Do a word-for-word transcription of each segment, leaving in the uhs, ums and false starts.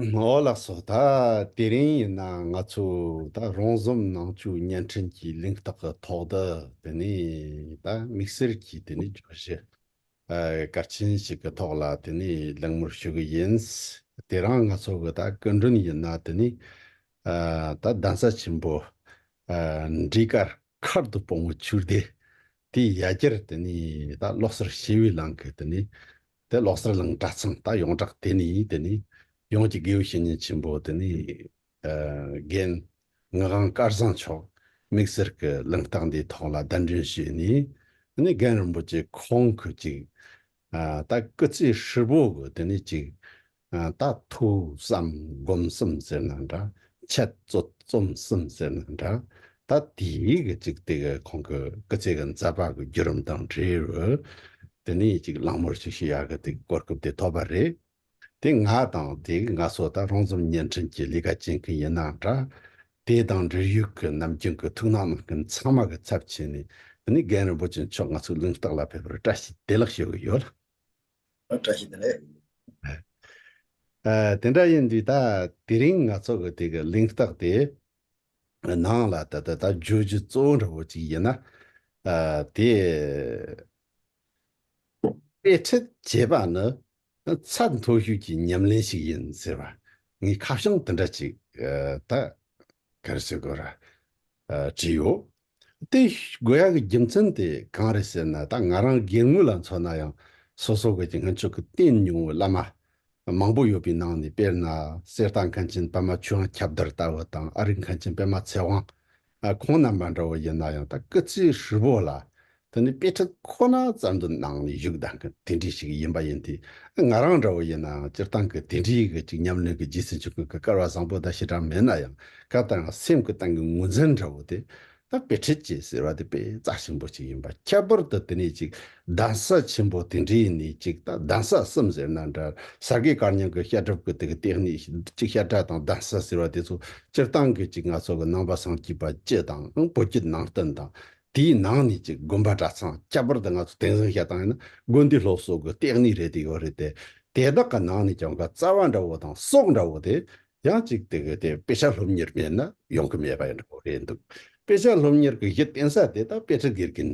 འོ་ལགས་སོ། ད་དེ་རིང་ཡིན་ན་ང་ཚོ་ད་རོང་ཟོམ་ནང་ཆོས་བརྙན་འཕྲིན་གྱི་གླེང་སྟེགས་ཀྱི་ཐོག་ཏུ་དེ་ནས་ད་དམིགས་བསལ་གྱིས་དེ་ནས་བརྗོད་གཞི་ཨ་གལ་ཆེན་ཞིག་གི་ཐོག་ལ་དེ་ནས་གླེང་མོལ་ཞུ་གི་ཡིན། དེ་རིང་ང་ཚོ་གི་ད་སྐུ་མགྲོན་ཡིན་ན་དེ་ནས་ཨ་ད་གདན་ས་ཆེན་པོ་ཨ་འབྲས་དཀར་མཁར་དུ་སྤོང་བའི་ཆོས་སྡེ་དེའི་ཡ་གྱལ་དེ་ནས་ད་བློ་གསར་བྱེ་བའི་གླིང་གི་དེ་ནས་དེ་བློ་གསར་གླིང་གྲྭ་ཚང་ད་ཡོངས་གྲགས་དེ་ནས་དེ་ནས་ཡོངས་ཀྱི་དགེ་བའི་བཤེས་གཉེན་ཆེན་པོ་དེ་ནས་ཨ་རྒན་ངག་དབང་སྐལ་བཟང་མཆོག་དམིགས་བསལ་གྱི་གླེང་སྟེགས་འདིའི་ཐོག་ལ་གདན་འདྲེན་ཞུས་ནས་དེ་ནས་རྒན་རིན་པོ་ཆེ་ཁོང་གི་ཅིག་ཨ་ད་སྐུ་ཚེ་ཧྲིལ་པོ་གི་དེ་ནས་ཅིག་ཨ་ད་ཐོས་བསམ་སྒོམ་གསུམ་ཟེར་ན་འདྲ། འཆད་རྩོད་རྩོམ་གསུམ་ཟེར་ན་འདྲ། ད་དེའི་གི་ཅིག་དེ་གི་ཁོང་གི་སྐུ་ཚེ་གི་མཛད་པ་གི་བརྒྱུད་རིམ་དང་འབྲེལ་བའི་དེ་ནས་ཅིག་གླེང་མོལ་ཞིག་ཞུ་ཡག་གི་དེ་གོ་སྐབས་དེ་ཐོབ་པ་རེད། དེ་ང་དང་དེ་གི་ང་ཚོ་ད་རོང་ཟོམ་བརྙན་འཕྲིན་གྱི་ལས་ཀ་བྱེད་མཁན་ཡིན་ན་འདྲ། དེ་དང་འབྲེལ་ཡོད་ཀྱི་ནམ་རྒྱུན་གྱི་ཐུགས་སྣང་གནང་མཁན་ཚང་མ་གི་ཚབ་བྱས་ནས་དེ་ནས་རྒན་རིན་པོ་ཆེ་མཆོག་ང་ཚོའི་གླེང་སྟེགས་ལ་ཕེབས་པར་བཀྲ་ཤིས་བདེ་ལེགས་ཞུ་གི་ཡོད། བཀྲ་ཤིས་བདེ་ལེགས། ཨ་དེ་འདྲ་ཡིན་དུས་ད་དེ་རིང་ང་ཚོ་གི་དེ་གི་གླེང་སྟེགས་དེ་ནང་ལ་ད་ད་ད་བརྗོད་རྒྱུ་གཙོ་བོ་འདྲ་བོ་ཅིག་ཡིན་ན། ཨ་དེ་དཔེ་ཁྲིད་བྱེད་པ་ནི་ཚད་མཐོ་ཤོས་ཀྱི་ཉམས་ལེན་ཞིག་ཡིན་ཟེར་བ་ངས་ཁ་བྱང་དེ་འདྲ་ཅིག་ཨ་ད་ག་རེ་ཟེར་དགོས་ར། ཨ་བྲིས་ཡོད། དེ་དགོས་ཡག་གི་རྒྱུ་མཚན་དེ་གང་རེད་ཟེར་ན། ད་ང་རང་སྒེར་ངོས་ལ་མཚོན་ན་ཡང་སོ་སོ་གི་ཅིག་སྔོན་ཆད་ཀྱི་བསྟེན་མྱོང་བའི་བླ་མ་མང་པོ་ཡོད་པའི་ནང་ནས། དཔེར་ན་གསེར་རྟ་མཁན་ཆེན་པདྨ་ཆོས་དབང་ཁྱབ་བརྡལ་ལྟ་བུ་དང་། ཨ་རིག་མཁན་ཆེན་པདྨ་ཚེ་དབང་། ཨ་ཁོང་རྣམ་པ་འདྲ་བོ་ཡིན་ན་ཡང་ད་སྐུ་ཚེ་ཧྲིལ་པོ་ལ་དེ་ནི་དཔེ་ཁྲིད་ཁོ་ན་ཙམ་དུ་གནང་ནས་བཞུགས་བསྡད་མཁན་དེ་འདྲ་ཞིག་ཡིན་པ་ཡིན་དུས། ང་རང་འདྲ་བོ་ཡིན་ནའང་སྤྱིར་བཏང་གི་དེ་འདྲའི་གི་ཅིག་ཉམས་ལེན་གི་རྗེས་སུ་འཇུག་མཁན་གི་སྐལ་བ་བཟང་པོ་དང་ཞེ་དྲག་མེད་ན་ཡང་། གང་ལྟར་ཡང་སེམས་ཀྱི་སྟེང་གི་ངོས་འཛིན་འདྲ་བོ་དེ་ད་དཔེ་ཁྲིད་ཅེས་ཟེར་བ་དེ་དཔེ་རྩ་ཆེན་པོ་ཅིག་ཡིན་པ། ཁྱད་པར་དུ་དེ་ནས་ཅིག་གདན་ས་ཆེན་པོ་དེ་འདྲའི་ནས་ཅིག་ད་གདན་ས་གསུམ་ཟེར་ན་འདྲ། ས་དགེ་བཀའ་རྙིང་གི་བཤད་སྒྲུབ་ཀྱི་དེ་གི་སྟེགས་གནས་ཅིག་བཤད་གྲྭ་དང་གདན་ས་ཟེར་བ་དེ་ཚོ་སྤྱིར་བཏང་གི་ཅིག་ང་ཚོ་གི་ནང་པ་སངས་རྒྱས་པ་སྤྱི་དང་བོད་བརྒྱུད་ནང་བསྟན་དང་། དེའི་ནང་ནས་ཅིག་དགོན་པ་གྲྭ་ཚང་། ཁྱད་པར་དུ་ང་ཚོ་དེང་སང་བཤད་སྟངས་ཡིན་ན་དགོན་སྡེ་སློབ་གསོ་གི་ལྟེ་གནས་རེད་དེ་ཡོད་རེད་དེ། དེ་དག་གི་ནང་ནས་ཀྱང་ག་རྩ་བ་འདྲ་བོ་དང་སྲོག་འདྲ་བོ་དེ་ཡང་ཅིག་དེ་གི་དེ་དཔེ་ཆ་སློབ་གཉེར་མེད་ན་ཡོང་གི་མེད་པ་ཡིན་འདྲ་བོ་རེད་འདུག་དཔེ་ཆ་སློབ་གཉེར་གི་གཞི་རྟེན་ས་དེ་ད་དཔེ་ཁྲིད་དགེ་རྒན་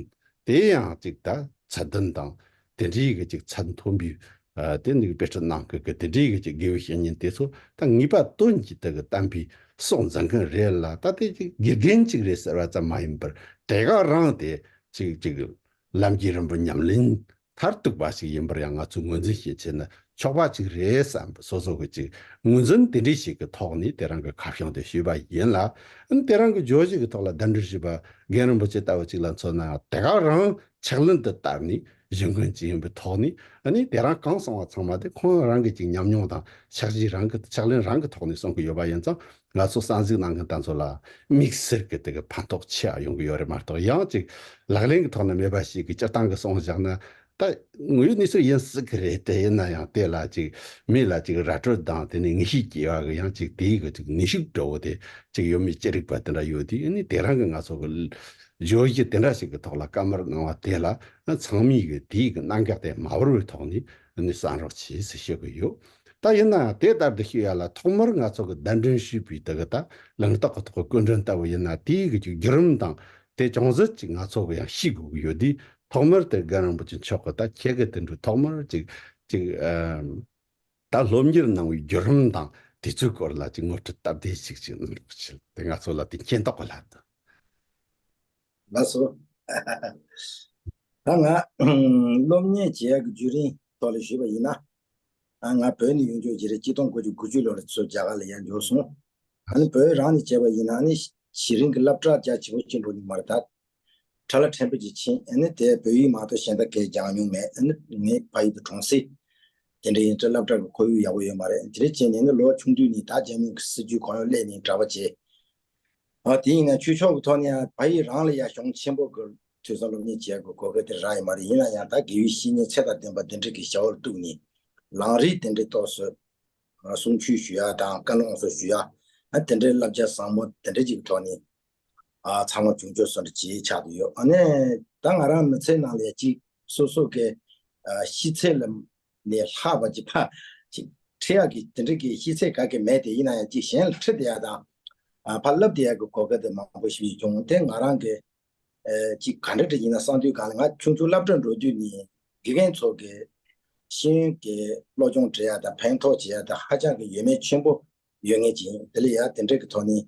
དེ་ཡང་ཅིག་ད་ཚད་ལྡན་དང་དེ་འདྲའི་གི་ཅིག་ཚད་མཐོན་པོའི་ཨ་དེ་འདི་གི་དཔེ་ཁྲིད་གནང་གི་གི་དེ་འདྲའི་གི་ཅིག་དགེ་བའི་བཤེས་གཉེན་དེ་ཚོ་ད་ངེས་པ་དོན་གྱིས་དེ་གི་བསྟན་པའི་སྲོག་འཛིན་མཁན་རེད་ལ། ད་དེ་ཅིག་དགེ་རྒན་ཅིག་རེད་ཟེར་བ་ཙམ་མ་ཡིན་པར། དེ་ག་རང་དེ་ཅིག་ཅིག་ལམ་གྱི་རིམ་པ་ཉམས་ལེན་མཐར་ཐུག་པ་ཞིག་ཡིན་པར་ཡང་ང་ཚོས་ངོས་འཛིན་བྱེད་ཆེད་ན་ཆོག་པ་ཅིག་རེད་བསམ་པ། སོ་སོ་གི་ཅིག་ངོས་འཛིན་དེ་འདྲའི་ཞིག་གི་ཐོག་ནས་དེ་རང་གི་ཁ་བྱང་དེ་ཞུས་པ་ཡིན་ལ། ཨ་ནི་དེ་རང་གི་བརྗོད་གཞི་གི་ཐོག་ལ་གདན་འདྲེན་ཞུས་པ་རྒན་རིན་པོ་ཆེ་ལྟ་བུ་ཅིག་ལ་མཚོན་ན་ཡང་དེ་ག་རང་ཕྱག་ལེན་དུ་བསྟར་ནས་བཞུགས་མཁན་ཅིག་ཡིན་པའི་ཐོག་ནས། ཨ་ནི་དེ་རང་གང་གསུང་བ་ཚང་མ་དེ་ཁོང་རང་གི་ཅིག་ཉམས་མྱོང་དང་ཕྱག་བཞེས་རང་གི་ཕྱག་ལེན་རང་གི་ཐོག་ནས་གསུང་གི་ཡོད་པ་ཡིན་ཙང་། ང་ཚོ་གསན་གཟིགས་གནང་མཁན་དེ་ཚོ་ལ་དམིགས་བསལ་གྱི་དེ་གི་ཕན་ཐོགས་ཆེ་བ་ཡོང་གི་ཡོད་རེད་མ་གཏོགས། ཡང་ཅིག་ལག་ལེན་གྱི་ཐོག་ན་མེད་པ་ཞིག་གི་སྤྱིར་བཏང་གི་གསུང་བཞག་ན། ད་དངོས་ཡོད་གནས་ཚུལ་ཡིན་སྲིད་གི་རེད་དེ། ཡིན་ན་ཡང་དེ་ལ་ཅིག་མི་ལ་ཅིག་ར་སྤྲོད་དང་དེ་ནས་ངེས་ཤེས་སྐྱེ་བ་གི་ཡང་ཅིག་དེའི་གི་ཅིག་ནུས་ཤུགས་འདྲ་བོ་དེ་ཅིག་ཡོད་མེད་ཅི་རིགས་པ་དེ་འདྲ་ཡོད་དུས། ཨ་ནི་དེ་རང་གི་ང་ཚོ་གི་བརྗོད་གཞི་དེ་འདྲ་ཞིག་གི་ཐོག་ལ་བཀའ་མོལ་གནང་བ་དེ་ལ་ཚང་མས་གི་དེའི་གི་རྣམ་གཞག་དེ་མ་བོར་བའི་ཐོག་ནས་ཨ་ནི་གསན་རོགས་བྱེད་ཟེར་ཞུ་གི་ཡོད། ད་ཡིན་ན་དེ་ལྟར་དུ་ཞུ་ཡ་ལ་ཐོག་མར་ང་ཚོ་གི་གདན་འདྲེན་ཞུས་པའི་དེ་གི་ད་གླེང་སྟེགས་གི་ཐོག་གི་སྐུ་མགྲོན་ལྟ་བུ་ཡིན་ན། དེའི་གི་ཅིག་བརྒྱུད་རིམ་དང་དེ་ཅུང་ཟད་ཅིག་ང་ཚོ་གི་ཡང་ཤེས་དགོས་ཀྱི་ཡོད་དུས། ཐོག་མར་དེ་རྒན་རིན་པོ་ཆེ་མཆོག་གི་ད་ཁྱེད་ཀྱི་དེ་འདྲའི་ཐོག་མར་ཅིག་ཅིག་ཨ་ད་སློབ་གཉེར་གནང་བའི་བརྒྱུད་རིམ་དང་དེ་ཚོའི་སྐོར་ལ་ཅིག་ངོ་སྤྲོད་སྟབས་བདེ་ཞིག་ཅིག་གནང་རོགས་བྱེད། དེ་ང་ཚོ་ལ་དེ་མཁྱེན་རྟོགས་གི་ལྷག་ཏུ། ལགས་སོ། ད་ང་སློབ་གཉེར་བྱེད་ཡག་གི་བརྒྱུད་རིམ་ཐོག་ལ་ཞུས་པ་ཡིན་ན། ཨ་ང་བོད་ནས་ཡོང་རྒྱུ་ཅིག་རེད། གཅིག་སྟོང་དགུ་བརྒྱ་དགུ་བཅུ་ལོ་ལ་ཚུར་རྒྱ་གར་ལ་ཡར་འབྱོར་སོང་། ཨ་ནི་བོད་རང་ནས་བྱས་པ་ཡིན་ན་ནི་གཞི་རིམ་གྱི་སློབ་གྲྭ་རྒྱ་ཆེ་པོ་ཅིག་འགྲོ་ནི་མ་རེད། ད་ཁྲ་ལ་ཕྲན་བུ་ཅིག་ཕྱིན། ཨ་ནི་དེ་བོད་ཡིག་མ་གཏོགས་གཞན་དག་གས་སྦྱངས་མྱོང་མེད། ཨ་ནི་ངའི་ཕ་ཡུལ་དུ་གྲོང་གསེབ་དེ་འདྲ་ཡིན་ཙང་སློབ་གྲྭ་གི་ཁོར་ཡུག་ཡག་པོ་ཡོད་མ་རེད། དེ་འདྲ་བྱས་ནས་ནི་ལོ་ཆུང་དུས་ནས་ད་རྒྱལ་མོ་གི་སྲིད་ཇུས་གང་ཡོང་སླེབས་ནས་གྲྭ་པ་བྱས། ཨ་དེ་ཡིན་ན་ཆོས་ཕྱོགས་ཀྱི་ཐོག་ནས་ཡང་ཕ་ཡུལ་རང་ལ་ཡང་གཞུང་ཆེན་པོ་གི་ཐོས་བསམ་སློབ་གཉེར་བྱེད་ཡག་གི་གོ་སྐབས་དེ་རག་ཡོད་མ་རེད། ཡིན་ན་ཡང་ད་དགེ་བའི་བཤེས་གཉེན་ཚད་དང་ལྡན་པ་དེ་འདྲ་གི་ཞབས་པད་བཏུད་ནས་ལམ་རིམ་དེ་འདྲའི་ཐོག་སུ་གསུང་ཆོས་ཞུ་ཡག་དང་བཀའ་སློབ་སོགས་ཞུ་ཡག་ཨ་དེ་འདྲའི་བསླབ་བྱ་བཟང་པོ་དེ་འདྲ་ཅིག་གི་ཐོག་ནས་ཨ་ཚང་མ་བྱུང་ཆོག་བཟོ་འདྲ་ཅིག་ཆགས་བསྡད་ཡོད། ཨ་ནི་ད་ང་རང་མི་ཚེ་ནང་ལ་ཡ་ཅིག་སོ་སོ་གི་ཨ་ཤེས་ཚད་ལ་ནས་ལྷག་པ་ཅིག་ཕ་ཅིག་ ཁྲིད་ཡག་གི་དེ་འདྲ་གི་ཤེས་ཚད་ག་གེ་མེད་དེ། ཡིན་ན་ཡང་ཅིག་གཞན་ལ་ཁྲིད་བསྡད་ཡག་དང་། ཨ། ཕར་བསླབ་བསྡད་ཡག་གི་གོ་སྐབས་དེ་མང་པོ་ཞིག་བྱུང་། དེ་ང་རང་གི་ཨ། ཅིག་ག་འདྲ་འདྲ་ཡིན་ན་བསམ་དུས་སྒང་ལ། ང་ཆུང་ཆུང་སློབ་གྲྭར་འགྲོ་དུས་ནས་དགེ་རྒན་ཚོ་གི་ཤེས་ཡོན་གྱི་སློབ་སྦྱོང་སྤྲད་ཡག་དང་ཕན་ཐོགས་བྱེད་ཡག་དང་ཧ་ཅང་གི་ཡོད་མེད་ཆེན་པོ་ཡོད་མཁན་ཅིག་ཡིན། དེ་ལ་ཡ་དེ་འདྲ་གི་ཐོག་ནས་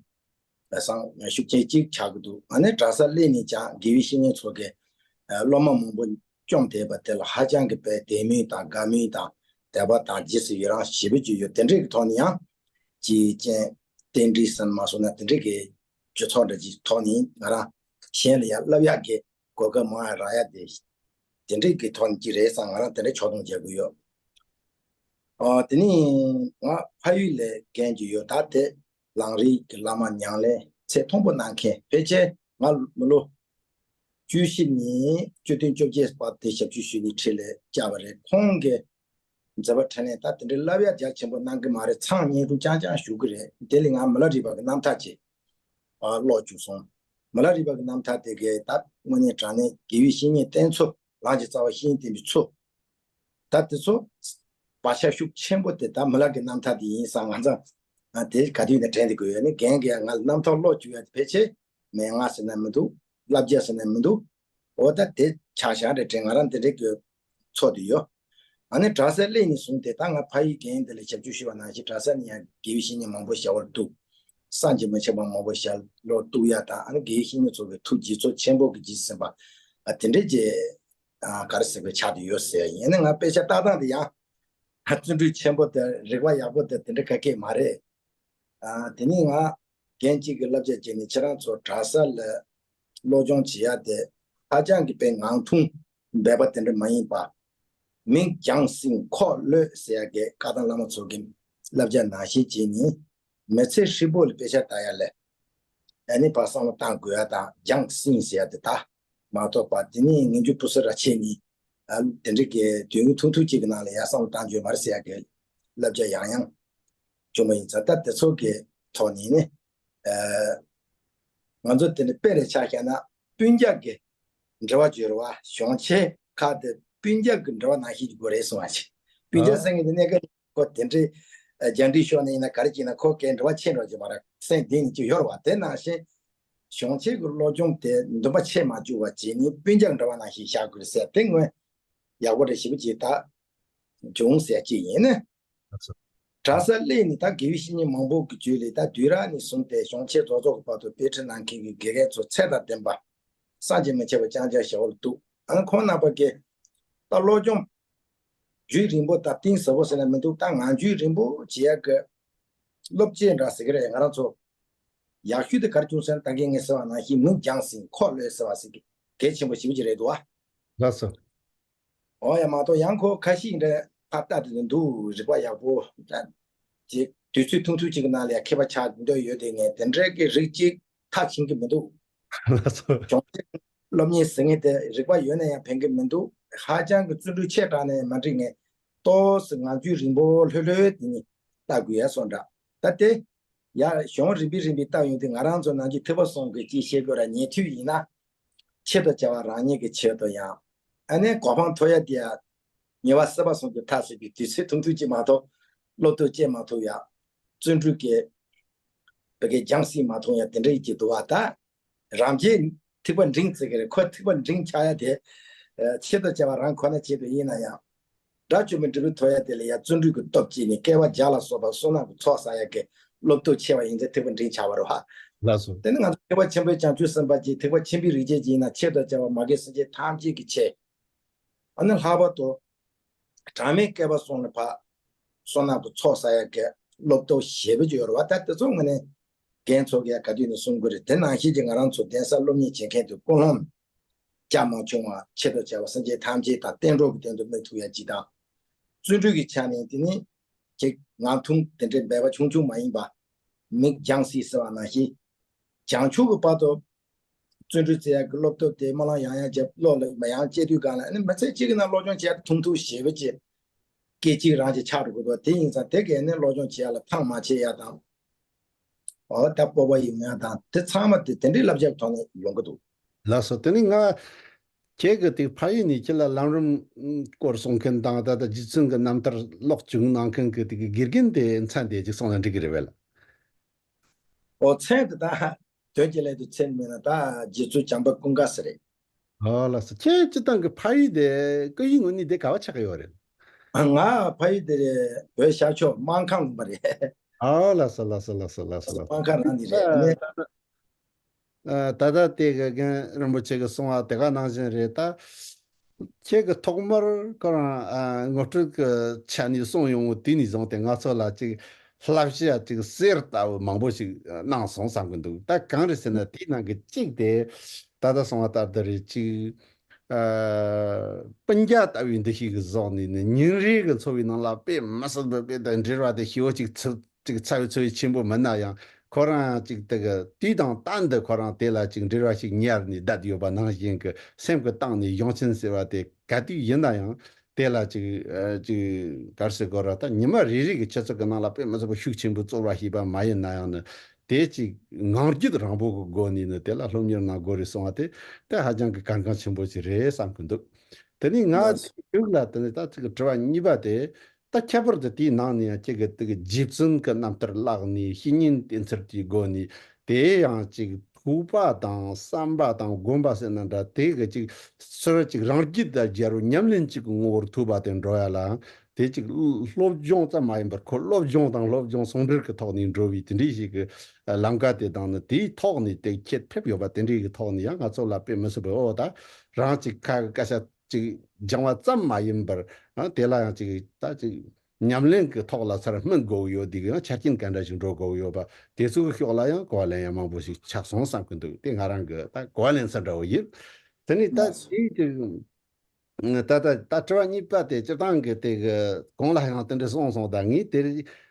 བསམ་ཤུགས་ཆེན་གཅིག་ཆགས་ཀྱི་འདུག། ཨ་ནི་གྲྭ་ས་སླེབས་ནས་ཀྱང་དགེ་བའི་བཤེས་གཉེན་ཚོ་གིས་སློབ་མ་མང་པོ་བཅོམ་བསྡད་པ་དེ་ལ་ཧ་ཅང་གི་དཔེ་དད་མོས་དང་དགའ་མོས་དང་དད་པ་དང་རྗེས་སུ་ཡི་རང་ཞེ་པོ་ཅིག་ཡོད། དེ་འདྲའི་གི་ཐོག་ནས་ཡང་ཅིག་རྐྱེན་རྟེན་འབྲེལ་ཟེར་ན་མ་སོང་ན་དེ་འདྲའི་གི་སྤྱི་ཚོགས་འདྲ་ཅིག་ཐོག་ནས་ང་རང་གཞན་ལ་ཡང་བསླབ་ཡག་གི་གོ་སྐབས་མང་ཡང་རག་ཡག་དེ་དེ་འདྲའི་གི་ཐོག་ནས་ཅིག་རེད་བསམ། ང་རང་དེ་འདྲའི་ཕྱོགས་སྡོམ་བྱེད་དགོས་ཡོད། ཨ། དེ་ནས་ང་ཕ་ཡུལ་ལ་རྒན་ཅིག་ཡོད། ད་དེ་ལམ་རིམ་གྱི་བླ་མ་ཉམས་ལེན་ཚད་མཐོན་པོ་གནང་མཁན། ཕལ་ཆེར་ང་མི་ལོ་བཅུ་བཞི་ནས་བཅུ་བདུན་བཅོ་བརྒྱད་བར་དེ་ཞབས་ཞུ་ཞུས་ནས་ཁྲིད་ལས་བཅར་བ་རེད། ཁོང་གི་མཛད་པ་འཕྲིན་ལས་ད་དེ་འདྲའི་བསླབ་ཡག་རྒྱ་ཆེན་པོ་གནང་གི་མ་རེད། མཚམས་བསྙེན་སྒྲུབ་རྐྱང་རྐྱང་ཞུ་གི་རེད། དེ་ལས་ང་མི་ལ་རས་པ་གི་རྣམ་ཐར་ཅིག་ཨ། ཀློག་བཅུག་སོང་། མི་ལ་རས་པ་གི་རྣམ་ཐར་དེ་གའི་ད་དངོས་གནས་དྲང་གནས་དགེ་བའི་བཤེས་གཉེན་བསྟེན་ཚུལ། ལམ་གྱི་རྩ་བ་བཤེས་གཉེན་བསྟེན་པའི་ཚུལ། ད་དེ་ཚོ་བག་ཆགས་ཤུགས་ཆེན་པོ་དེ་ད་མི་ལ་གི་རྣམ་ཐར་དེ་ཡིན་བསམ། ང་ཚོ་ཨ། དེ་ག་དུས་ནས་དྲན་དེ་དགོས་ཡོད་ནི། རྒན་གྱིས་ང་ལ་རྣམ་ཐར་ཀློག་བཅུག་ཡ་དེ་ཕལ་ཆེར་མན་ངག་ཟེར་ན་མི་འདུག། བསླབ་བྱ་ཟེར་ན་མི་འདུག། འོ་ད་དེ་ཆ་བཞག་རེད་དྲན། ང་རང་དེ་འདྲའི་གི་ཚོར་དེ་ཡོད། ཨ་ནི་གྲྭ་སར་སླེབས་ནས་བཟུང་སྟེ་ད་ང་ཕ་ཡུལ་རྒན་དེ་ལ་ཞབས་ཞུ་ཞུས་པ་ནང་བཞིན་གྲྭ་ས་ནས་ཡང་དགེ་བའི་བཤེས་གཉེན་མང་པོ་ཞབས་པད་བཏུད། བསམ་གྱིས་མི་ཁྱབ་པ་མང་པོ་ཞབས་པད་བཏུད་ཡ་དང་། ཨ་ནི་དགེ་བའི་བཤེས་གཉེན་ཚོ་གི་ཐུགས་དགྱེས་ཚོར་ཆེན་པོ་གི་རྗེས་ཟིན་པ། ཨ། དེ་འདྲའི་རྗེས་ཨ། ག་རེ་ཟེར་དགོས་ཆགས་བསྡད་ཡོད་ཟེར། ཡིན་ནའི་ང་དཔེ་ཆ་ལྟ་སྟངས་དེ་ཡང་བརྩོན་འགྲུས་ཆེན་པོ་དེ། རིག་པ་ཡག་པོ་དེ་དེ་འདྲ་ག་གེ་མ་རེད། ཨ། དེ་ནས་ང་རྒན་གཅིག་གི་བསླབ་བྱ་བྱས་ནས་ཁྱེད་རང་ཚོ་གྲྭ་ས་ལ་སློབ་སྦྱོང་བྱེད་ཡ་དེ་ཧ་ཅང་གི་དཔེ་ངང་ཐུང་འབད་པ་དེ་འདྲ་མ་ཡིན་པ། མིག་རྒྱང་སྲིང་ཁོག་ལྷོད་ཟེར་ཡ་གི་བཀའ་གདམས་བླ་མ་ཚོ་གི་བསླབ་བྱ་ནང་བཞིན་བྱས་ནས་མི་ཚེ་ཧྲིལ་པོ་ལ་དཔེ་ཆ་ལྟ་ཡ་ལས། ཨ་ནི་ཕར་བསམ་བློ་བཏང་དགོས་ཡ་དང་། རྒྱང་སྲིང་ཟེར་ཡ་དེ་ད་མ་གཏོགས་པ། དེ་ནས་ངན་ཇུས་སྤུ་སུ་ར་བྱས་ནས། ཨ། དེ་འདྲ་གི་དུས་ཡུན་ཐུང་ཐུང་གཅིག་གི་ནང་ལ་ཡར་བསམ་བློ་བཏང་རྒྱུ་མ་རེད་ཟེར་ཡ་གི་བསླབ་བྱ་ཡང་ཡང་བྱུང་བ་ཡིན་ཙང་། ད་དེ་ཚོ་གི་ཐོག་ནས་ནི། ཨ། ང་ཚོ་དེ་འདྲ་དཔེ་རེ་ཆ་བཞག་ན་སྤུན་ཀྱག་གི་འབྲེལ་བ་བརྗོད་རེད་བ། གཞོན་སྐྱེས་ཁག་དེ་སྤུན་ཀྱག་གི་འབྲེལ་བ་ནང་བཞིན་གྱི་དགོས་རེད་གསུངས་པ་ཅིག། སྤུན་ཀྱག་ཟེར་མཁན་དེ་གནས་སྐབས་ཁོ་དེ་འདྲའི་ཨ། རྒྱང་འདྲིས་ཤོར་ནས་ཡིན་ན་ག་རེ་བྱས་ན་ཁོ་གའི་འབྲེལ་བ་ཆད་འགྲོ་གི་མ་རེད། སེམས་གཏིང་ནས་ཅིག་ཡོད་རེད་བ། དེ་ནང་བཞིན་གཞོན་སྐྱེས་ཀྱི་སློབ་སྦྱོང་དེ་འདུན་པ་ཆད་མ་བཅུག་པ་བྱས་ནས་སྤུན་ཀྱག་འབྲེལ་བ་ནང་བཞིན་བཞག་དགོས་ཟེར། དེ་དངོས་ཡག་པོ་རེད། ཞེ་པོ་ཅིག་ད་བྱུང་ཟེར་ཅིག་ཡིན་ནི། གྲྭ་སར་སླེབས་ནས་ད་དགེ་བའི་བཤེས་གཉེན་མང་པོ་གི་རྒྱུད་ལས། ད་དུས་རབས་ནས་བཟུང་སྟེ་གཞོན་སྐྱེས་རྫོགས་རྫོགས་ཀྱི་བར་དུ་དཔེ་ཁྲིད་གནང་མཁན་གྱི་དགེ་རྒན་ཚོ་ཚད་དང་ལྡན་པ། བསམ་གྱིས་མི་ཁྱབ་པ་རྐྱང་རྐྱང་ཞབས་པད་བཏུད། ཨ་ནི་ཁོང་རྣམ་པ་གིས་ད་སློབ་སྦྱོང་རྒྱུན་རིང་པོ་དང་གཏིང་ཟབ་པོ་ཟེར་ན་མི་འདུག། ད་ངང་རྒྱུད་རིང་པོ་བྱེད་ཡག་གི་སློབ་སྤྱད་འདྲ་ཟེར་གི་རེད། ང་རང་ཚོ་ཡག་ཤོས་དེ་ག་རེ་བྱུང་ཟེར་ན། ད་གིན་ངས་ཟེར་བ་ནང་བཞིན་མིག་རྒྱང་སྲིང་ཁོག་ལྷོད་ཟེར་བ་ཟེར་གི་གལ་ཆེན་པོ་ཞེ་པོ་ཅིག་རེད་འདུག་བ། ལགས་སོ། འོ་ཡ། མ་གཏོགས་ཡང་ཁོ་ཁ་ཤས་འདྲ་ཕར་ལྟ་དེ་འདུག། རིག་པ་ཡག་པོ། ད་ཅིག་དུས་ཚོད་ཐུང་ཐུང་ཅིག་གི་ནང་ལ་ཡ་མཁས་པ་ཆགས་འདོད་ཡོད་དེ། ངས་དེ་འདྲའི་གི་རིགས་ཅིག་མཐར་ཕྱིན་གི་མི་འདུག། ལགས་སོ། གཞོན་སྐྱེས་སློབ་གཉེར་ཟེར་མཁན་དེ་རིག་པ་ཡོད་ན་ཡང་ཕན་གི་མི་འདུག། ཧ་ཅང་གི་བརྩོན་འགྲུས་ཆེ་དྲགས་ནས་མ་འགྲིག། ངས་ཏོག་ཙམ་ངང་རྒྱུད་རིང་པོ་ལྷོད་ལྷོད་དེ་ནི་ལྟ་དགོས་ཡ་སོགས་འདྲ། ད་དེ་ཡ་གཞུང་རིམ་པས་རིམ་པས་བལྟ་ཡོང་དུས། ང་རང་ཚོ་ནང་གི་ཐེག་པ་གསུམ་གྱི་ཅིག་བཤད་དགོས་ར། ཉན་ཐོས་ཡིན་ན་ཆེད་དུ་བྱ་བ་རང་ཉིད་ཀྱི་ཆེད་དུ་ཡང་། ཨ་ནི་གོ་འཕང་ཐོབ་ཡ་དེ་ཡ་ཉེ་བར་སྲིད་པ་གསུམ་གྱི་མཐར་ཟད་པའི་དུས་ཚོད་ཐུང་ཐུང་ཅིག་མ་གཏོགས་སློབ་སྟོབས་སྐྱེད་མ་ཐུབ་ཡ། བརྩོན་འགྲུས་ཀྱི་བོད་སྐད་རྒྱང་སྲིང་མ་ཐུབ་ཡ་དེ་འདྲ་ཡིན་གྱི་འདུག་བ། ད་རང་རྒྱལ་ཐེག་པ་འབྲིང་བརྩི་གི་རེད། ཁོ་ཐེག་པ་འབྲིང་ཆགས་ཡ་དེ་ཨ་ཆེད་དུ་བྱ་བ་རང་ཁོ་ན་ཆེད་དུ་ཡིན་ན་ཡང་། དགྲ་བཅོམ་པའི་འབྲས་བུ་ཐོབ་ཡ་དེ་ལ་ཡ་བརྩོན་འགྲུས་ཀྱི་སྟོབས་བསྐྱེད་ནས་བསྐལ་པ་བརྒྱ་ལ་སོགས་པ་བསོད་ནམས་ཀྱི་ཚོགས་བསགས་ཡ་གི་སློབ་སྟོབས་ཆེ་བ་ཡིན་ཚེ་ཐེག་པ་འབྲིང་ཆགས་པ་རེད་བ། ལགས་སོ། དེ་ནི་ང་ཚོ་ཐེག་པ་ཆེན་པོའི་བྱང་ཆུབ་སེམས་དཔའ་གྱིས་ཐེག་པ་ཆེན་པོའི་རིགས་ཅན་གྱི་ཡིན་ན་ཆེད་དུ་བྱ་བ་མ་རྒན་སེམས་ཅན་ཐམས་ཅད་ཀྱི་ཆེད། ཨ་ནི་ལྷག་པར་དུ་གྲངས་མེད་བསྐལ་པ་གསུམ་ལ་ཕར་བསོད་ནམས་ཀྱི་ཚོགས་བསགས་ཡ་གི་སློབ་སྟོབས་ཞེ་པོ་ཅིག་ཡོད་རེད་བ། ད་དེ་ཚོ་དངོས་གནས་རྒན་ཚོ་གིས་ཡ་ག་དུས་ནས་གསུང་གི་རེད། དེ་ནང་བཞིན་གྱི་ང་རང་ཚོ་གདན་ས་སློབ་གཉེར་བྱེད་མཁན་དེ་ཀུན་སློང་རྒྱ་མ་ཆུང་བ། ཆེད་དུ་བྱ་བ་སེམས་ཅན་ཐམས་ཅད་དང་བསྟན་འགྲོ་གི་དོན་དུ་དམིགས་ཐུབ་ཡ་གཅིག་དང་། བརྩོན་འགྲུས་ཀྱི་ཆ་ནས་དེ་ནི་ཅིག་ངང་ཐུང་དེ་འདྲའི་འབད་པ་ཆུང་ཆུང་མ་ཡིན་པ། མིག་རྒྱང་སྲིང་ཟེར་བ་ནང་བཞིན། བྱང་ཆུབ་ཀྱི་བར་དུ་བརྩོན་འགྲུས་བྱེད་ཡག་གི་སློབ་སྟོབས་དེ་སྨོན་ལམ་ཡང་ཡང་བརྒྱབ། བློ་ལ་མ་ཡང་བསྐྱེད་དུས་སྒང་ལ་ནི་མི་ཚེ་གཅིག་གི་ནང་སློབ་སྦྱོང་བྱེད་ཡག་ཐུང་ཐུང་ཞེ་པོ་ཅིག་སྐད་ཅིག་རང་ཅིག་ཆགས་འགྲོ་གི་འདུག། དེ་ཡིན་ཙང་དེ་གས་ནི་སློབ་སྦྱོང་བྱེད་ཡག་ལ་ཐང་མ་ཆད་ཡག་དང་། འོ་ད་སྤོབས་པ་ཡོང་ཡག་དང་། དེ་ཚང་མ་དེ་དེ་འདྲའི་བསླབ་བྱ་གི་ཐོག་ནས་ཡོང་གི་འདུག། ལགས་སོ། དེ་ནི་ང་ ཁྱེད་ཀྱི་དེ་ཕ་ཡུལ་ནས་ཁྱེད་ལ་ལམ་རིམ་སྐོར་གསུང་མཁན་དང་། ད་ལྟ་རྗེ་བཙུན་གྱི་རྣམ་ཐར་ཀློག་བྱུང་གནང་མཁན་གྱི་དེ་གི་དགེ་རྒན་དེ་མཚན་དེ་ཅིག་གསུངས་ན་འགྲིག་གི་རེད་པས་ལགས། ཨོ་མཚན་དེ་ད་དོན་གྱི་ལན་དུ་མཚན་མེད་ན། ད་རྗེ་བཙུན་བྱམས་པ་ཀུན་དགའ་ཟེར་རེད། ཨོ་ལགས་སོ། ཁྱེད་སྤྱིར་བཏང་གི་ཕ་ཡུལ་དེ་སྐུ་ཡུལ་དངོས་གནས་དེ་ག་བ་ཆགས་ཀྱི་ཡོད་རེད། ང་ཕ་ཡུལ་དེ་རེད། བོད་ཤར་ཕྱོགས་སྨར་ཁམས་ལུང་པ་རེད། ཨོ་ལགས་སོ་ལགས་སོ་ལགས་སོ་ལགས་སོ་ལགས་སོ། སྨར་ཁམས་རང་ནས་རེད། ཨ་ད་ལྟ་དེ་གི་རྒན་རིན་པོ་ཆེ་གི་གསུང་བ་དེ་ག་ནང་བཞིན་རེད་ད། ཁྱེད་ཀྱི་ཐོག་མར་ཁོ་རང་ཨ་ངོ་སྤྲོད་ཀྱི་ཆ་ནས་གསུངས་ཡོང་བ་དེ་ནས་བཟུང་སྟེ་ང་ཚོ་ལ་ཅིག་བསླབ་བྱ་ཅིག་གསེར་ལྟ་བུ་མང་པོ་ཞིག་གནང་སོང་བསམ་གྱི་འདུག་ད་གང་རེད་ཟེར་ན། དེའི་ནང་གི་གཅིག་དེ་ད་ལྟ་གསུངས་པ་ལྟར་དུ་རེད། ཅིག་ཨ་སྤུན་ཀྱག་ལྟ་བུའི་འདུ་ཤེས་ཀྱི་བཟོ་ནས་ནི་ཉིན་རེ་གི་འཚོ་བའི་ནང་ལ་དཔེ་མི་སྲིད་པའི་དཔེ་དང་འབྲེལ་བ་དེ་ཞེ་པོ་ཅིག་ཚུད། ཅིག་ཚ་བའི་ཚ་བའི་ཆེན་པོ་མིན་ན་ཡང་། ཁོ་རང་ཅིག་དེ་གི་དུས་དང་རྟག་ཏུ་ཁོ་རང་དེ་ལ་ཅིག་འབྲེལ་བ་ཞིག་ཉར་ནས་བསྡད་ཡོད་པ་ནང་བཞིན་གྱི་སེམས་ཀྱི་གཏིང་ནས་གཞུང་ཆེན་ཟེར་བ་དེ་ག་དུས་ཡིན་ན་ཡང་དེ་ལ་ཅིག་ཨ་ཅིག་ག་རེ་ཟེར་དགོས་རེད། ད་ཉི་མ་རེ་རེ་གི་ཆུ་ཚོད་ཀྱི་ནང་ལ་དཔེ་མི་སྲིད་པ་ཤུགས་ཆེན་པོས་བཙོ་བ་ཞེས་པ་མ་ཡིན་ན་ཡང་ནི། དེ་ཅིག་ངང་རྒྱུད་རིང་པོ་གི་སྒོ་ནས་ནི་དེ་ལ་སློབ་གཉེར་གནང་དགོས་རེད་གསུང་བ་དེ། དེ་ཧ་ཅང་གི་གལ་འགངས་ཆེན་པོ་ཞིག་རེད་བསམ་གྱི་འདུག་དེ་ནས་ང་ལགས་སོ། མཇུག་ལ་དེ་ནས་ད་ཅིག་དྲི་བ་གཉིས་པ་དེ། ད་ཁྱད་པར་དུ་དེའི་ནང་ནས་ཡང་ཁྱེད་ཀྱི་དེ་གི་རྗེ་བཙུན་གྱི་རྣམ་ཐར་བཀླགས་ནས་བཤེས་གཉེན་བསྟེན་ཚུལ་གྱི་སྒོ་ནས། དེ་ཡང་ཅིག་ཐུགས་པ་དང་བསམ་པ་དང་སྒོམ་པ་ཟེར་ན་འདྲ། དེ་གི་ཅིག་ཚུར་ཅིག་རང་རྒྱུད་དང་སྦྱར་བའི་ཉམས་ལེན་ཅིག་གི་ངོ་བོར་ཐུག་པ་དེ་འགྲོ་ཡ་ལའང་། དེ་ཅིག་སློབ་སྦྱོང་ཙམ་མ་ཡིན་པར་ཁོ་སློབ་སྦྱོང་དང་སློབ་སྦྱོང་ཟུང་འབྲེལ་གྱི་ཐོག་ནས་འགྲོ་བའི་དེ་འདྲའི་ཞིག་གི་ལམ་ཀ་དེ་དང་ནི། དེའི་ཐོག་ནས་དེ་ཁྱེད་ཕེབས་ཡོད་པ་དེ་འདྲའི་གི་ཐོག་ནས་ཡང་ང་ཚོ་ལ་དཔེ་མི་སྲིད་པའི། ཨོ་ད་རང་ཅིག་ཁ་གི་སྐད་ཆ་ཅིག་སྦྱང་བ་ཙམ་མ་ཡིན་པར། ཨ་དེ་ལ་ཡང་ཅིག་ད་ཅིག་ཉམས་ལེན་གྱི་ཐོག་ལ་ཚུར་སྨིན་དགོས་ཡོད། དེ་གི་ཡང་ཆ་རྐྱེན་ག་འདྲ་ཞིག་འགྲོ་དགོས་ཡོད་པ་དེ་ཚོ་གི་ཕྱོགས་ལ་ཡང་གོ་བ་ལེན་ཡ་མང་པོ་ཞིག་ཆགས་སོང་བསམ་གྱི་འདུག་དེ་ང་རང་གི་ད་གོ་བ་ལེན་ས་འདྲ་བོ་ཡིན། དེ་ནས་ལགས་ད་སོ། དེའི་དེ་ད་ད་ད་དྲི་བ་གཉིས་པ་དེ་སྤྱིར་བཏང་གི་དེ་གི་གོང་ལ་ཡང་དེ་འདྲ་གསུངས་སོང་། ད་ངས་དེ་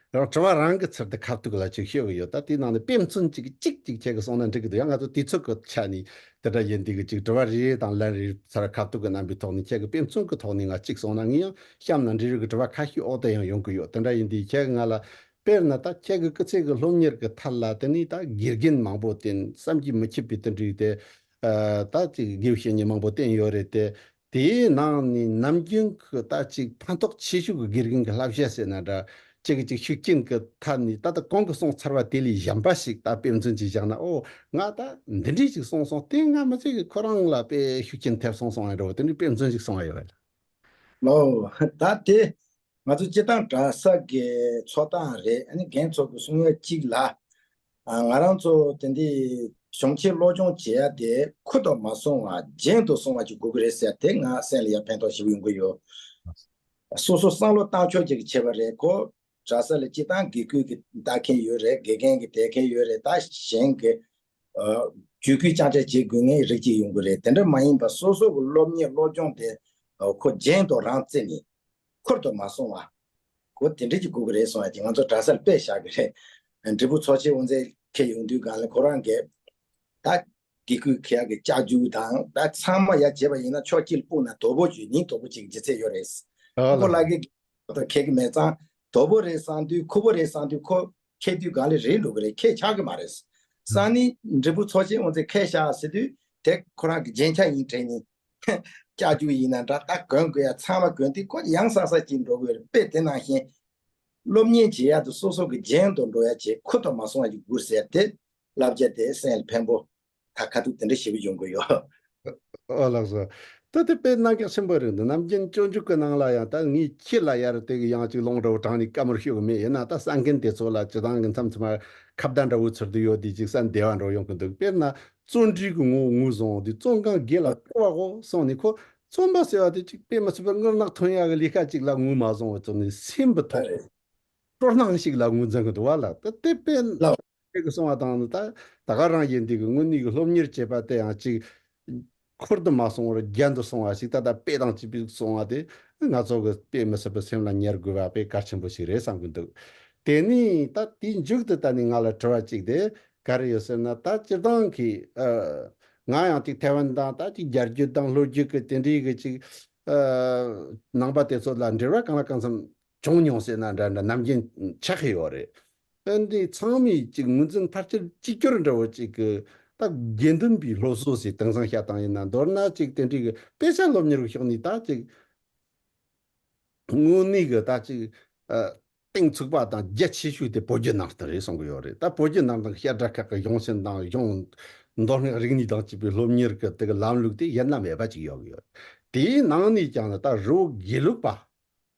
རང་དྲི་བ་རང་གི་ཚུལ་དུ་ཁ་ཐུག་ལ་ཅིག་ཤོད་གི་ཡོད། ད་དེའི་ནང་ནས་དཔེ་མཚོན་ཅིག་གཅིག་ཅིག་ཁྱེད་ཀྱིས་གསུངས་ན་འགྲིག་གི་འདུག་ཡང་ང་ཚོ་དུས་ཚོད་ཀྱི་ཆ་ནས་དེ་འདྲ་ཡིན་དུས་ཀྱི་ཅིག་དྲི་བ་རེ་རེ་དང་ལན་རེ་རེ་ཚུར་ཁ་ཐུག་གི་རྣམ་པའི་ཐོག་ནས་ཁྱེད་ཀྱིས་དཔེ་མཚོན་གྱི་ཐོག་ནས་ང་གཅིག་གསུངས་ན། ངས་ཡང་གཤམ་ན་འབྲི་རུ་གི་དྲི་བ་ཁ་ཤས་འོག་ཏུ་ཡང་ཡོང་གི་ཡོད། དེ་འདྲ་ཡིན་དུས་ཁྱེད་ཀྱིས་ང་ལ། དཔེར་ན་ད་ཁྱེད་ཀྱི་སྐུ་ཚེ་གི་སློབ་གཉེར་གྱི་ཐད་ལ་དེ་ནས་ད་དགེ་རྒན་མང་པོ་བསྟེན། བསམ་གྱིས་མི་ཁྱབ་པའི་དེ་འདྲའི་དེ་ཨ་ད་ཅིག་དགེ་བའི་བཤེས་གཉེན་མང་པོ་བསྟེན་ཡོད་རེད་དེ། དེའི་ནང་ནས་ནམ་རྒྱུན་གྱི་ད་ཅིག་ཕན་ཐོགས་ཆེ་ཤོས་ཀྱི་དགེ་རྒན་གྱི་བསླབ་བྱ་ཟེར་ན་འདྲ། ཅིག་ཅིག་ཤུགས་རྐྱེན་གྱི་ཐད་ནས་ད་ལྟ་གོང་གི་གསུངས་ཚར་བ་དེ་ལས་གཞན་པ་ཞིག་ད་དཔེ་མཚོན་ཅིག་བཞག་ན། ཨོ་ང་ད་འདི་འདྲའི་ཞིག་གསུངས་སོང་། དེ་ང་མི་ཚེ་གི་ཁོ་རང་ལ་དཔེ་ཤུགས་རྐྱེན་ཐེབས་སོང་གསུང་ཡ་འདྲ་བོ་དེ་འདྲའི་དཔེ་མཚོན་ཞིག་གསུང་ཡ་ཡོད་རེད། ལོ། ད་དེ་ང་ཚོ་སྤྱིར་བཏང་གྲྭ་ས་གི་འཚོ་སྟངས་རེད། ཨ་ནི་རྒན་ཚོ་གི་གསུང་ཡ་གཅིག་ལ། ཨ་ང་རང་ཚོ་དེ་འདི་གཞུང་ཆེན་སློབ་སྦྱོང་བྱེད་ཡ་དེ་ཁུར་དུ་མ་སོང་བ་རྒྱན་དུ་སོང་བ་ཅིག་དགོས་ཀྱི་རེད་ཟེར་དེ་ང་སེམས་ལ་ཡ་ཕན་ཐོགས་ཞེ་པོ་ཡོང་གི་ཡོད། སོ་སོ་བསམ་བློ་བཏང་ཕྱོགས་ཅིག་བྱས་པ་རེད། ཁོ་གྲྭ་ས་ལ་སྤྱིར་བཏང་དགེ་སྐོས་ཀྱི་ལྟ་མཁན་ཡོད་རེད། དགེ་རྒན་གྱི་དེ་མཁན་ཡོད་རེད། ད་གཞན་གྱི་ཨ་བརྒྱུད་སྐུལ་རྐྱང་རྐྱང་བྱེད་དགོས་མཁན་རིགས་ཅིག་ཡོང་གི་རེད། དེ་འདྲ་མ་ཡིན་པ་སོ་སོ་གི་སློབ་གཉེར་སློབ་སྦྱོང་དེ་ཨ་ཁོ་རྒྱན་དུ་རང་བརྩིས་ནས་ཁུར་དུ་མ་སོང་བ། ཁོ་དེ་འདྲ་ཅིག་དགོས་ཀྱི་རེད་གསུངས་ཡ་ཅིག་ང་ཚོ་གྲྭ་སར་དཔེ་བཞག་གི་རེད། འབྲས་སྤུངས་ཚོགས་ཆེན་དབུ་འཛིན་འཁེལ་ཡོང་དུས་སྒང་ལ་ཁོ་རང་གིས་ད་དགེ་སྐོས་འཁེལ་ཡ་གི་ལྕགས་རྒྱུག་དང་ད་ཚང་མ་ཡ་བྱས་པ་ཡིན་ན་ཕྱོགས་གཅིག་ལ་སྤུངས་ན་དོ་པོ་བརྗོད་ཉིན་དོ་པོ་ཅིག་ལྗིད་ཚད་ཡོད་རེད། ཨ་ཁོ་ལ། ལགས་ཀྱིས་ད་འཁེལ་གི་མེད་ཙང་དོ་པོ་རེད་བསམ་དུས་ཁུར་པོ་རེད་བསམ་དུས་ཁོ་འཁེལ་དུས་སྒང་ལ་རེད་འགྲོ་གི་རེད། འཁེལ་ཆགས་གི་མ་རེད། སང་ཉིན་འབྲས་སྤུངས་ཚོགས་ཆེན་དབུ་འཛིན་འཁེལ་བཞག་ཟེར་དུས་དེ་ཁོ་རང་གི་རྒྱན་ཆ་ཡིན་དྲན་ནས། ལྕགས་རྒྱུག་ཡིན་ན་འདྲ། ད་གོན་དགོས་ཡ་ཚང་མ་གོན་དུས་ཁོ་ཡང་ས་ས་ཅིག་འགྲོ་གི་རེད། དཔེ་དེ་ནང་བཞིན་སློབ་གཉེར་བྱེད་ཡ་དེ་སོ་སོ་གི་རྒྱན་དུ་འགྲོ་ཡ་བྱེད། ཁུར་དུ་མ་སོང་བ་ཅིག་དགོས་ཟེར་དེ་བསླབ་བྱ་དེ་སེམས་ལ་ཕན་པོ་ད་ཁ་ཐུག་དེ་འདྲ་ཞེ་པོ་ཡོང་གི་ཡོད། ཨོ་ལགས་སོ། ད་དེ་དཔེ་གནད་འགག་ཆེན་པོ་རེད་འདུག་ནམ་རྒྱུན་སྤྱོད་འཇུག་གི་ནང་ལ་ཡང་ད་ངས་ཁྱེད་ལ་ཡར་དེ་གི་ཡང་ཅིག་ལུང་འདྲ་བོ་དྲངས་ནས་བཀའ་མོལ་ཞུ་གི་མེད། ཡིན་ན་ད་གསན་མཁན་དེ་ཚོ་ལ་སྤྱིར་བཏང་གི་མཚམས་མཚམས་ཁ་བརྡ་འདྲ་བོ་ཚུལ་དུ་ཡོད་དེ་ཅིག་ས་བདེ་བ་འདྲ་བོ་ཡོང་གི་འདུག་དཔེར་ན་བརྩོན་འགྲུས་ཀྱི་ངོ་བོ་ངོས་བཟུང་དུས་བརྩོན་གང་དགེ་ལ་རྩོམ་པའོ་གསུངས་ནས། ཁོ་བརྩོན་པ་ཟེར་བ་དེ་ཅིག་དཔེ་མི་སྲིད་པའི་དངུལ་ནག་ཐོན་ཡག་གི་ལས་ཀ་ཅིག་ལ་ངོས་མ་བཟུང་བར་བརྩོན་ནས་སེམས་པའི་ཐོག་སྤྲོ་སྣང་ཞིག་ལ་ངོས་འཛིན་གི་འདུག་བ་ལ། ད་དེ་དཔེ་ཁྱེད་ཀྱིས་གསུངས་པ་དང་ནི་ད་ད་ག་རང་ཡིན་དུས་ཀྱི་དངོས་གནས་ཀྱི་སློབ་གཉེར་བྱེད་པ་དེ་ཡང་ཅིག་ཁུར་དུ་མ་སོང་བར་རྒྱན་དུ་སོང་བ་ཞིག་ད་ལྟ་དཔེ་དང་བཅས་པའི་གསུངས་པ་དེ་ང་ཚོ་གི་དཔེ་མི་སྲིད་པའི་སེམས་ལ་ཉར་དགོས་པ་དཔེ་གལ་ཆེན་པོ་ཞིག་རེད་བསམ་གྱི་འདུག་དེ་ནས་ད་དེའི་མཇུག་ཏུ་ད་ནི་ང་ལ་དྲི་བ་གཅིག་དེ་ག་རེ་ཡོད་ཟེར་ན། ད་སྤྱིར་བཏང་གི་ཨ་ང་ཡང་ཅིག་ཐའེ་ཝན་དང་ད་ཅིག་རྒྱ་རྒྱུད་དང་ལྷོ་རྒྱུད་ཀྱི་དེ་འདྲའི་གི་ཅིག་ཨ་ནང་པ་དེ་ཚོ་ལ་འབྲེལ་བ་གང་ལ་གང་འཚམ་བྱུང་མྱོང་ཟེར་ན་འདྲ་འདྲ་ནམ་རྒྱུན་ཆགས་ཀྱི་ཡོད་རེད། ཨ་འདི་ཚང་མས་ཅིག་ངོས་འཛིན་ཕལ་ཆེར་གཅིག་གྱུར་འདྲ་བོ་ཅིག་གི་ ད་དགེ་འདུན་པའི་སློབ་གསོ་ཟེར་དེང་སང་བཤད་སྟངས་ཡིན་ན། མདོར་ན་ཅིག་དེ་འདྲའི་གི་དཔེ་ཆ་སློབ་གཉེར་གྱི་ཕྱོགས་ནས་ད་ཅིག་དངོས་གནས་གི་ད་ཅིག་ཨ་གཏིང་ཚུགས་པ་དང་རྒྱ་ཆེ་ཤོས་དེ་བོད་བརྒྱུད་ནང་བསྟན་རེད་གསུང་གི་ཡོད་རེད། ད་བོད་བརྒྱུད་ནང་བསྟན་གྱི་བཤད་གྲྭ་ཁག་གི་གཞུང་ཆེན་དང་གཞུང་མདོ་སྔགས་རིག་གནས་དང་བཅས་པའི་སློབ་གཉེར་གྱི་དེ་གི་ལམ་ལུགས་དེ་ཡིན་ན་མེད་པ་ཅིག་ཡོད་གི་ཡོད། དེའི་ནང་ནས་ཀྱང་ད་རི་བོ་དགེ་ལུགས་པ།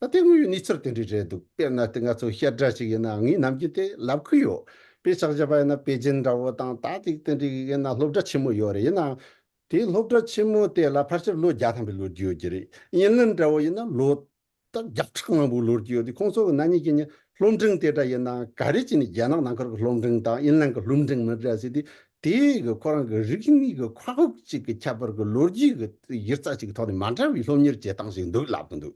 ད་དེ་དངོས་ཡོད་གནས་ཚུལ་དེ་འདྲ་རེད་འདུག་དཔེར་ན་དེ་ང་ཚོ་བཤད་གྲྭ་ཞིག་ཡིན་ན། ངས་ནམ་རྒྱུན་དེ་ལབ་ཀྱི་ཡོད། དཔེ་ཆ་བཞག་པ་ཡིན་ན་པེ་ཅིན་འདྲ་བོ་དང་ད་ཅིག་དེ་འདྲ་ཡིན་ན་སློབ་གྲྭ་ཆེན་མོ་ཡོད་རེད། ཡིན་ནའང་དེའི་སློབ་གྲྭ་ཆེན་མོ་དེ་ལ་ཕལ་ཆེར་ལོ་བརྒྱ་ཐམ་པའི་ལོ་རྒྱུས་ཡོད་ཀྱི་རེད། དབྱིན་ལན་འདྲ་བོ་ཡིན་ན་ལོ་ད་བརྒྱ་ཕྲག་མང་པོའི་ལོ་རྒྱུས་ཡོད་དུས། ཁོང་ཚོ་གི་ན་ནིང་གི་ཉིན་སློབ་འབྲིང་དེ་འདྲ་ཡིན་ན་ག་རེ་བྱས་ནས་རྒྱ་ནག་ནང་ཁུལ་གྱི་སློབ་འབྲིང་དང་དབྱིན་ལན་གྱི་སློབ་འབྲིང་མི་འདྲ་ཟེར་དུས། དེའི་གི་ཁོ་རང་གི་རིག་གནས་ཀྱི་མཁོ་དབུགས་གཅིག་གི་ཁྱད་པར་གྱི་ལོ་རྒྱུས་ཀྱི་གཞི་རྩ་གཅིག་གི་ཐོག་ནས་མ་འདྲ་བའི་སློབ་གཉེར་བྱེད་སྟངས་ཤིག་འདུག་ལབ་ཀྱི་འདུག་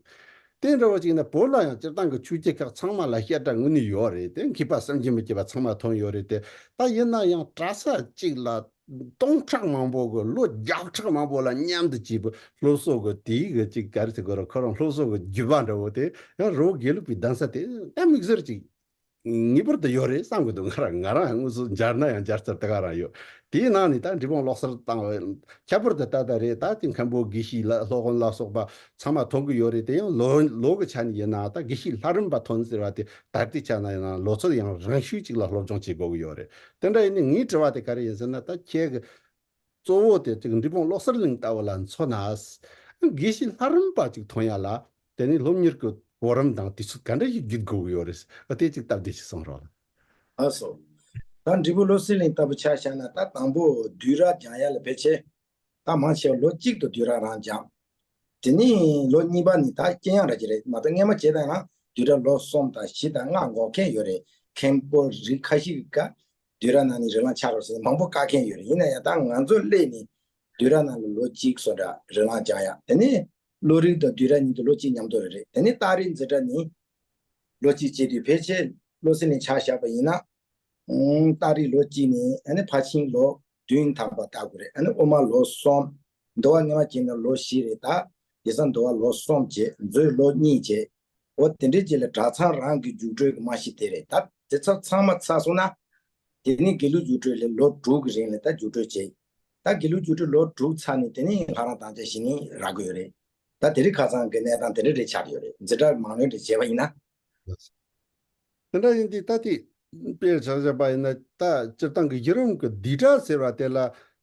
དེ་འདྲ་བ་ཅིག་ཡིན་ན་བོད་ལ་ཡང་སྤྱིར་བཏང་གི་ཆོས་བརྒྱུད་ཁག་ཚང་མ་ལ་བཤད་གྲྭ་དངོས་གནས་ཡོད་རེད་དེ། མཁས་པ་བསམ་གྱིས་མི་ཁྱབ་པ་ཚང་མ་ཐོན་ཡོད་རེད་དེ། ད་ཡིན་ན་ཡང་གྲྭ་ས་གཅིག་ལ་སྟོང་ཕྲག་མང་པོ་གི་ལོ་བརྒྱ་ཕྲག་མང་པོ་ལ་མཉམ་དུ་བྱས་པའི་སློབ་གསོ་གི་དེའི་གི་ཅིག་ག་རེ་ཟེར་དགོས་རེད། ཁོ་རང་སློབ་གསོ་གི་བརྒྱུད་པ་འདྲ་བོ་དེ་ཡང་རི་བོ་དགེ་ལུགས་པའི་གདན་ས་དེ་ད་དམིགས་བསལ་ཅིག་ངེས་པར་དུ་ཡོད་རེད་བསམ་གི་འདུག་ང་རང་ང་རང་དངོས་སུ་མཇལ་ན་ཡང་མཇལ་ཚུལ་དེ་ག་རང་ཡོད། དེའི་ནང་ནས་ད་འབྲས་སྤུངས་བློ་གསར་དང་ཁྱད་པར་དུ་ད་ལྟ་རེད། ད་དེ་མཁན་པོ་དགེ་བཤེས་ལ་སློབ་དཔོན་ལ་སོགས་པ་ཚང་མ་ཐོན་གི་ཡོད་རེད་དེ། ཡང་ལོ་ལོ་གི་ཆ་ནས་ཡིན་ན་ད་དགེ་བཤེས་ལྷ་རམས་པ་ཐོན་ཟེར་བ་དེ་ད་ལྟའི་ཆ་ན་ཡིན་ན་ལོ་ཚོད་ཡང་རིང་ཤོས་ཅིག་ལ་སློབ་སྦྱོང་བྱེད་དགོས་གི་ཡོད་རེད། དེ་འདྲ་ཡིན་ནའི་ངའི་དྲི་བ་དེ་ག་རེ་ཡིན་ཟེར་ན། ད་ཁྱེད་ཀྱི་གཙོ་བོ་དེ་ཅིག་འབྲས་སྤུངས་བློ་གསར་གླིང་ལྟ་བུ་ལ་མཚོན་ན། དགེ་བཤེས་ལྷ་རམས་པ་ཅིག་ཐོན་ཡ་ལ་དེ་ནི་སློབ་གཉེར་གྱི་གོ་རིམ་དང་དུས་ཚོད་ག་འདྲ་ཞིག་བརྒྱུད་དགོས་ཀྱི་ཡོད་རེད། ཨ་དེ་ཅིག་སྟབས་བདེ་ཞིག་གསུང་རོགས་ལ། ཨ་སོ། ད་འབྲས་སྤུངས་བློ་གསར་གླིང་ལྟ་བུ་ཆ་བཞག་ན། ད་དང་པོ་བསྡུས་གྲྭ་སྦྱང་ཡ་ལ་ཕལ་ཆེར་ད་མང་ཆེ་བ་ལོ་གཅིག་ཏུ་བསྡུས་གྲྭ་རང་སྦྱངས། དེ་ནས་ལོ་གཉིས་པ་ནི་ད་དཀྱེལ་ཡངས་ར་ཅིག་རེད། མ་གཏོགས་སྔས་མ་བྱས་ད་ཡང་བསྡུས་གྲྭ་ལོ་གསུམ་དང་བཞི་དང་ལྔ་འགོག་མཁན་ཡོད་རེད། མཁན་པོ་རིགས་ཁ་ཤས་ཀྱིས་བསྡུས་གྲྭ་ནང་ནས་རིགས་ལམ་ཆགས་རོགས་ཟེར་མང་པོ་བཀག་མཁན་ཡོད་རེད། ཡིན་ན་ཡང་ད་ང་ཚོ་སླེབས་ནས་བསྡུས་གྲྭ་ནང་ལ་ལོ་གཅིག་བཟོ་འདྲ་རིགས་ལམ་སྦྱང་ཡ། དེ་ནས་བློ་རིག་དང་བསྡུས་གྲྭ་གཉིས་དེ་ལོ་གཅིག་མཉམ་དུ་རེད། རེད། དེ་ནས་རྟགས་རིགས་འཛིན་གྲྭ་ནི་ལོ་གཅིག་བྱས་དུས་ཕལ་ཆེར་བློ་གསར་གླིང་ཆ་བཞག་པ་ཡིན་ན། ཨང་། རྟགས་རིགས་ལོ་གཅིག་ནས་ཨ་ནི་ཕར་ཕྱིན་ལོ་བདུན་ཐམ་པ་བལྟ་དགོས་རེད། ཨ་ནི་དབུ་མ་ལོ་གསུམ། འདུལ་བ་སྔོན་མ་བྱས་ན་ལོ་བཞི་རེད། ད་དེང་སང་འདུལ་བ་ལོ་གསུམ་བྱས། མཛོད་ལོ་གཉིས་བྱས། འོ་དེ་འདྲའི་རྗེས་ལ་གྲྭ་ཚང་རང་གི་རྒྱུགས་སྤྲོད་ཀྱི་རྨང་གཞི་དེ་རེད། ད་དེ་ཚོ་ཚང་མ་ཚར་སོང་ན། དེ་ནི་དགེ་ལུགས་རྒྱུགས་སྤྲོད་ལ་ལོ་དྲུག་གི་རིང་ལ་ད་རྒྱུགས་སྤྲོད་བྱས། ད་དགེ་ལུགས་རྒྱུགས་སྤྲོད་ལོ་དྲུག་ཚར་ནས་དེ་ནི་ལྷ་རམས་དམ་བཅའ་གཞི་ནས་རག་གི་ཡོད་རེད། ད་དེ་རིང་ཁ་སང་གི་གནས་སྟངས་དེ་འདྲ་རེད་ཆགས་ཡོད་རེད། འཛིན་གྲྭ་མང་ཉུང་དེ་བྱས་པ་ཡིན་ན། དེ་འདྲ་ཡིན་དུས་ད་དེ་དཔེར་ཆ་བཞག་པ་ཡིན་ན། ད་སྤྱིར་བཏང་གི་གཞི་རིམ་གྱི་བསྡུས་གྲྭ་ཟེར་བ་དེ་ལ་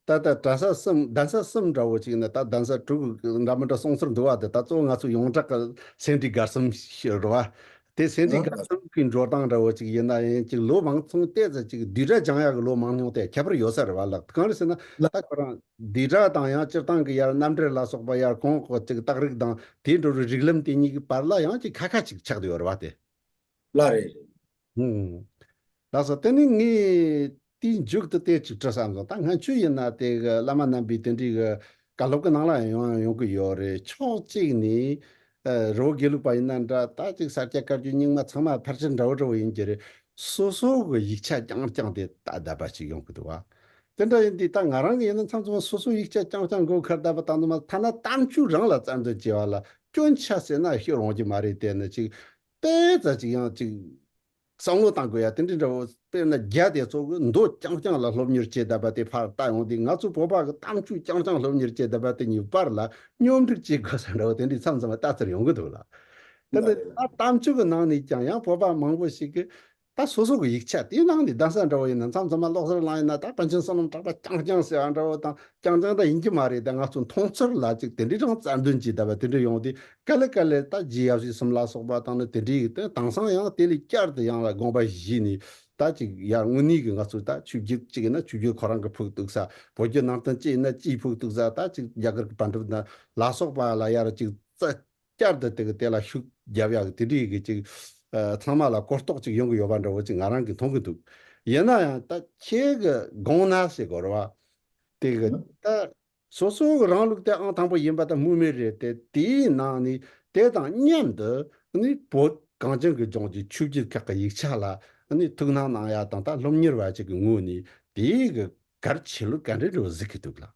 ད་ལྟ་གྲྭ་ས་གསུམ། གདན་ས་གསུམ་འདྲ་བོ་ཅིག་ཡིན་ན། ད་གདན་ས་དྲུག་འདྲ་མི་འདྲ་གསུང་སྲོལ་འདུག་པ། དེ་ད་གཙོ་བོ་ང་ཚོ་ཡོངས་གྲགས་ཀྱི་སེ་འབྲས་དགའ་གསུམ་ཞིག་རེད་བ། དེ་སེ་འབྲས་དགའ་གསུམ་གྱི་འགྲོ་སྟངས་འདྲ་བོ་ཅིག་ཡིན་ན་ཡང་ཅིག་ལོ་མང་ཚང་ཏོག་ཙམ་ཅིག་བསྡུས་གྲྭ་སྦྱང་ཡག་གི་ལོ་མང་ཉུང་དེ་ཁྱད་པར་ཡོད་ས་རེད་བ་ལགས། གང་རེད་ཟེར་ན། ད་ཁོ་རང་བསྡུས་གྲྭ་དང་ཡང་སྤྱིར་བཏང་གི་ཡར་རྣམ་འགྲེལ་ལ་སོགས་པ་ཡར་གོང་གི་ཅིག་རྟགས་རིགས་དང་དེའི་འགྲོ་རུ་རིགས་ལམ་དེ་གཉིས་ཀྱི་བར་ལ་ཡང་ཅིག་ཁ་ཁ་ཅིག་ཆགས་བསྡད་ཡོད་རེད་བ་དེ། ལགས་རེད། ཧུམ། ལགས་སོ། དེ་ནི་ངས་དེའི་མཇུག་ཏུ་དེ་ཅིག་དྲི་བསམ་སོང་། ད་སྔ་ཆོས་ཡིན་ན་དེ་གི་བླ་མ་རྣམ་པའི་དེ་འདྲའི་གི་བཀའ་སློབ་ཀྱི་ནང་ལ་ཡང་ཡོང་ཡོང་གི་ཡོད་རེད། ཕྱོགས་གཅིག་ནས་ཨ་རི་བོ་དགེ་ལུགས་པ་ཡིན་ན་འདྲ། ད་ཅིག་ས་སྐྱ་བཀའ་བརྒྱུད་རྙིང་མ་ཚང་མ་ཕལ་ཆེར་འདྲ་བོ་འདྲ་བོ་ཡིན་གྱི་རེད། སོ་སོ་གི་ཡིག་ཆ་རྐྱང་རྐྱང་དེ་ད་བསྡད་པ་ཅིག་ཡོང་གི་འདུག་བ། དེ་འདྲ་ཡིན་དུས་ད་ང་རང་གི་ཡིན་ན་མཚམས་མཚམས་སོ་སོ་ཡིག་ཆ་རྐྱང་རྐྱང་མགོ་ཁར་བསྡད་པ་དང་དུ་མ། ཐ་ན་གཏམ་རྒྱུད་རང་ལ་རྩལ་འདོན་བྱེད་པ་ལ་སྐྱོན་ཆ་ཟེར་ན་ཤོད་རུང་གི་མ་རེད། དེ་ནི་ཅིག་དཔེ་ཙམ་ཅིག་ཡང་ཅིག་བསམ་བློ་བཏང་དགོས་ཡ་དེ་འདྲ་འདྲ་བོ། དཔེར་ན་རྒྱ་དེ་ཚོ་གི་མདོ་རྐྱང་རྐྱང་ལ་སློབ་གཉེར་བྱེད་བསྡད་པ་དེ་ཕར་ལྟ་ཡོང་དུས། ང་ཚོ་བོད་པ་གི་གཏམ་རྒྱུད་རྐྱང་རྐྱང་སློབ་གཉེར་བྱེད་བསྡད་པ་དེ་གཉིས་བར་ལ་སྙོམས་སྒྲིག་བྱེད་དགོས་ས་འདྲ་བོ་དེ་འདྲའི་མཚམས་མཚམས་ལ་ལྟ་ཚུལ་ཡོང་གི་འདུག་ལ། དེ་འདྲ་ད་གཏམ་རྒྱུད་གི་ནང་ནས་ཀྱང་ཡང་བོད་པ་མང་པོ་ཞིག་གིས་ད་སོ་སོ་གི་ཡིག་ཆ་དེའི་ནང་ནས་གདན་ས་འདྲ་བོ་ཡིན་ན། མཚམས་མཚམས་མ་བློ་གསར་གླིང་ཡིན་ན་ད་པཎ་ཆེན་བསོད་ནམས་གྲགས་པ་རྐྱང་རྐྱང་ཟེར་བ་འདྲ་བོ་དང་། རྐྱང་རྐྱང་ད་ཡིན་གྱི་མ་རེད། ད་ང་ཚོ་མཐོང་ཚུལ་ལ་ཅིག་དེ་འདྲའི་རང་རྩལ་འདོན་གྱིས་བསྡད་པ་དེ་འདྲ་ཡོང་དུས། ག་ལེ་ག་ལེ་ད་རྗེ་ཡབ་སྲས་གསུམ་ལ་སོགས་པ་དང་ནི་དེ་འདྲའི་དེ་དེང་སང་ཡང་དེ་ལས་བསྐྱར་དུ་ཡང་ལ་དགོངས་པ་བཞེས་ནས། ད་ཅིག་ཡར་དངོས་གནས་ཀྱི་ང་ཚོ་ད་ཆོས་བརྒྱུད་ཅིག་ཡིན་ན་ཆོས་བརྒྱུད་ཁོ་རང་གི་ཕུགས་གཏུགས་ས། བོད་བརྒྱུད་ནང་བསྟན་ཅིག་ཡིན་ན་ཅིག་ཕུགས་གཏུགས་ས། ད་ཅིག་རྒྱ་གར་གྱི་པཎ་གྲུབ་ན་ལ་སོགས་པ་ལ་ཡར་ཅིག་རྩ་བསྐྱར་དུ་དེ་གི་དེ་ལ་ཤུགས་རྒྱབ་ཡག་གི་དེ་འདྲའི་གི་ཅིག་ཨ་ཚང་མ་ལ་གོ་རྟོགས་ཅིག་ཡོང་གི་ཡོད་པ་འདྲ་བོ་ཅིག་ང་རང་གིས་མཐོང་གི་འདུག་ཡིན་ན་ཡང་ད་ཁྱེད་ཀྱི་དགོངས་ན་ཟེར་དགོས་རེད་བ། དེ་གི་ད་སོ་སོ་གི་རང་ལུགས་དེ་ཨང་དང་པོ་ཡིན་པ་ད་སྨོས་མེད་རེད་དེ། དེའི་ནང་ནས་དེ་དང་མཉམ་དུ་ནི་བོད་གངས་ཅན་གྱི་ལྗོངས་ཀྱི་ཆོས་བརྒྱུད་ཁག་གི་ཡིག་ཆ་ལ་ནི་ཐུགས་སྣང་གནང་ཡ་དང་། ད་སློབ་གཉེར་བ་ཅིག་གི་ངོས་ནས་དེའི་གི་གལ་ཆེ་ལོས་ག་འདྲ་འདྲ་བོ་གཟིགས་ཀྱི་འདུག་ལགས།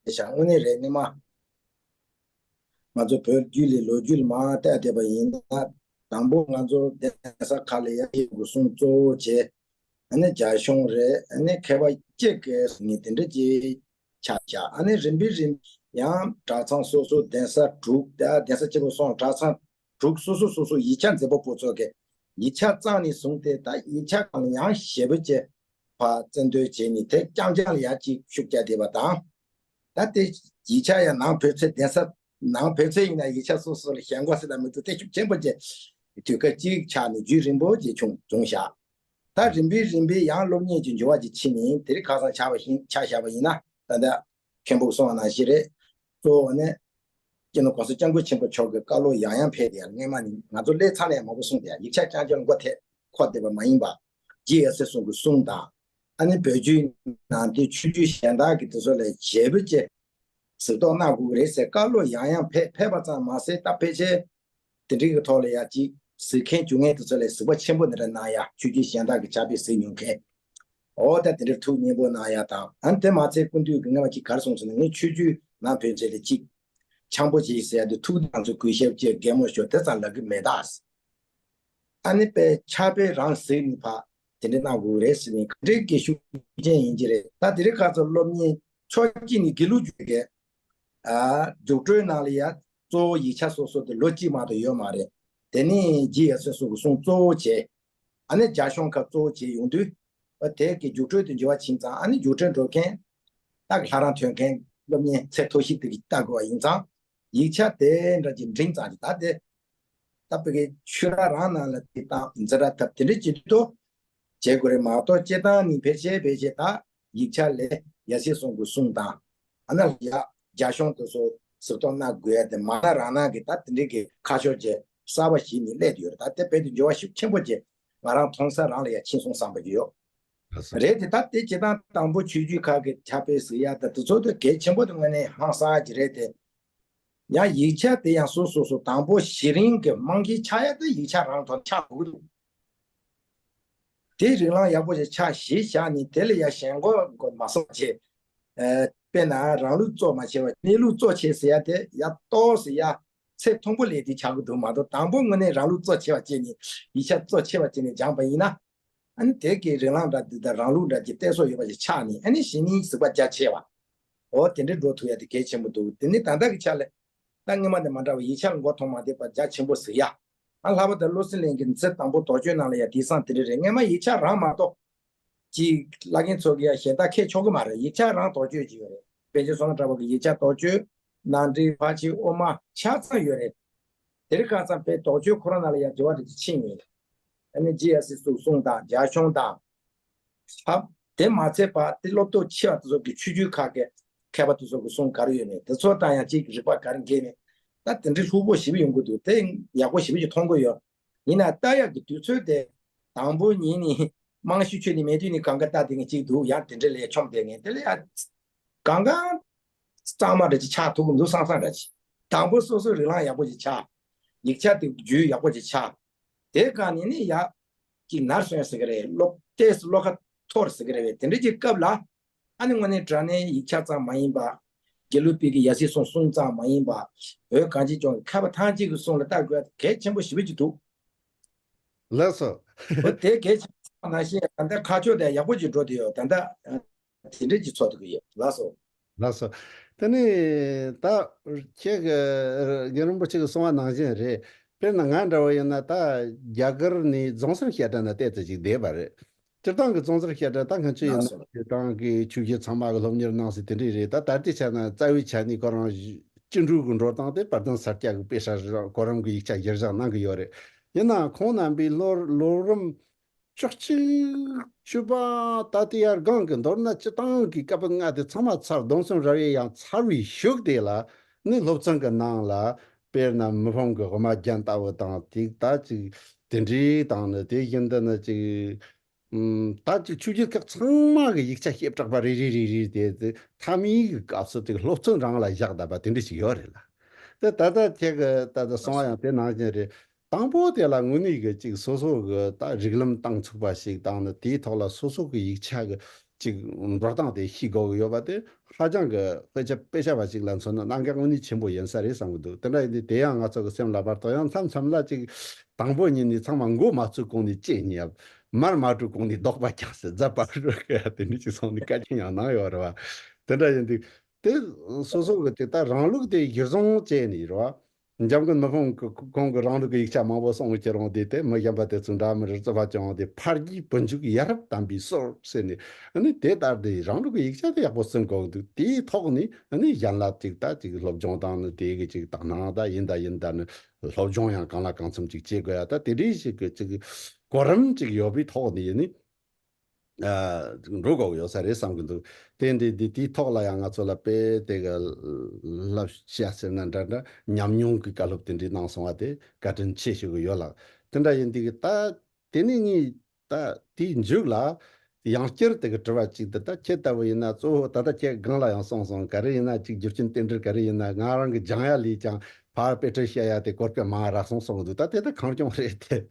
དེ་བྱ་དངོས་གནས་རེད། སྔོན་མ་ང་ཚོ་བོད་བརྒྱུད་ལས་ལོ་རྒྱུས་ལ་མར་བལྟས་བསྡད་པ་ཡིན་ན། དང་པོ་ང་ཚོ་གདན་ས་ཁག་ལ་ཡར་ཞུ་དགོས་གསུང་གཙོ་བོ་བྱས། ཨ་ནི་རྒྱ་གཞུང་རེད། ཨ་ནི་མཁས་པ་གཅིག་གིས་ངས་དེ་འདྲ་ཅིག་ཆ་བཞག་ཨ་ནི་རིམ་པས་རིམ་ཡང་གྲྭ་ཚང་སོ་སོ་གདན་ས་དྲུག་ད་གདན་ས་གཅིག་པུ་སོང་གྲྭ་ཚང་དྲུག་སོ་སོ་སོ་སོ་ཡིག་ཆ་མཛད་པ་པོ་ཚོ་གིས་ཡིག་ཆ་བཙལ་ནས་བཟུང་སྟེ། ད་ཡིག་ཆ་གང་ཡང་ཞེ་པོ་ཅིག་ཕར་རྩེ་འདོན་བྱས་ནས་དེ་རྐྱང་རྐྱང་ལ་ཡ་གཅིག་ཤུགས་རྒྱག་བསྡད་པ་དང་། ད་དེ་ཡིག་ཆ་ཡང་ནང་བོད་ཚེ་གདན་ས་ནང་བོད་ཚེ་ཡིན་ན་ཡིག་ཆ་སོ་སོ་ལ་ཞལ་འགོ་ཟེར་ན་མི་འདུག་དེ་ཤུགས་ཆེན་པོ་ཅིག་དུས་སྐབས་གཅིག་ཆགས་ནས་རྒྱུན་རིང་པོ་ཅིག་བྱུང་བྱུང་བཞག་ད་རིམ་པས་རིམ་པས་ཡང་སློབ་གཉེར་གྱི་འགྱུར་བ་ཅིག་ཕྱིན་ནས་དེ་རིང་ཁ་སང་ཆགས་པ་བཞིན་ཆ་བཞག་པ་ཡིན་ན། ད་ལྟ་མཁན་པོ་གསུངས་པ་ནང་བཞིན་རེད། གཙོ་བོ་ནི་སྤྱི་ནོར་༸གོང་ས་༸སྐྱབས་མགོན་ཆེན་པོ་མཆོག་གི་བཀའ་སློབ་ཡང་ཡང་ཕེབས་ཏེ། སྔོན་མ་ནི་ང་ཚོ་སླེབས་ཚར་ནས་མང་པོ་གསུངས་ཏེ། ཡིག་ཆ་རྐྱང་རྐྱང་མགོ་ཐད་འཁོར་བསྡད་པ་མ་ཡིན་པ། རྗེ་ཡབ་སྲས་གསུམ་གྱི་གསུང་དང་། ཨ་ནི་བོད་བརྒྱུད་ནང་བསྟན་ཆོས་བརྒྱུད་གཞན་དག་གི་དེ་ཚོ་ལས་བྱས་པོ་ཅིག་གཟིགས་རྟོག་གནང་དགོས་ཀྱི་རེད་ཟེར་བཀའ་སློབ་ཡང་ཡང་ཕེབས་ཕེབས་པ་ཙམ་མ་ཟད། ད་ཕལ་ཆེར་དེ་འདྲའི་གི་ཐོག་ལ་ཡ་གཅིག་གཟིགས་མཁན་བརྒྱུད་མཁན་དེ་ཚོ་ལས་གཟིགས་པ་ཆེན་པོ་འདི་འདྲ་གནང་ཡ། ཆོས་བརྒྱུད་གཞན་དག་གི་ཕྱག་དཔེ་གཟིགས་མྱོང་མཁན། འོ་ད་དེ་འདྲའི་ཐུགས་མཉེས་པོ་གནང་ཡ་དང་། ཨ་ནི་དེ་མ་ཚད་སྐུ་མདུན་གྱིས་སྔོན་མ་གཅིག་ག་རེ་གསུངས་ཟེར་ན། ངས་ཆོས་བརྒྱུད་ནང་བོད་ཚེ་ལས་གཅིག་འཆམ་པོ་བྱེད་ཟེར་ཡ་དེ། ཐུགས་དང་ཚོ་གུས་ཞབས་བཅས་གད་མོ་ཤོར་དེ་ཙམ་ལབ་ཀྱི་མེད་ད། ཨ་ནི་དཔེ་ཕྱག་དཔེ་རང་གཟིགས་ནས་ཕར་དེ་འདྲ་གནང་དགོས་རེད་ཟེར་ནས། ག་འདྲའི་གི་ཤུགས་རྐྱེན་ཡིན་གྱི་རེད། ད་དེ་རིང་ཁ་སང་སློབ་གཉེར་ཕྱོགས་གཅིག་ནས་དགེ་ལུགས་བརྒྱུད་ཀྱི་ཨ་རྒྱུགས་སྤྲོད་ནང་ལ་ཡ་གཙོ་བོ་ཡིག་ཆ་སོ་སོ་དེ་ལོ་གཅིག་མ་གཏོགས་ཡོད་མ་རེད། དེ་ནས་རྗེ་ཡབ་སྲས་གསུམ་གྱི་གསུང་གཙོ་བོ་བྱས། ཨ་ནི་རྒྱ་གཞུང་ཁག་གཙོ་བོ་བྱས་ཡོང་དུས། ཨ་དེ་གི་རྒྱུགས་སྤྲོད་དུ་འགྱུར་བ་ཕྱིན་ཙང་། ཨ་ནི་རྒྱུགས་སྤྲོད་འགྲོ་མཁན་ད་གི་ལྷ་རམས་ཐོན་མཁན་སློབ་གཉེར་ཚད་མཐོ་ཤོས་དེ་གི་ལྟ་དགོས་པ་ཡིན་ཙང་། ཡིག་ཆ་དེ་འདྲ་ཅིག་འབྲིང་ཙམ་ཅིག་ད་དེ་ད་བོད་ཀྱི་ཆོས་ར་རང་ནང་ལ་དེ་དང་འཛིན་གྲྭ་ཐབས་དེ་འདྲ་ཅིག་ཏུ་བྱེད་དགོས་རེད་མ་གཏོགས། སྤྱིར་བཏང་ནི་ཕལ་ཆེར་ཕལ་ཆེར་ད་ཡིག་ཆ་ལས་ཡབ་སྲས་གསུམ་གྱི་གསུང་དང་། ཨ་ནི་ཡ་རྒྱ་གཞུང་དེ་ཚོ་གཟིགས་རྟོག་གནང་དགོས་ཡ་དེ་མ་ན་རང་ནང་གི་ད་དེ་འདྲའི་གི་ཁ་ཕྱོགས་ཅིག་གསར་པ་ཞིག་ནས་སླེབས་ཡོད་རེད། ད་དེ་བོད་དུ་འགྱུར་བ་ཤུགས་ཆེན་པོ་ཅིག་ང་རང་མཐོང་ས་རང་ལ་ཡ་ཕྱིན་སོང་བསམ་པ་ཅིག་ཡོད། ལགས་སོ། རེད་དེ། ད་དེ་སྤྱིར་བཏང་དང་པོ་ཆོས་བརྒྱུད་ཁག་གི་ཕྱག་དཔེ་གཟིགས་ཡ་ད་དེ་ཚོ་དེ་གལ་ཆེན་པོ་དེ་དངོས་གནས་ཧང་སང་ཅིག་རེད་དེ། ཡང་ཡིག་ཆ་དེ་ཡང་སོ་སོ་སོ་དང་པོ་གཞི་རིམ་གྱི་རྨང་གཞི་ཆགས་ཡ་དེ་ཡིག་ཆ་རང་ཐོག་ཆགས་དགོས་ཀྱི་འདུག་དེ་རིགས་ལམ་ཡག་པོ་ཞིག་ཆགས་གཞི་བཞག་ནས་དེ་ལ་ཡ་ཞེན་ཁོག་མ་སོང་བྱས། ཨ་དཔེར་ན་རང་ལུགས་གཙོ་མ་བྱས་པ་གནས་ལུགས་གཙོ་བྱས་ཟེར་ཡ་དེ་ཡ་ཏོག་ཙམ་ཡ་ཚད་མཐོན་པོ་སླེབས་དེ་ཆགས་ཀྱི་འདུག་མ་གཏོགས། དང་པོ་དངོས་གནས་རང་ལུགས་གཙོ་ཆེ་བ་བྱས་ནས་ཡིག་ཆ་གཙོ་ཆེ་བ་བྱས་ནས་སྦྱངས་པ་ཡིན་ན། ཨ་ནི་དེ་གའི་རིགས་ལམ་འདྲ་འདི་དང་རང་ལུགས་འདྲ་ཅིག་གཏད་སོ་ཡོད་པ་ཞིག་ཆགས་ནས། ཨ་ནི་གཞི་ནས་གཟིགས་པ་རྒྱ་ཆེ་བ། འོ་དེ་འདྲའི་འགྲོ་ཐུབ་ཡ་དེ་གལ་ཆེན་པོ་འདུག་དེ་ནི་ད་ལྟ་གི་ཆ་ལ་ད་སྔོན་མ་དེ་མ་འདྲ་བ་ཡིག་ཆ་ལ་མགོ་ཐོག་མ་བསྡད་པ་རྒྱ་ཆེན་པོ་གཟིགས་ཡ། ཨ་ལྷག་པར་དུ་བློ་གསལ་གླིང་གི་ཚེ་དང་པོ་དོགས་གཅོད་ནང་ལ་ཡ་དེང་སང་དེ་འདྲ་རེད། སྔོན་མ་ཡིག་ཆ་རང་མ་གཏོགས་ཅིག་བླ་རྒན་ཚོ་གི་ཡ་གཞན་དག་ཁྱེར་ཆོག་གི་མ་རེད། ཡིག་ཆ་རང་དོགས་གཅོད་ཅིག་ཡོད་རེད། པཎ་ཆེན་བསོད་ནམས་གྲགས་པ་གི་ཡིག་ཆ་དོགས་གཅོད། ནང་འགྲེལ་ཕར་ཕྱིན་དབུ་མ་ཆ་ཚང་ཡོད་རེད། དེ་རིང་ཁ་སང་དཔེ་དོགས་གཅོད་ཁོ་རང་ནང་ལ་ཡ་འགྱུར་བ་རེ་ཅིག་ཕྱིན་ཡིན། ཨ་ནི་རྗེ་ཡབ་སྲས་གསུམ་གསུང་དང་རྒྱ་གཞུང་དང་། ཧ། དེ་མ་ཚད་པ་དེ་སློབ་སྟོབས་ཆེ་བ་དེ་ཚོ་གི་ཆོས་བརྒྱུད་ཁག་གི་མཁས་པ་དེ་ཚོ་གི་གསུང་ག་རེ་ཡོད་མེད་དེ་ཚོ་དང་ཡང་གཅིག་རིག་པ་ག་རེ་འགལ་མེད། ད་དེ་འདྲའི་ལྷུག་པོ་ཞེ་པོ་ཡོང་གི་འདུག་དེ་ཡག་པོ་ཞེ་པོ་ཅིག་མཐོང་གི་ཡོད། ཡིན་ན་ལྟ་ཡག་གི་དུས་ཚོད་དེ་དང་པོ་ཉིད་ནས་རྨང་གཞི་ཆོས་ནི་མེད་དུས་ནས་གང་ག་ལྟ་དེ་ངས་གཅིག་འདུག་ཡང་དེ་འདྲ་ལས་ཆོམ་དེ་ངས་དེ་ལས་ཡ་གང་གང་གཙང་མ་འདྲ་ཅིག་ཆགས་ཐུབ་ཀྱི་མི་འདུག་སང་སང་འདྲ་ཅིག་དང་པོ་སོ་སོའི་རིགས་ལམ་ཡག་པོ་ཅིག་ཆགས། ཡིག་ཆ་དེ་རྒྱུས་ཡག་པོ་ཅིག་ཆགས། དེ་གང་ནས་ནི་ཡ། གཅིག་ནར་སོན་ཟེར་གི་རེད། བློ་ཏོག་ཙམ་བློ་ཁ་འཐོར་ཟེར་གི་རེད་བས། དེ་འདྲ་གྱི་སྐབས་ལ། ཨ་ནི་དངོས་གནས་དྲང་གནས་ཡིག་ཆ་ཙམ་མ་ཡིན་པ། དགེ་ལུགས་པའི་གི་ཡབ་སྲས་གསུམ་གསུང་ཙམ་མ་ཡིན་པ། བོད་གངས་ཅན་ལྗོངས་ཀྱི་མཁས་པ་ཐམས་ཅད་ཀྱི་གསུང་ལ་ལྟ་དགོས་ཡ་གལ་ཆེན་པོ་ཞེ་པོ་ཅིག་འདུག་ལགས་སོ། འོ་དེ་གལ་ཆེན་པོ་ནང་བཞིན་ད་ལྟ་ཁ་ཕྱོགས་དེ་ཡག་པོ་ཅིག་འགྲོ་བསྡད་ཡོད། ད་ལྟ། དེ་འདྲས་ཀྱི་ཚོགས་འདུ་གི་ཡོད། ལགས་སོ། ལགས་སོ། དེ་ནས་ད་ཁྱེད་ཀྱི་རྒན་རིན་པོ་ཆེ་གི་གསུང་བ་ནང་བཞིན་རེད། དཔེར་ན་ང་འདྲ་བོ་ཡིན་ན་ད་རྒྱ་གར་ནས་རྫོང་སར་བཤད་གྲྭ་ན་བལྟས་ཙམ་ཞིག་བསྡད་པ་རེད། སྤྱིར་བཏང་གི་རྫོང་སར་བཤད་གྲྭ་ད་ང་ཚོ་ཡིན་ན་ལགས་སོ། སྤྱིར་བཏང་གི་ཆོས་བརྒྱུད་ཚང་མ་གི་སློབ་གཉེར་གནང་སྲིད་དེ་འདྲས་རེད། ད་ད་ལྟའི་ཆ་ན་རྩ་བའི་ཆ་ནས་ཁོ་རང་སྤྱི་འགྲོས་ཀྱི་འགྲོ་སྟངས་དེ་དཔལ་ལྡན་ས་སྐྱ་གི་དཔེ་ཧྲ་རི་རང་ཁོ་རང་གི་ཡིག་ཆ་གཞིར་བཞག་གནང་གི་ཡོད་རེད། ཡིན་ནའང་ཁོང་རྣམ་པའི་ལོ་ལོ་རིམ་བཅུ་གཅིག་བཅུ་པ་ད་ལྟའི་ཡར་སྒང་གི་མདོར་ན་སྤྱིར་བཏང་གི་བཀའ་པོད་ལྔ་དེ་ཚང་མ་ཚར། སྡོམ་གསུམ་རབ་དབྱེ་ཡང་ཚར་བའི་གཞུག་དེ་ལ་ནི་སློབ་ཚན་གྱི་ནང་ལ་དཔེར་ན་མི་ཕམ་གྱི་དབུ་མ་རྒྱན་ལྟ་བུ་དང་དེ་ད་ཅིག་དེ་འདྲའི་དང་ནི་དེ་བཞིན་དུ་ནི་ཅིག་ད་ཅིག་ཆོས་བརྒྱུད་ཁག་ཚང་མ་གི་ཡིག་ཆ་བྱེ་བྲག་པ་རེ་རེ་རེ་རེ་དེ་དེ་མཐའ་མའི་གི་སྐབས་སུ་དེ་སློབ་ཚན་རང་ལ་བཞག་བསྡད་པ་དེ་འདྲ་ཞིག་ཡོད་རེད་ལ། དེ་ད་ལྟ་ཁྱེད་ཀྱི་ད་ལྟ་གསུང་བ་ཡང་དེ་ནང་བཞིན་རེད། དང་པོ་དེ་ལ་དངོས་གནས་ཀྱི་ཅིག་སོ་སོ་གི་ད་རིགས་ལམ་བཏང་ཚུགས་པ་ཞིག་དང་ནི་དེའི་ཐོག་ལ་སོ་སོ་གི་ཡིག་ཆ་གི་ཅིག་འགྲོ་སྟངས་དེ་ཤེས་དགོས་ཀྱི་ཡོད་པ་དེ་ཧ་ཅང་གི་དཔེ་ཆ་དཔེ་ཆ་བ་ཞིག་ལ་མཚོན་ན་གནད་འགག་དངོས་གནས་ཆེན་པོ་ཡིན་ས་རེད་བསམ་གྱི་འདུག་དེ་འདྲ་ཡིན་དུས་དེ་ཡང་ང་ཚོ་གི་སེམས་ལ་བར་དོ་ཡང་མཚམས་མཚམས་ལ་ཅིག་དང་པོ་ཉིད་ནས་ཚང་མ་མགོ་མ་ཚོས་གོང་ནས་དཔྱད་སྙམ། མར་མ་བྲོས་གོང་ནས་ལྡོག་པ་རྒྱག་ཟེར། རྫ་བར་རོལ་གི་དེ་འདྲ་ཅིག་སོང་ནས་བཀའ་རྒྱ་ཡང་གནང་ཡོད་རེད་བ། དེ་འདྲ་ཡིན་དུས་དེ་སོ་སོ་གི་དེ་ད་རང་ལུགས་དེ་གཞིར་བཟུང་བྱས་ནས་རེད་བ། འཇམ་མགོན་མི་ཕམ་གི་ཁོང་གི་རང་ལུགས་ཀྱི་ཡིག་ཆ་མང་པོ་གསུངས་ཀྱི་རུང་དེ་དེ་མི་གཞན་པ་དེ་ཚོ་འདྲ་མི་རེད། རྩོད་པ་བྱུང་དེ་ཕར་རྒྱུད་བུ་འཇུག་ཡ་རབས་དམ་པའི་སྲོལ་ཟེར་ནས་ཨ་ནི་དེ་ལྟར་དེ་རང་ལུགས་ཀྱི་ཡིག་ཆ་དེ་ཡག་པོ་གསུང་གི་འདུག་དེའི་ཐོག་ནས་ཨ་ནི་གཞན་ལ་ཅིག་ད་ཅིག་སློབ་སྦྱོང་དང་ནི་དེ་གི་ཅིག་དག་སྣང་ད་ཡིན་ད་ཡིན་ད་ནི་སློབ་སྦྱོང་ཡང་གང་ལ་གང་འཚམ་ཅིག་བྱེད་དགོས་ཡ། ད་དེ་འདྲའི་ཞིག་གི་ཅིག་གོ་རིམ་ཅིག་ཡོད་པའི་ཐོག་ནས་ནི། ཨ། འགྲོ་དགོས་ཡོད་ས་རེད་བསམ་གྱི་འདུག་དེ་འདི་འདི་དེའི་ཐོག་ལ་ཡང་ང་ཚོ་ལ་དཔེ་དེ་ག་བསླབ་བྱ་ཟེར་ན་འདྲ་འདྲ་ཉམས་མྱོང་གི་བཀའ་སློབ་དེ་འདྲའི་གནང་སོང་བ་དེ་བཀའ་དྲིན་ཆེ་ཞུ་གི་ཡོད་ལགས། དེ་འདྲ་ཡིན་དུས་ད་དེ་ནས་ངས་ད་དེའི་མཇུག་ལ་ཡང་བསྐྱར་དེ་ག་དྲི་བ་གཅིག་འདི་ད་ཁྱེད་ལྟ་བུ་ཡིན་ན་གཙོ་བོ་ད་ལྟ་ཁྱེད་སྒང་ལ་ཡང་གསུངས་སོང་། ག་རེ་ཡིན་ན་ཅིག་རྒྱུ་རྐྱེན་རྟེན་འབྲེལ་ག་རེ་ཡིན་ན་ང་རང་གི་སྦྱང་ཡ་ལས་ཀྱང་། ཕར་དཔེ་ཁྲིད་བཤད་ཡ་དེ་གོ་སྐབས་མང་རག་སོང་གསུང་གི་འདུག་ད་དེ་ད་གང་བྱུང་རེད་དེ།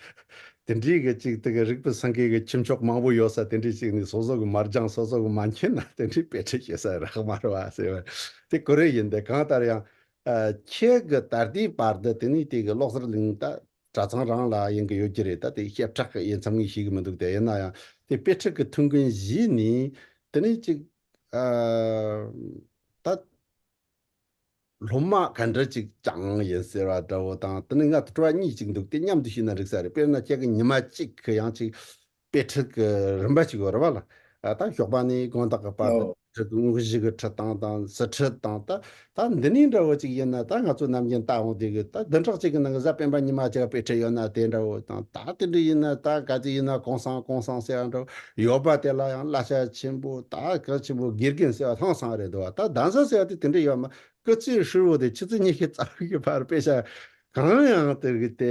དེ་འདྲའི་གི་ཅིག་དེ་གི་རིག་པའི་སེང་གེ་གི་ཁྱུ་མཆོག་མང་པོ་ཡོད་ས་དེ་འདྲའི་ཅིག་ནི་སོ་སོ་གི་མ་སྦྱངས་སོ་སོ་གི་མ་མཁྱེན་ན་དེ་འདྲའི་དཔེ་ཁྲིད་བཤད་ས་རག་མ་རེད་བ་ཟེར་བ་དེ་གོ་རེ་ཡིན། དེ་གང་ལྟར་ཡང་ཨ། ཁྱེད་གི་ད་ལྟའི་བར་དུ་དེ་ནི་དེ་གི་ཀློག་ཟུར་གླིང་ད་གྲྭ་ཚང་རང་ལ་ཡིན་གི་ཡོད་ཀྱི་རེད། ད་དེ་བཤད་ཁྲག་གི་ཡིན་མཚམས་ངས་ཤེས་གི་མི་འདུག་དེ་ཡིན་ན་ཡང་དེ་དཔེ་ཁྲིད་གི་ཐུན་མཁན་བཞི་ནི་དེ་ནི་ཅིག་ཨ། ད། སློབ་མ་ག་འདྲ་ཅིག་སྦྱངས་ཡིན་ཟེར་བ་འདྲ་བོ་དང་། དེ་ནི་ང་དྲི་བ་གཉིས་ཅིག་འདུག་དེ་མཉམ་དུ་ཞུས་ན་འགྲིག་ས་རེད། དཔེར་ན་ཁྱེད་ཀྱི་ཉི་མ་གཅིག་གི་ཡང་ཅིག་དཔེ་ཁྲིད་ཀྱི་རིམ་པ་ཅིག་ཡོད་རེད་བ་ལ། ཨ། ད་ཞོགས་པ་ནས་དགོང་དག་གི་བར་དུ་ཨོ། ཁྲིད་ཀྱི་དངོས་གཞི་གི་ཁྲིད་སྟངས་དང་ཟུར་ཁྲིད་དང་། ད་ད་འདི་ནས་འདྲ་བོ་ཅིག་ཡིན་ན་ད་ང་ཚོ་ནམ་རྒྱུན་ལྟ་འོང་དུས་ཀྱི་ད་བདུན་ཕྲག་གཅིག་གི་ནང་གི་གཟའ་སྤེན་པ་ཉི་མ་གཅིག་དཔེ་ཁྲིད་ཡོད་ན་དེ་འདྲ་བོ་དང་། ད་དེ་འདྲ་ཡིན་ན་ད་ག་ཚོད་ཡིན་ན་གུང་སེང་གུང་སེང་ཟེར་བ་འདྲ་བོ་ཡོད་པ་དེ་ལ་ཡང་བསླབ་བྱ་ཆེན་པོ་ད་གལ་ཆེན་པོ་དགེ་རྒན་ཟེར་བ་ཧང་སང་རེད་འདུག་བ། ད་གདན་ས་ཟེར་བ་དེ་དེ་འདྲ་ཡོད་མ། སྐུ་ཚེ་ཧྲིལ་བོ་དེ་ཆུ་ཚོད་ཉི་ཤུ་རྩ་བཞི་བར་དཔེ་ཆ་གང་ཡང་དེ་གི་དེ་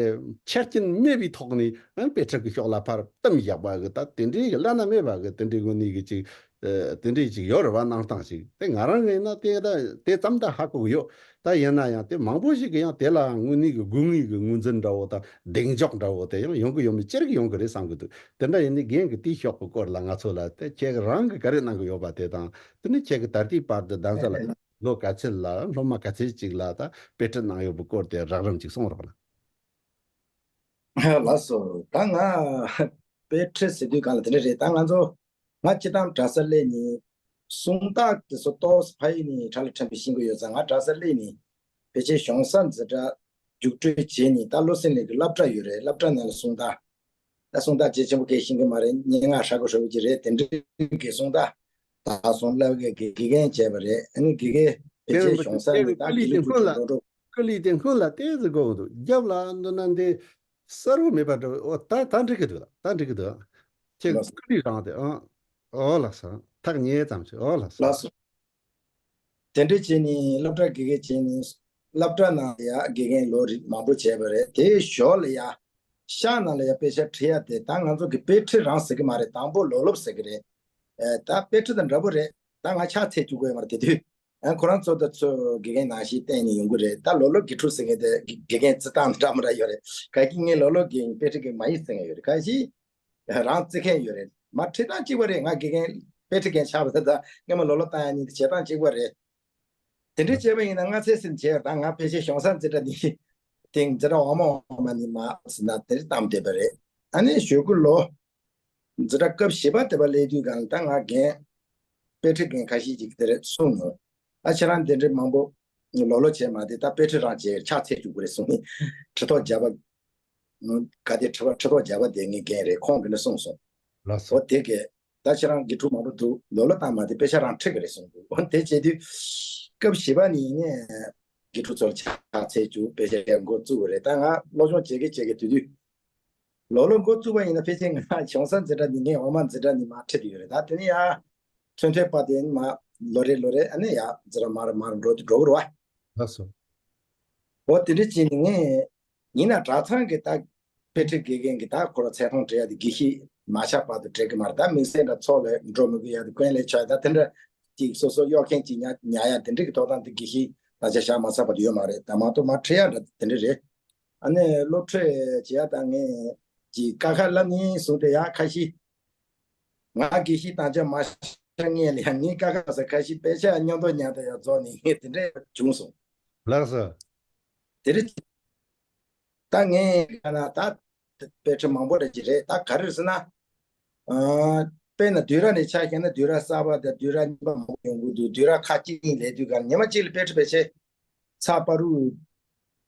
ཆ་རྐྱེན་མེད་པའི་ཐོག་ནས་ཨང་དཔེ་ཁྲིད་ཀྱི་ཕྱོགས་ལ་ཕར་གཏིང་བཞག་པ་གི་ད་དེ་འདྲའི་གི་བླ་ན་མེད་པ་གི་དེ་འདྲའི་དངོས་གནས་གི་ཅིག་ཨ། དེ་འདྲའི་ཅིག་ཡོད་རེད་བ། གནང་སྟངས་ཤིག་དེ་ང་རང་གི་ཡིན་ན་དེ་ད་དེ་ཙམ་ད་ཧ་གོ་གི་ཡོད། ད་ཡིན་ན་ཡང་དེ་མང་པོ་ཞིག་གི་ཡང་དེ་ལ་དངོས་གནས་གི་དགོས་ངེས་གི་ངོས་འཛིན་འདྲ་བོ་དང་གདེང་འཇོག་འདྲ་བོ་དེ་ཡང་ཡོང་གི་ཡོད་མེད་ཅི་རིགས་ཡོང་གི་རེད་བསམ་གི་འདུག་དེ་འདྲ་ཡིན་ནི་རྒན་གི་དེའི་ཕྱོགས་གི་སྐོར་ལ་ང་ཚོ་ལ་དེ་ཁྱེད་རང་གི་ག་རེ་གནང་གི་ཡོད་པ་དེ་དང་། དེ་ནི་ཁྱེད་ཀྱི་ད་ལྟའི་བར་དུ་གདན་ས་ལ་ལོ་ག་ཚོད་ལ་སློབ་མ་ག་ཚོད་ཅིག་ལ་ད་དཔེ་ཁྲིད་གནང་ཡོད་པའི་སྐོར་དེ་རགས་རིམ་ཅིག་གསུང་རོགས་གནང་། ལགས་སོ། ད་ང་དཔེ་ཁྲིད་ཟེར་དུས་གང་ལ་དེ་འདྲ་རེད། ད་ང་ཚོ་ང་སྤྱི་བཏང་གྲྭ་སར་སླེབས་ནས་སུམ་རྟགས་དེ་ཚོ་ཏོག་ཙམ་ཕ་ཡུལ་ནས་ཁྲ་ལ་ཕྲན་བུ་ཤེས་ཀྱི་ཡོད་ཙང་། ང་གྲྭ་སར་སླེབས་ནས་ཕལ་ཆེར་གཞུང་ས་འཛིན་གྲྭ་རྒྱུགས་སྤྲོད་བྱས་ནས། ད་བློ་སེང་ལགས་ཀྱི་སློབ་གྲྭ་ཡོད་རེད། སློབ་གྲྭ་ནང་ལ་སུམ་རྟགས། ད་སུམ་རྟགས་ཇེ་ཆེན་པོ་སྐད་ཤེས་ཀྱི་མ་རེད། སྙན་ངག་ཧྲ་གི་ཧྲ་གི་ཅིག་རེད། དེ་འདྲའི་གི་སུམ་རྟགས་ད་སོང་སློབ་གི་དགེ་དགེ་རྒན་བྱས་པ་རེད། ཨ་ནི་དགེ་རྒན་ཕལ་ཆེར་གཞུང་ས་ནས་ད་དགེ་ལུགས་ཀྱི་འགྲོ་འགྲོ། ཀུ་ལི་དེ་སྔོན་ལ་ཏོག་ཙམ་དགོས་འདུག་རྒྱབ་ལ་འདུག་ན་འདི་གསལ་པོ་མེད་པ་འདྲ། འོ་ད་ད་འགྲིག་གི་འདུག་ད་འགྲིག་གི་འདུག་ཁྱེད་ལགས་སོ། ཀུ་ལི་རང་དེ་ཨང་། འོ་ལགས་སོ། ཐག་ཉེ་ཙམ་ཞིག་འོ་ལགས་སོ། ལགས་སོ། དེ་འདྲ་བྱས་ནས་སློབ་གྲྭ་དགེ་རྒན་བྱས་ནས། སློབ་གྲྭ་ནང་ཡ་དགེ་རྒན་ལོ་རེ་མང་པོ་བྱས་པ་རེད། དེའི་ཞོར་ལ་ཡ་ཤག་ནང་ལ་ཡ་དཔེ་ཆ་ཁྲིད་ཡ་དེ་ད་ང་ཚོ་གི་དཔེ་ཁྲིད་རང་ཟེར་གི་མ་རེད། དང་པོ་ལོ་སློབ་ཟེར་གི་རེད། ཨེ། ད་དཔེ་ཁྲིད་དང་འདྲ་པོ་རེད། ད་ང་ཕྱག་འཚལ་བཅུག་དགོས་ཡོད་མ་རེད་དེ་དུས། ཨ། ཁོ་རང་ཚོ་དང་ཚོ་དགེ་རྒན་ནང་བཞིན་བསྟེན་ནས་ཡོང་གི་རེད། ད་ལོ་ལོ་དགེ་ཕྲུག་ཟེར་མཁན་དེ་དགེ་དགེ་རྒན་བརྩི་སྟངས་འདྲ་མི་འདྲ་ཡོད་རེད། ག་གི་ངས་ལོ་ལོ་དགེ་དཔེ་ཁྲིད་མཁན་མ་ཡིན་ཟེར་མཁན་ཡོད་རེད། ག་གི་རང་བརྩི་མཁན་ཡོད་རེད། མ་ཁྲིད་སྟངས་གཅིག་པ་རེད། ང་དགེ་རྒན་དཔེ་ཁྲིད་མཁན་ཆགས་པ་དང་སྔོན་མ་ལོ་ལོ་བཏང་ཡ་གཉིས་དེ་བྱེད་སྟངས་གཅིག་པ་རེད། དེ་འདྲ་བྱས་པ་ཡིན་ན་སྔ་ཚེ་ཟིན་བྱས་ད་ང་ཕལ་ཆེར་གཞུང་ས་འཛིན་གྲྭ་འདི་སྟེང་འཛིན་གྲྭ་འོག་མ་འོག་མ་ནས་མར་ཟིན་ན་དེ་རིང་བཏང་བསྡད་པ་རེད། ཨ་ནི་གཞུག་གུ་ལོ་འཛིན་གྲྭ་སྐབས་བཞི་པ་དེ་པ་སླེབས་དུས་སྒང་ད་ང་རྒན་དཔེ་ཁྲིད་མཁན་ཁ་ཤས་ཅིག་དེ་རེད་གསུངས་ཡོང་། ཨ། ཁྱེད་རང་དེ་འདྲའི་མང་པོ་ལོ་ལོ་བྱས་མ་བསྡད། ད་དཔེ་ཁྲིད་རང་བྱས། ཕྱག་འཚལ་བཅུག་གི་རེད་གསུངས་ནས་ཁྲི་ཐོག་བརྒྱ་པ། ག་དེ་ཁྲི་བ་ཁྲི་ཐོག་བརྒྱ་པ་དེ་ངའི་རྒན་རེད། ཁོང་གིས་ནི་གསུངས་སོང་། ལགས་སོ། འོ་དེ་གས་ད་ཁྱེད་རང་དགེ་ཕྲུག་མང་པོ་འདུག་ལོ་ལོ་བཏང་མ་བསྡད། དཔེ་ཆ་རང་ཁྲིད་གི་རེད་གསུངས་འདུག་འོ་དེ་བྱས་དུས་སྐབས་བཞི་པ་ནས་ནས་དགེ་ཕྲུག་ཚོར་ཕྱག་འཚལ་བཅུག་དཔེ་ཆ་འགོ་བཙུགས་པ་རེད། ད་ང་སློབ་སྦྱོང་བྱེད་གི་བྱེད་གི་དུས་དུས། ལོ་ལོ་འགོ་བཙུགས་པ་ཡིན་ན་ཕལ་ཆེར་ང་གཞུང་ས་འཛིན་གྲྭ་འདི་ངའི་འོག་མ་འཛིན་གྲྭ་ནས་མར་ཁྲིད་ཀྱི་ཡོད་རེད། ད་དེ་ནས་ཡར་ཐོན་ཐོན་པ་དེ་མར་ལོ་རེ་ལོ་རེ་ཨ་ནི་ཡར་འཛིན་གྲྭ་མར་མར་འགྲོ་འགྲོ་གི་རེད་བ། ལགས་སོ། འོ་དེ་འདྲ་བྱས་ནས་ངས་ཡིན་ན་གྲྭ་ཚང་གི་ད་དཔེ་ཁྲིད་དགེ་རྒན་གྱི་ད་ཁོ་ར་ཚད་མཐོང་བྲལ་ཡ་དེ་དགེ་བཤེས་མ་ཆགས་བར་དུ་བྲལ་གི་མ་རེད། ད་དམིགས་བསལ་འདྲ་ཚོགས་ལ་འགྲོ་མི་དགོས་ཡ་དེ་དཀོན་ལས་ཆོག་ཡ་ད་དེ་འདྲ་ཅིག་སོ་སོ་གཡོག་མཁན་ཅིག་ཉར་ཉར་ཡ་དེ་འདྲ་གི་ཐོབ་ཐང་དེ་དགེ་བཤེས་ད་ཆ་བཞག་མ་ཚར་བར་དུ་ཡོད་མ་རེད། ད་མ་གཏོགས་མར་ཁྲིད་ཡ་འདྲ་དེ་འདྲ་རེད། ཨ་ནི་སློབ་ཁྲིད་བྱེད་ཡ་ད་ངས་ཀྱི་ཀ་ཁ་བསླབ་ནས་བཟུང་སྟེ་ཡ་ཁ་ཤས། ང་དགེ་བཤེས་དམ་བཅའ་མ་ཤར་སྔོན་ལ་ཡང་ངའི་ཀ་ཁ་ས་ཁ་ཤས་དཔེ་ཆ་མཉམ་དུ་ཉར་དུ་ཡང་རྫོགས་ནས་ངས་དེ་འདྲ་བྱུང་སོང་། ལགས་སོ། དེ་རེད། ད་ངས་ཡང་ན་ད་དཔེ་ཁྲིད་མང་པོ་རེད་ཀྱི་རེད། ད་ག་རེ་ཟེར་ན། ཨ། དཔེར་ན་དུས་རབས་ནས་ཆ་བཞག་ན་དུས་རབས་གསར་པ་དང་དུས་རབས་རྙིང་པ་མང་པོ་ཡོང་གི་འདུག་དུས་རབས་ཁ་ཅིག་གཉིས་སླེབས་དུས་ག་ཉི་མ་གཅིག་ལ་དཔེ་ཁྲིད་ཕལ་ཆེར་ཚར་བར་དུ་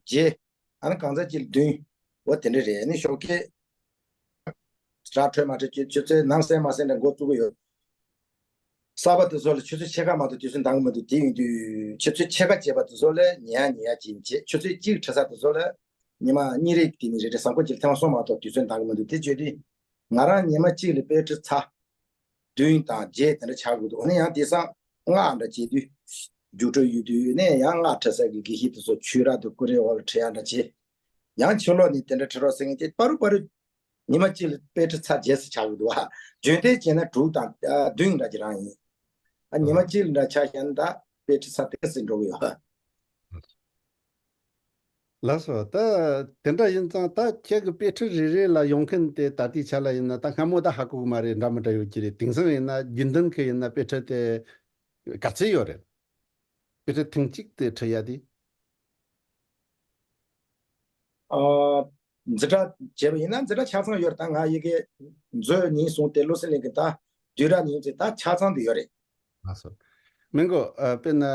རྗེས། ཨ་ནི་གང་ཟག་གཅིག་ལ་བདུན། འོ་དེ་འདྲ་རེད། ཨ་ནི་ཞོགས་ཀས་ར་འཕྲོད་མ་འཕྲོད་ཆུ་ཆུ་ཚོད་ནམ་གསལ་མ་གསལ་འདྲ་འགོ་བཙུགས་ཀྱི་ཡོད། གསར་པ་དེ་ཚོ་ལ་ཆུ་ཚོད་ཕྱེད་ཀ་མ་གཏོགས་དུས་ཚོད་འདང་གི་མི་འདུག་དེ་ཡིན་དུས་ཆུ་ཚོད་ཕྱེད་ཀ་བྱས་པ་དེ་ཚོ་ལ་ཉལ་ཡ་ཉལ་ཡ་བྱེད་བྱེད། ཆུ་ཚོད་གཅིག་ཁྲིད་ས་དེ་ཚོ་ལ་ཉི་མ་གཉིས་རེ་དེ་ནི་རེ་རེ་བཟང་པོ་ཅིག་ལ་ཐེངས་མ་གསུམ་མ་གཏོགས་དུས་ཚོད་འདང་གི་མི་འདུག་དེ་བརྗོད་དུས་ང་རང་ཉི་མ་གཅིག་ལ་དཔེ་ཁྲིད་ཚར་བདུན་དང་བརྒྱད་དེ་འདྲ་ཆགས་དགོས་འདུག་འོ་ན་ཡང་དེང་སང་སྔགས་འདྲ་བྱེད་དུས་རྒྱུགས་སྤྲོད་ཡོད་དུས་ནས་ཡང་སྔགས་ཁྲིད་ས་གི་དགེ་བཤེས་དེ་ཚོ་ཆོས་ར་དུ་ཀུ་རེ་འོག་ལ་ཁྲིད་ཡ་འདྲ་བྱེད། ཡང་ཕྱི་ལོགས་ནས་དེ་འདྲ་ཁྲིད་རོགས་ཟེར་མཁན་དེ་པ་རུ་པ་རུ་ཉི་མ་གཅིག་ལ་དཔེ་ཁྲིད་ཚར་རྗེས་སུ་ཆགས་ཀྱི་འདུག་བ། རྒྱུན་ལྡན་བྱས་ན་དྲུག་དང་ཨ་བདུན་འདྲ་ཅིག་རང་ཡིན། ཨ་ཉི་མ་གཅིག་ལ་འདྲ་ཆ་བཞག་ན་ད་དཔེ་ཁྲིད་ཚར་དེ་ཟིན་འགྲོ་གི་ཡོད། ལགས་སོ། ད་དེ་འདྲ་ཡིན་ཙང་ད་ཁྱེད་ཀྱི་དཔེ་ཁྲིད་རེ་རེ་ལ་ཡོང་མཁན་དེ་ད་ལྟའི་ཆ་ལ་ཡིན་ན་ད་སྔ་མོ་ད་ཧ་གོ་གི་མ་རེད། འདྲ་མི་འདྲ་ཡོད་ཀྱི་རེད། དེང་སང་ཡིན་ན་རྒྱུན་ལྡན་གྱི་ཡིན་ན་དཔེ་ཁྲིད་དེ་ག་ཚད་ཡོད་རེད། དཔེ་ཁྲིད་ཐེངས་གཅིག་དེ་ཁྲིད་ཡ་དེ། ཨ། འཛིན་གྲྭ་བྱས་པ་ཡིན་ན་འཛིན་གྲྭ་ཆ་ཚང་ཡོད་རེད། ད་ང་ཡི་གེ་མཛོད་གཉིས་བཟུང་སྟེ་བློ་གསལ་གླིང་གི་ད་དུས་རབས་ཉིན་ཚེ་ད་ཆ་ཚང་དུ་ཡོད་རེད། ལགས་སོ། མི་མགོ་ཨ་དཔེར་ན་ཨ་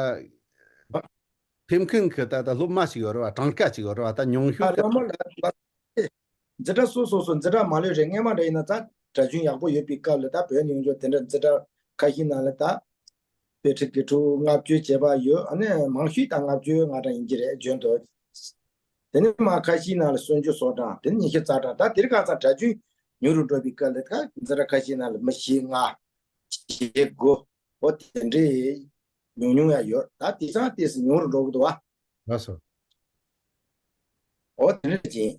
ཕེབས་མཁན་གྱི་ད་ད་སློབ་མ་ཞིག་ཡོད་རེད་བ། གྲངས་ཀ་ཅིག་ཡོད་རེད་བ། ད་ཉུང་ཤོས་ཨ་ཀ་སློབ་མ་ལ་ལ་འཛིན་གྲྭ་སོ་སོ་སོ་འཛིན་གྲྭ་མ་ལོས་རེད། སྔས་མ་འདྲ་ཡིན་ན་ད་གྲྭ་རྒྱུན་ཡག་པོ་ཡོད་པའི་སྐབས་ལ་ད་བོད་ནས་ཡོང་ཆོག་དེ་འདྲ་འཛིན་གྲྭ་ཁ་ཤས་ནང་ལ་ད་དཔེ་ཁྲིད་དགེ་ཕྲུག་ལྔ་བཅུ་བྱས་པ་ཡོད། ཨ་ནི་མང་ཤོས་ད་ལྔ་བཅུ་ང་གྲངས་ཡིན་གྱི་རེད་བརྗོད་འདུག་དེ་ནས་མ་ཁ་ཤས་ནང་ལ་སུམ་ཅུ་སོ་གྲངས། དེ་ནས་ཉི་ཤུ་རྩ་གྲངས། ད་དེ་རིང་ཁ་སང་གྲྭ་རྒྱུན་ཉུང་རུ་འགྲོ་བའི་སྐབས་ལ་ད་འཛིན་གྲྭ་ཁ་ཤས་ནང་ལ་མི་བཞི་ལྔ་བྱེད་དགོས། འོ་དེ་འདྲའི་ཉུང་ཉུང་ཡང་ཡོད། ད་དེང་སང་ཏོག་ཙམ་ཉུང་རུ་འགྲོ་གི་འདུག་བ། ལགས་སོ། འོ་དེ་འདྲ་ཅིག་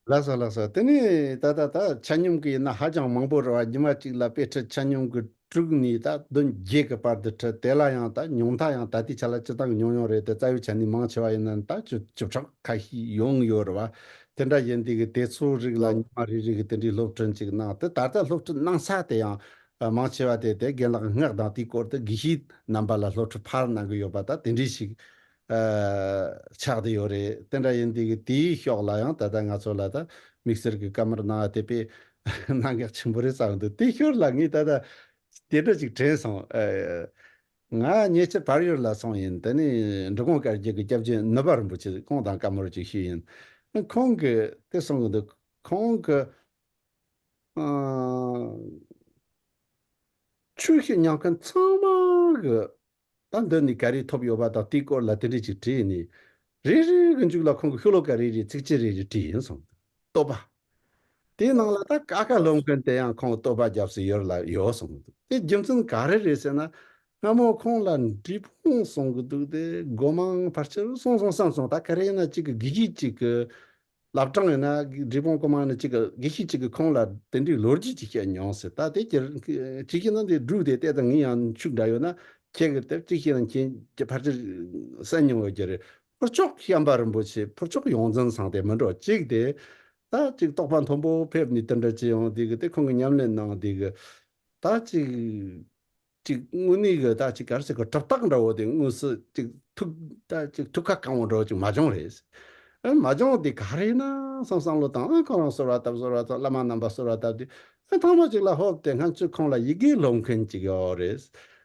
ལགས་སོ་ལགས་སོ། དེ་ནས་ད་ད་ད་ཆ་སྙོམས་ཀྱི་ཡིན་ན་ཧ་ཅང་མང་པོ་རེད་བ། ཉི་མ་གཅིག་ལ་དཔེ་ཁྲིད་ཆ་སྙོམས་ཀྱི་དྲུག་ནས་ད་བདུན་བརྒྱད་ཀྱི་བར་དུ་ཁྲིད། དེ་ལ་ཡང་ད་ཉུང་མཐའ་ཡང་ད་ལྟའི་ཆ་ལ་སྤྱིར་བཏང་གི་ཉུང་ཉུང་རེད་དེ། རྩ་བའི་ཆ་ནས་མང་ཆེ་བ་ཡིན་ན་ད་བཅུ་བཅུ་ཕྲག་ཁ་ཤས་ཡོང་ཡོད་རེད་བ། དེ་འདྲ་ཡིན་དུས་ཀྱི་དེ་ཚོ་རིགས་ལ་ཉི་མ་རེ་རེ་གི་དེ་འདྲའི་སློབ་ཁྲིད་ཅིག་གནང་སྟེ། ད་ལྟ་སློབ་ཁྲིད་གནང་ས་དེ་ཡང་མང་ཆེ་བ་དེ་དེ་རྒན་ལགས་སྔགས་དང་དེའི་སྐོར་དུ་དགེ་བཤེས་རྣམ་པ་ལ་སློབ་ཁྲིད་ཕར་གནང་གི་ཡོད་པ་ད་དེ་འདྲའི་ཞིག་ཆགས་བསྡད་ཡོད་རེད། དེ་འདྲ་ཡིན་དུས་ཀྱི་དེའི་ཕྱོགས་ལ་ཡང་ད་ལྟ་ང་ཚོ་ལ་ད་དམིགས་བསལ་གྱི་བཀའ་མོལ་གནང་བ་དེ་དཔེ་གནད་འགག་ཆེན་པོ་རེད་བསམ་འདུག་དེའི་ཤུལ་ལ་ངས་ད་ལྟ་དེ་འདྲ་ཅིག་དྲན་སོང་། ཨ། ང་ཉེ་ཆར་བལ་ཡུལ་ལ་སོང་ཡིན། དེ་ནས་འབྲི་གུང་དཀར་རྒྱལ་གྱི་སྐྱབས་རྗེ་ནུབ་པ་རིན་པོ་ཆེ་ཁོང་དང་བཀའ་མོལ་ཅིག་ཞུས་ཡིན། ཁོང་གིས་དེ་གསུང་གི་འདུག་ཁོང་གིས་ཨ། ཆོས་ཤིག་ཉམས་མཁན་ཚང་མ་གི་ད་འདི་ནས་ག་རེ་ཐོབ་ཡོད་པ་དང་དེའི་སྐོར་ལ་དེ་འདྲ་ཅིག་དྲིས་ནས། རེ་རེ་གི་མཇུག་ལ་ཁོང་གིས་ཤོ་ལོ་ཀ་རེ་རེ་ཚིགས་བཅད་རེ་རེ་བྲིས་ཡིན་གསུངས། བསྟོད་པ། དེའི་ནང་ལ་ད་ཀ་ཁ་སློབ་མཁན་དེ་ཡང་ཁོང་བསྟོད་པ་རྒྱབ་སྲིད་ཡོད་ལ་ཡོད་གསུངས་འདུག་དེ་རྒྱུ་མཚན་ག་རེ་རེད་ཟེར་ན། སྔ་མོ་ཁོང་ལ་འབྲས་སྤུངས་གསུང་གི་འདུག་དེ་སྒོ་མང་ཕལ་ཆེར་སོང་སོང་བསམ་སོང་། ད་ག་རེ་ཡིན་ན་གཅིག་གི་དགེ་བཤེས་གཅིག་གི་བླ་བྲང་ཡིན་ན་འབྲས་སྤུངས་སྒོ་མང་ནས་གཅིག་གི་དགེ་བཤེས་གཅིག་གིས་ཁོང་ལ་དེ་འདྲའི་ལོ་རྒྱུས་ཅིག་བཤད་མྱོང་ཟེར། ད་དེ་ཅི་ཅི་ཞིག་ན་དེ་སྒྲུག་དེ་ལྟས་དང་ངས་ཡང་ཤུགས་འདྲ་ཡོད་ན་ཁྱེད་ཀྱི་དེ་གཅིག་ཞིག་ན་ཁྱེད་ཀྱི་ཕལ་ཆེར་གསན་མྱོང་ཡོད་ཀྱི་རེད། ཕུར་ལྕོག་བྱམས་པ་རིན་པོ་ཆེ་ཕུར་ལྕོག་ཡོངས་འཛིན་ཚང་དེ་མི་འགྲོ་གཅིག་དེ། ད་ཅིག་རྟོགས་པ་མཐོན་པོ་ཕེབས་ནས་དེ་འདྲ་ཅི་ཡོང་དེ་གི་དེ་ཁོང་གི་ཉམས་ལེན་གནང་དེ་གི་ད་ཅིག་ཅིག་དངོས་གནས་གི་ད་ཅིག་ག་རེ་ཟེར་གི་གྲུབ་རྟགས་འདྲ་བོ་དེ་དངོས་སུ་ཅིག་ཐུགས་ད་ཅིག་ཐུགས་ཁ་གང་བོ་འདྲ་བོ་ཅིག་མ་བྱུང་རེད། ཨ་མ་བྱུང་དེ་ག་རེ་ཡིན་ན་བསམ་བསམ་བློ་བཏང་། ཨ་ཁོ་རང་གསོལ་བ་བཏབ་གསོལ་བ་བཏབ། བླ་མ་རྣམ་པ་གསོལ་བ་བཏབ་དེ། ཨ་ཐང་མ་ཅིག་ལ་ཧོབ་དེ་སྔ་ཚོད་ཁོང་ལ་ཡི་གེ་སློབ་མཁན་ཅིག་ཡོད་རེད།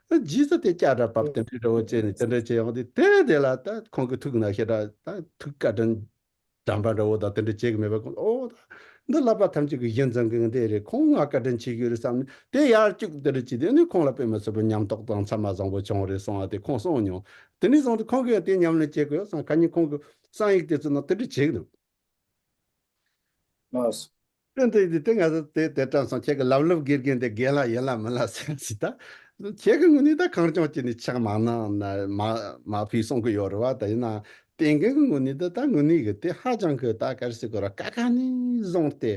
ཨ་རྗེས་སུ་དེ་ལྕགས་དྲ་བབས་དེ་འདྲའི་འདྲ་བོ་བྱས་ནས་དེ་འདྲ་བྱས་ཡོང་དུས་དེ་དེ་ལ་ད་ཁོང་གི་ཐུགས་ན་ཞེ་དྲག་ད་ཐུགས་བཀའ་དྲིན་དྲན་པ་འདྲ་བོ་དང་དེ་འདྲ་བྱེད་གི་མེད་པ་ཁོང་ཨོ་ད་འདི་བསླབ་པ་ཐམས་ཅད་ཀྱི་གཞི་འཛིན་གི་འདི་རེད། ཁོང་ང་བཀའ་དྲིན་ཆེ་ཤོས་རེད་བསམ་ནས་དེ་ཡར་བཅུག་དེ་འདྲ་བྱས་དེ་ནི་ཁོང་ལ་དཔེ་མི་སྲིད་པའི་ཉམས་རྟོགས་དང་ཚད་མ་བཟང་པོ་བྱུང་རེད་གསུང་བ་དེ་ཁོང་གསུངས་མྱོང་། དེ་ནས་བཟུང་སྟེ་ཁོང་གིས་དེ་ཉམས་ལེན་བྱེད་དགོས་བསམ། ཁ་ཉིན་ཁོང་གི་གསང་ཡིག་དེ་ཚོ་ནང་དེ་འདྲ་བྱེད་གི་འདུག་ལགས། དེ་འདི་འདི་དེ་ང་ཚོ་དེ་དེ་དྲན་སོང་། ཁྱེད་ཀྱི་ལབ་ལབ་དགེ་རྒན་དེ་རྒན་ལགས་ཡིན་ལ་མིན་ལ་ཟེར་ཟིག་ད་ཁྱེད་ཀྱི་ངོས་ནས་ད་གང་བྱུང་ཅི་ནས་ཆག་མ་གནང་ན་མ་མ་ཕུལ་གསུང་གི་ཡོད་རེད་བ། ད་ཡིན་ན་བསྟན་མཁན་གྱི་ངོས་ནས་ད་ད་དངོས་གནས་གི་དེ་ཧ་ཅང་གི་ད་ག་རེ་ཟེར་དགོས་ར། ཀ་ཁ་ནས་བཟུང་སྟེ་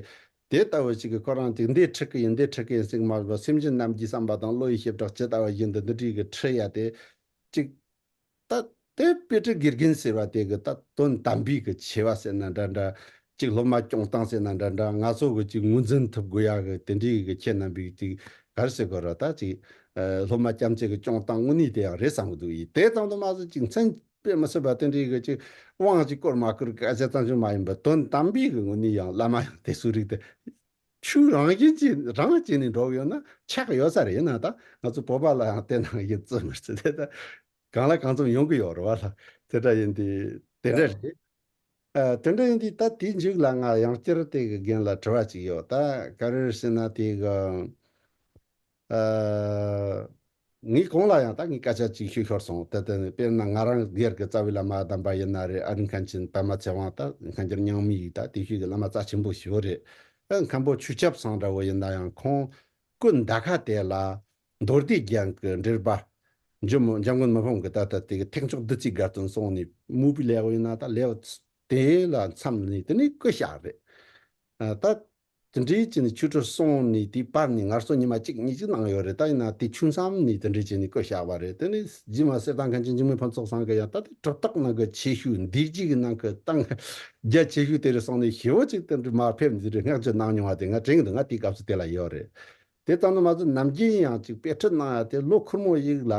དེ་ལྟ་བུ་ཞིག་གི་ཁོ་རང་ཅིག་འདི་ཁྲིད་གི་ཡིན་འདི་ཁྲིད་གི་ཡིན་ཟེར་གི་མ་རེད་པ། སེམས་ཅན་རྣམས་ཀྱི་བསམ་པ་དང་བློ་ཡི་བྱེ་བྲག་ཇི་ལྟ་བ་བཞིན་དུ་འདི་འདྲའི་གི་ཁྲིད་ཡ་དེ་ཅིག་ད་དེ་དཔེ་ཁྲིད་དགེ་རྒན་ཟེར་བ་དེ་གི་ད་དོན་དམ་པའི་གི་ཆེ་བ་ཟེར་ན་འདྲ་འདྲ། ཅིག་སློབ་མ་སྐྱོང་སྟངས་ཟེར་ན་འདྲ་འདྲ། ང་ཚོ་གི་ཅིག་ངོས་འཛིན་ཐུབ་དགོས་ཡ་གི་དེ་འདྲའི་གི་ཁྱེད་རྣམ་པའི་ཅིག་ག་རེ་ཟེར་དགོས་ར། ད་ཅིག་ཨ་སློབ་མ་སྐྱབས་རྗེ་གི་སྐྱོང་སྟངས་དངོས་གནས་དེ་ཡང་རེད་བསམ་གི་འདུག་ཡིན། དེ་ཙམ་དུ་མ་ཟད་ཅིག་མཚན་དཔེ་མི་སྲིད་པ་དེ་འདྲའི་གི་ཅིག་དབང་ཅིག་བསྐུར་མ་བསྐུར་གི་སྐད་ཆ་ཙམ་ཞིག་མ་ཡིན་པར་དོན་དམ་པའི་གི་ངོས་ནས་ཡང་བླ་མ་ཡང་དེ་ཚོའི་རིགས་དེ། ཆོས་རང་བཞིན་གྱིས་རང་བྱས་ནས་འགྲོ་གི་ཡོད་ན་ཆགས་ཡོད་ས་རེད། ཡིན་ན་ད་ང་ཚོ་བོད་པ་ལ་ཡང་བལྟས་ན་ཡིན་བརྩི་མི་བརྩི་དེ་ད་གང་ལ་གང་འཚམ་ཡོང་གི་ཡོད་རེད་བ་ལ། དེ་འདྲ་ཡིན་དུས་དེ་འདྲ་རེད། ཨ། དེ་འདྲ་ཡིན་དུས་ད་དེའི་མཇུག་ལ་ང་ཡང་བསྐྱར་དེ་གི་རྒན་ལ་དྲི་བ་ཅིག་ཡོད། ད་ག་རེ་ཟེར་ན་དེ་གི་ཨ། ངས་གོང་ལ་ཡང་ད་ངས་སྐད་ཆ་ཅིག་ཞུས་ཤོར་སོང་། ད་ལྟ་དཔེར་ན་ང་རང་སྒེར་གྱི་རྩ་བའི་བླ་མ་དམ་པ་ཡིན་ན་རེད། ཨ་རིག་མཁན་ཆེན་པདྨ་ཚེ་དབང་། ད་མཁན་ཆེན་རྙིང་མའི་ད་དེ་ཤོད་ཀྱི་བླ་མ་རྩ་ཆེན་པོ་ཞིག་རེད། ཨ། མཁན་པོ་ཆོས་སྐྱབས་སང་འདྲ་བོ་ཡིན་ན་ཡང་ཁོང་སྐུ་ཟླ་ཁ་དེ་ལ་མདོ་སྡེ་རྒྱན་གྱི་འགྲེལ་པ་འཇུ་མོ་འཇམ་མགོན་མི་ཕམ་གྱི་ད་ལྟ་དེ་གི་ཐེག་མཆོག་བདུད་རྩིའི་དགའ་སྟོན་སོང་ནས་མུ་པི་ལེགས་ཡིན་ན་ད་ལེའུ་དེ་ལ་མཚམས་ནས་དེ་ནས་སྐུ་གཤེགས་རེད། ཨ། ད་དེ་འདྲའི་བྱས་ནས་ཆོས་ཁྲིད་སོང་ནས་དེའི་བར་ནས་ངལ་གསོ་ཉི་མ་གཅིག་གཉིས་ཅིག་གནང་ཡོད་རེད། ད་ཡིན་ན་དེ་ཆུང་མཚམས་ནས་དེ་འདྲའི་བྱས་ནས་སྐུ་གཤེགས་པ་རེད། དེ་ནས་རྗེས་མ་གསེར་ཐང་མཁན་ཆེན་འཇིགས་མེད་ཕུན་ཚོགས་ཚང་གི་ཡང་ད་ལྟའི་གྲུབ་རྟགས་ནང་གི་ཆེ་ཤོས་འདས་རྗེས་ཀྱི་ནང་གི་ཏང་རྒྱ་ཆེ་ཤོས་དེ་རེད་གསུངས་ནས་ཞེ་བོ་ཅིག་དེ་འདྲའི་མར་ཕེབས་ནས་དེ་འདྲའི་བསྔགས་བརྗོད་གནང་མྱོང་བ་དེ་ང་དྲན་གི་འདུག་ང་དེའི་སྐབས་སུ་དེ་ལ་ཡོད་རེད། དེ་ཙམ་དུ་མ་ཟད་ནམ་རྒྱུན་ཡང་ཅིག་དཔེ་ཁྲིད་གནང་ཡ་དེ་ལོ་འཁོར་མོ་ཞིག་ལ་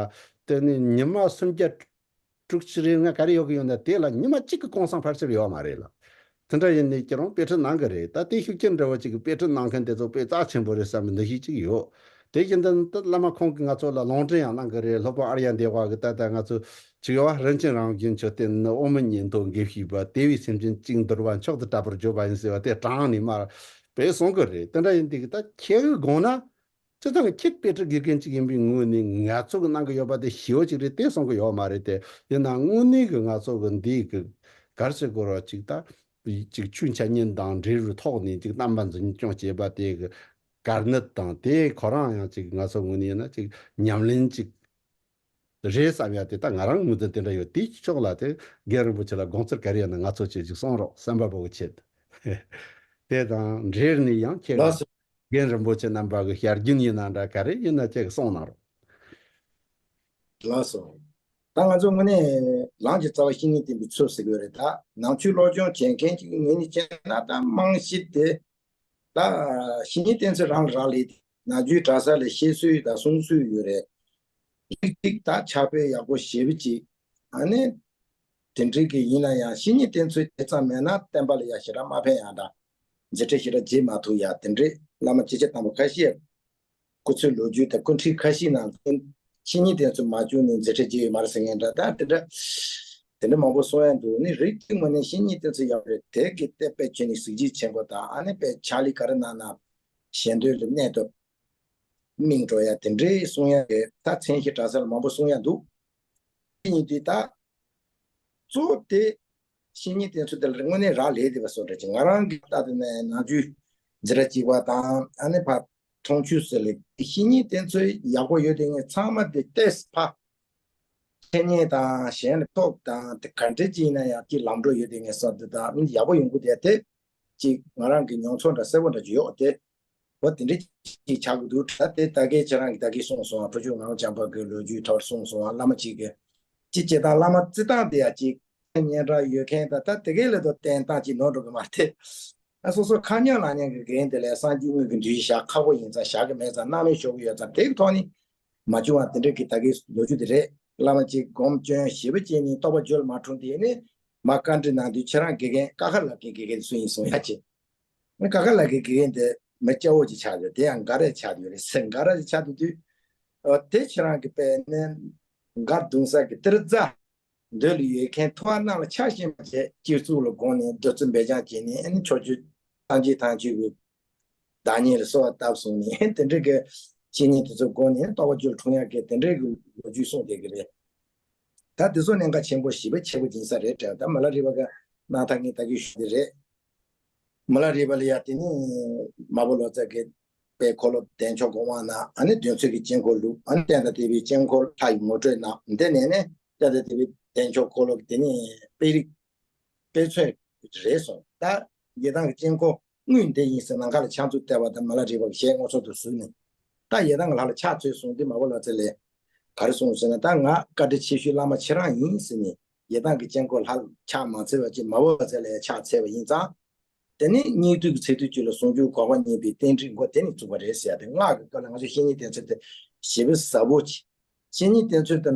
དེ་ནས་ཉི་མ་སུམ་བརྒྱ་དྲུག་ཅུ་རེ་ལྔ་ག་རེ་ཡོད་གི་ཡོད་ན་དེ་ལ་ཉི་མ་གཅིག་གི་གུང་སེང་ཕལ་ཆེར་ཡོད་མ་རེད་ལ། དེ་འདྲ་ཡིན་ནའི་ཁྱེད་རང་དཔེ་ཁྲིད་གནང་གི་རེད། ད་དེ་ཤུགས་རྐྱེན་འདྲ་བོ་ཅིག་གི་དཔེ་ཁྲིད་གནང་མཁན་དེ་ཚོ་དཔེ་རྩ་ཆེན་པོ་རེད་བསམ་པའི་འདུ་ཤེས་ཅིག་ཡོད། དེ་བཞིན་དུ་ད་བླ་མ་ཁོང་གིས་ང་ཚོ་ལ་ལུང་འདྲེན་ཡང་གནང་གི་རེད། སློབ་དཔོན་ཨཱརྱ་དེ་བ་གིས་ད་ལྟ་ང་ཚོ་ཅིག་ཡོད་བ། རིན་ཆེན་རང་བཞིན་མཆོག་བསྟེན་ནི་དབུ་མའི་ཉན་ཐོས་དགེ་བཤེས་པ། དེ་བས་སེམས་ཅན་གཅིག་འདུལ་བ་མཆོག་ཏུ་གྲགས་པར་བརྗོད་པ་ཡིན་ཟེར་བ་དེ་དྲངས་ནས་མར་དཔེ་གསུང་གི་རེད། དེ་འདྲ་ཡིན་དུས་ད་ཁྱེད་ཀྱི་དགོངས་ན། སྤྱིར་བཏང་གི་ཁྱེད་དཔེ་ཁྲིད་དགེ་རྒན་གཅིག་ཡིན་པའི་ངོས་ནས་ང་ཚོ་གི་གནང་གི་ཡོད་པ་དེ་ཞེ་བོ་ཅིག་རེད་དེ་གསུང་གི་ཡོད་མ་རེད་དེ། ཡིན་ན་དངོས་གནས་ཀྱི་ང་ཚོ་གི་འདི་གི་ག་རེ་ཟེར་དགོས་རེད། ཅིག་ད་ཅིག་ཆོས་འཆད་ཉན་དང་འབྲེལ་བའི་ཐོག་ནས་ཅིག་རྣམ་པ་འཛིན་སྐྱོང་བྱེད་པ་དེ་གི་དཀའ་གནད་དང་དེ་ཁོ་རང་ཡང་ཅིག་ང་ཚོ་ངོས་ནས་ཡིན་ན་ཅིག་ཉམས་ལེན་ཅིག་རེད་བསམ་ཡ་དེ་ད་ང་རང་ངོས་འཛིན་དེ་འདྲ་ཡོད། དེའི་ཕྱོགས་ལ་དེ་རྒན་རིན་པོ་ཆེ་ལ་དགོངས་ཚུལ་ག་རེ་ཡོད་ན་ང་ཚོ་ཆེད་ཅིག་གསུང་རོགས། བསམ་པ་པོ་གི་ཆེད། དེ་དང་འབྲེལ་ནས་ཡང་ཁྱེད་ལ་ལགས་སོ། རྒན་རིན་པོ་ཆེ་རྣམ་པ་གི་བྱ་རྒྱུན་ཡིན་ན་འདྲ་ག་རེ་ཡིན་ན་ཁྱེད་ཀྱིས་གསུང་གནང་རོགས། ལགས་སོ། ད་ང་ཚོ་དངོས་གནས་ལམ་གྱི་རྩ་བ་བཤེས་གཉེན་བསྟེན་པའི་ཚུལ་ཟེར་གྱི་ཡོད་རེད། ད་ནང་ཆོས་སློབ་སྦྱོང་བྱེད་མཁན་གྱི་ངོས་ནས་བྱས་ན་ད་རྨང་གཞི་དེ་ད་བཤེས་གཉེན་བསྟེན་ཚུལ་རང་ལ་རག་ལས་ཏེ། ནང་ཆོས་གྲྭ་ས་ལ་བཤད་སྲོལ་དང་གསུང་སྲོལ་ཡོད་རེད། ཏིག་ཏིག་ད་ཕྱག་དཔེ་ཡག་པོ་ཞེ་པོ་ཅིག་ཨ་ནི་དེ་འདྲའི་གི་ཡིན་ན་ཡང་བཤེས་གཉེན་བསྟེན་ཚུལ་དེ་ཙམ་མེད་ན་བསྟན་པ་ལ་ཡ་ཞེ་དྲག་མ་ཕན་ཡ་འདྲ། མཛད་འཕྲིན་ཞེ་དྲག་རྒྱས་མ་ཐུབ་ཡ། དེ་འདྲའི་བླ་མ་སྐྱེས་ཆེན་དམ་པ་ཁ་ཤས་སྐུ་ཚེའི་ལོ་རྒྱུས་དང་སྐུ་འཁྲུངས་ཁ་ཤས་ནང་བཞིན་བཤེས་གཉེན་བསྟེན་ཚུལ་མ་བྱུང་ནས་མཛད་འཕྲིན་རྒྱས་ཡོད་མ་རེད་ཟེར་མཁན་འདྲ། ད་དེ་འདྲ་དེ་འདྲ་མང་པོ་གསུང་ཡ་འདུག་ནི་རིགས་གཅིག་མ་ནས་བཤེས་གཉེན་བསྟེན་ཚུལ་ཡག་རེད། དེ་གི་ཏེ་དཔེ་བྱས་ནས་གཟི་བརྗིད་ཆེན་པོ་དང་ཨ་ནི་དཔེ་ཕྱག་ལས་ག་རེ་གནང་ན་གཞན་དོན་ལ་གནད་དུ་སྨིན་འགྲོ་ཡ་དེ་འདྲའི་གསུང་ཡ་རེད། ད་མཚན་ཞེ་དྲག་ས་ལ་མང་པོ་གསུང་ཡ་འདུག་དེ་ཡིན་དུས་ད་གཙོ་བོ་དེ་བཤེས་གཉེན་བསྟེན་ཚུལ་དེ་ལ་དངོས་གནས་རག་ལས་བསྡད་པ་བཟོ་འདྲ་ཅིག་ང་རང་གི་ལྟ་དུས་ནས་ནང་ཆོས་འཛིན་གྲྭ་གཅིག་པ་དང་ཨ་ནི་ཕར་འཁྲུངས་ཆོས་ཟེར་ལེ་བཤེས་གཉེན་བསྟེན་ཚུལ་ཡག་པོ་ཡོད་དེ་ངས་ཚང་མ་དེ་ཏེས་ཕ་འཆད་ཉན་དང་གཞན་ལ་ཐོག་དང་དེ་ག་འདྲ་ཅིག་ཡིན་ན་ཡང་ཅིག་ལམ་འགྲོ་ཡོད་དེ་ངས་བསམ་དུས་ད་ཡག་པོ་ཡོང་གི་དེ་དེ་ཅིག་ང་རང་གི་མྱོང་ཚོར་འདྲ་གསལ་པོ་འདྲ་ཅིག་ཡོད་དེ། འོ་དེ་འདྲ་ཅིག་ཆགས་ཀྱི་འདུག་ད་དེ་ད་གིན་ཁྱེད་རང་གིས་ད་གིན་གསུངས་སོང་། ཨ། ཕུར་ཆུ་ངག་དབང་བྱམས་པ་གི་ལོ་རྒྱུས་ཐོག་གསུངས་སོང་། ཨ། བླ་མ་གཅིག་གིས་ཅིག་བྱེད་སྟངས་བླ་མ་བརྩི་སྟངས་དེ་ཡང་ཅིག་སྙན་གྲགས་ཡོད་མཁན་ད་ད་དེ་གའི་ལས་དོ་བསྟན་སྟངས་ཅིག་ནོར་འགྲོ་གི་མ་རེད། ཨ། སོ་སོ་ཁ་ཉག་ལག་ཉག་གི་འགན་དེ་ལས་སངས་རྒྱས་དངོས་ཀྱི་འདུས་ཤིང་བཞག་ཁག་པོ་ཡིན་ཙང་བཞག་གི་མེད་ཙང་སྣང་མེད་ཤོར་གི་ཡོད་ཙང་དེ་གི་ཐོག་ནས་མ་བྱུང་བ་དེ་འདྲ་གི་ད་གིན་ལོ་རྒྱུས་དེ་རེད། བླ་མ་གཅིག་སྒོམ་སྐྱོན་ཞེ་པོ་བྱས་ནས་རྟོགས་པ་རྒྱུད་ལ་མ་འཁྲུངས་དེ་ནས་མ་བཀའ་འདྲི་གནང་དུས་ཁྱེད་རང་དགེ་རྒན་ཀ་ཁ་ལགས་ཀྱི་དགེ་རྒན་སུ་ཡིན་གསུང་ཡ་ཅིག་ཀ་ཁ་ལགས་ཀྱི་དགེ་རྒན་དེ་མི་སྐྱ་བོ་ཅིག་ཆགས་ཡོད། དེ་ཡང་འགའ་རེ་ཆགས་ཡོད་རེད་ཟེར། འགའ་རེ་ཆགས་དུས་དུས་ཨ། དེ་ཁྱེད་རང་གི་དཔེ་ནི་འགའ་གདུང་ས་གི་ཏིར་རྫ་འདོད་ལ་ཡོད་མཁན་ཐུབ་དབང་རྣམས་ལ་ཆགས་ཤིང་མ་བྱས་སྤྱི་གཙུག་ལ་དགོངས་ནས་བདུད་རྩི་འབེལ་སྦྱང་བྱས་ནས་ཨ་ནི་ཕྱོགས་བཅུ་ཐམས་ཅད་ཐམས་ཅད་ཀྱི་བདག་ཉིད་ལ་གསོལ་བ་བཏབ་སོང་ནས་དེ་འདྲ་གི་བཤེས་གཉེན་དེ་ཚོ་དགོངས་ནས་རྟོགས་པ་རྒྱུད་འཁྲུངས་ཡག་གི་དེ་འདྲ་གི་ལོ་རྒྱུས་གསུངས་བསྡད་ཀྱི་རེད། ད་དེ་ཚོ་གནད་འགག་ཆེན་པོ་ཞེ་པོ་ཆེ་པོ་ཡིན་ས་རེད་དྲན། ད་མི་ལ་རས་པ་གི་གནང་ཐང་ངས་ད་གིན་ཞུས་དེ་རེད། མི་ལ་རས་པ་ལ་ཡ་དེ་ནི་མ་བུ་ལོ་ཙཱ་གི་དཔེ་འཁོར་ལོ་བདེ་མཆོག་གི་དབང་གནང་། ཨ་ནི་འདོན་ཚུལ་གྱི་དཀྱིལ་འཁོར་བླུགས། ཨ་ནི་བསྟན་དང་དེ་བའི་དཀྱིལ་འཁོར་ལྷ་ཡི་ངོ་སྤྲོད་གནང་། འདི་ནས་ནི་བསྟན་དང་དེ་བའི་བདེ་མཆོག་འཁོར་ལོ་གི་དེ་ནི་དཔེ་རིགས་དཔེ་མཚོན་རེད་གསུངས། ད་ཡི་དམ་གྱི་དཀྱིལ་འཁོར་དངོས་འདི་ཡིན་ཟེར་ནམ་མཁའ་ལ་ཕྱག་མཛུབ་བསྟན་པ་དང་མ་ལ་རས་པ་གི་ཞལ་མངོན་སུམ་དུ་གཟིགས་ནས། ད་ཡི་དམ་གྱི་ལྷ་ལ་ཕྱག་འཚལ་གསུངས་དུས་མ་བུ་ལོ་ཙཱ་ལས་ག་རེ་གསུངས་ཟེར་ན། ད་ང་བཀའ་དྲིན་ཆེ་ཤོས་བླ་མ་ཁྱེད་རང་ཡིན་ཟེར་ནས་ཡི་དམ་གྱི་དཀྱིལ་འཁོར་ལྷ་ལ་ཕྱག་མ་འཚལ་བ་ཅིག་མ་བུ་ལོ་ཙཱ་ལ་ཕྱག་འཚལ་བ་ཡིན་ཙང་། དེ་ནས་སྙིགས་དུས་ཀྱི་ཚེ་དུས་གཅིག་ལ་ཟུང་འཇུག་འགོག་པ་རྙེད་པའི་རྟེན་འབྲེལ་འགོ་དེ་ནས་བཙུགས་པ་རེད་ཟེར་ཡ་དེ། སྔགས་ཀྱི་སྐོར་ལ་ང་ཚོས་བཤེས་གཉེན་བསྟེན་ཚུལ་དེ་ཞེ་པོ་ཟབ་པོ་ཅིག་བཤེས་གཉེན་བསྟེན་ཚུལ་དེ་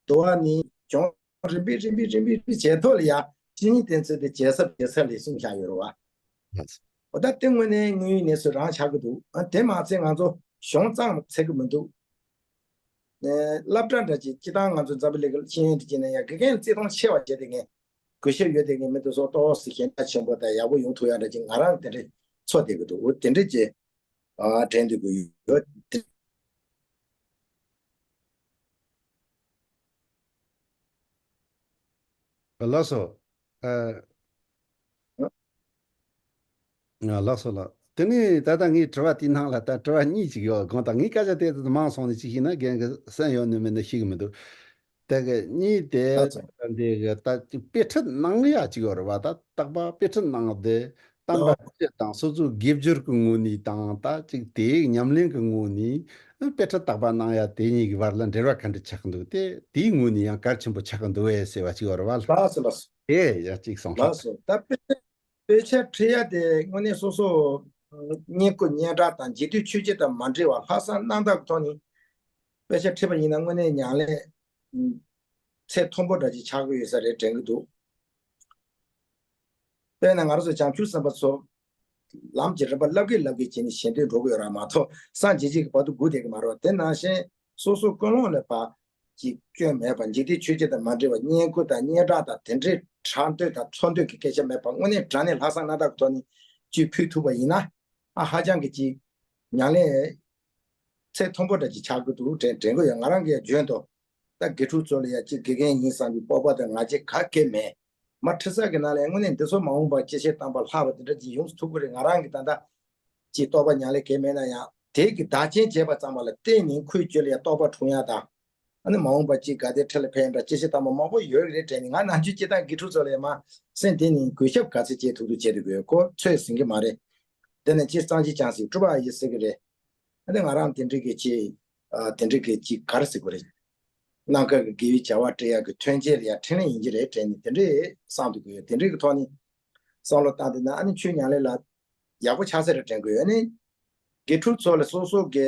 འདུལ་བ་ནས་སྦྱོང་རིམ་པས་རིམ་པས་རིམ་པས་རིམ་པས་བྱས་ཐོག་ལ་ཡ་བཤེས་གཉེན་བསྟེན་ཚུལ་དེ་ཇེ་ཟབ་ཇེ་ཟབ་ལ་གསུངས་བཞག་ཡོད་རེད་བ། འོ་ད་དེ་དངོས་གནས་དངོས་ཡོད་གནས་ཚུལ་རང་ཆགས་ཀྱི་འདུག་ཨ་དེ་མ་ཚད་ང་ཚོ་གཞུང་རྩ་ནས་འཚེར་གྱི་མི་འདུག་ཨ་སློབ་གྲྭ་འདྲ་ཅིག་སྤྱིར་བཏང་ང་ཚོ་འཛམ་བུ་གླིང་གི་ཤེས་ཡོན་དེ་བྱས་ན་ཡང་དགེ་རྒན་བརྩི་མཐོང་ཆེ་བ་བྱས་ཏེ་ངས་གུས་ཞབས་ཡོད་དེ་ངས་མི་དེ་ཚོ་ཏོག་ཙམ་ཞན་ཆ་ཆེན་པོ་དང་ཡག་པོ་ཡོང་ཐུབ་ཡག་འདྲ་ཅིག་ང་རང་དེ་འདྲ་ཚོར་བསྡད་ཀྱི་འདུག་འོ་དེ་འདྲ་ཅིག་ཨ་དྲན་འདོད་ཀྱི་ཡོད། ལགས་སོ། ཨ། ལགས་སོ་ལགས། དེ་ནས་ད་ལྟ་ངའི་དྲི་བ་དེའི་ནང་ལ་ད་དྲི་བ་གཉིས་ཅིག་ཡོད། གང་ལྟར་ངའི་སྐད་ཆ་དེ་ཙམ་མང་སོང་ནས་ཅིག་ཤེས་ན་རྒན་གྱིས་གསན་ཡོད་ནི་མིན་ནི་ཤེས་ཀྱི་མི་འདུག་དེ་གི་གཉིས་དེ་ལགས་སོ། འདི་གི་ད་ཅིག་དཔེ་ཁྲིད་གནང་ཡ་ཅིག་ཡོད་རེད་བ། ད་རྟག་པར་དཔེ་ཁྲིད་གནང་དེ་གཏམ་པ་ལགས། སྤྱི་དང་སོ་སོའི་དགེ་སྦྱོར་གྱི་ངོས་ནས་དང་ད་ཅིག་དེའི་ཉམས་ལེན་གྱི་ངོས་ནས་དཔེ་ཁྲིད་རྟག་པར་གནང་ཡ་དེ་གཉིས་ཀྱི་བར་ལ་འབྲེལ་བ་ག་འདྲ་ཆགས་ཀྱི་འདུག་དེ་དེའི་ངོས་ནས་ཡང་གལ་ཆེན་པོ་ཆགས་ཀྱི་འདུག་བས་ཟེར་བ་ཅིག་ཡོད་རེད་བ། ལགས་སོ་ལགས་སོ། དེ་ཡང་ཅིག་གསུངས་ལགས་སོ། ད་དཔེ་དཔེ་ཆ་ཁྲིད་ཡ་དེ་དངོས་གནས་སོ་སོ་བསྙེན་བཀུར་སྙན་གྲགས་དང་འཇིག་རྟེན་ཆོས་བརྒྱད་དང་མ་འབྲེལ་བ་ལྷག་བསམ་རྣམ་དག་གི་ཐོག་ནས་དཔེ་ཆ་ཁྲིད་པ་ཡིན་ན་དངོས་གནས་ཉམས་ལེན་ཚད་མཐོན་པོ་འདྲ་ཅིག་ཆགས་ཀྱི་ཡོད་ས་རེད་དྲན་གྱི་འདུག་དཔེར་ན་ང་རང་ཚོ་བྱང་ཆུབ་སེམས་དཔའ་ཚོ་ལམ་གྱི་རིམ་པ་བསླབ་ཀྱིན་བསླབ་ཀྱིན་བྱས་ནས་གཞན་དོན་འགྲོ་གི་ཡོད་ར་མ་གཏོགས་སངས་རྒྱས་རྗེས་ཀྱི་བར་དུ་སྒུག་བསྡད་ཀྱི་མ་རེད་བ། དེ་ནང་བཞིན་སོ་སོ་ཀུན་སློང་ལ་ཕར་ཅིག་སྐྱོན་མེད་པ། འཇིག་རྟེན་ཆོས་བརྒྱད་དང་མ་འབྲེལ་བ། བསྙེན་བཀུར་དང་སྙན་གྲགས་དང་དེ་འདྲའི་གྲགས་འདོད་དང་འཚོ་འདོད་ཀྱི་སྐད་ཆ་མེད་པ། དངོས་གནས་དྲང་གནས་ལྷག་བསམ་རྣམ་དག་གི་ཐོག་ནས་ཅིག་ཕུལ་ཐུབ་པ་ཡིན་ན་ཨ་ཧ་ཅང་གི་ཅིག་ཉམས་ལེན་ཚད་མཐོན་པོ་འདྲ་ཅིག་ཆགས་ཀྱི་འདུག་དྲན་དྲན་གྱི་ཡོད། ང་རང་གིས་བརྗོད་དོ། ད་དགེ་ཕྲུག་ཚོ་ལ་ཡ་ཅིག་དགེ་རྒན་ཡིན་བསམ་གྱི་སྤོབས་པ་དང་ང་རྒྱལ་ག་གེ་མེད། མ་ཁྲིད་ས་གི་ནང་ལ་དངོས་གནས་འདི་ཚོ་མ་འོངས་པར་སྐྱེས་ཆེན་དམ་པ་ལྷག་པ་དེ་འདྲ་ཅིག་ཡོང་ཐུབ་ཀྱི་རེད། ང་རང་གི་ད་ལྟ་ཅིག་རྟོགས་པ་ཉམས་ལེན་གལ་མེད་ན་ཡང་དེ་གི་བདག་རྐྱེན་བྱས་པ་ཙམ་པ་ལ་བརྟེན་ནས་ཁོའི་རྒྱུད་ལ་ཡང་རྟོགས་པ་འཁྲུངས་ཡ་དང་། ཨ་ནི་མ་འོངས་པ་ཅིག་དགའ་ལྡན་ཁྲི་ལ་ཕེབས་ཡ་འདྲ་སྐྱེས་ཆེན་དམ་པ་མང་པོ་ཡོད་རེད་དྲན་ནས་ང་ནམ་རྒྱུན་སྤྱིར་བཏང་དགེ་ཕྲུག་ཚོ་ལ་ཡང་མ་སེམས་གཏིང་ནས་གུས་ཞབས་ག་ཚོད་བྱེད་ཐུབ་ཐུབ་བྱེད་དགོས། ཁོ་ཚོས་ཟིན་གྱི་མ་རེད། དེ་ནས་ཅིག་གཙང་ཆེ་ཅང་ཟིག་སྤྲུལ་པ་ཡི་ཟེར་གི་རེད། ཨ་ནི་ང་རང་དེ་འདྲི་གི་ཅིག་ཨ་དེ་འདྲི་གི་ཅིག་ག་རེ་ཟེར་དགོས་རེད། གནམ་ཁ་གི་དགེ་བའི་བྱ་བ་སྤྲད་ཡག་གི་ཐོན་སྐྱེད་ལ་ཡང་འཕྲིན་ལས་ཡིན་གྱི་རེད་དྲན་ནས་དེ་འདྲས་བསམ་དུ་གི་ཡོད། དེ་འདྲས་ཀྱི་ཐོག་ནས་བསམ་བློ་བཏང་དུས་ན་ཨ་ནི་ཆོས་ཉམས་ལེན་ལ་ཡག་པོ་ཆགས་ས་རེད་དྲན་གི་ཡོད། ཨ་ནི་དགེ་ཕྲུག་ཚོ་ལ་སོ་སོ་གི་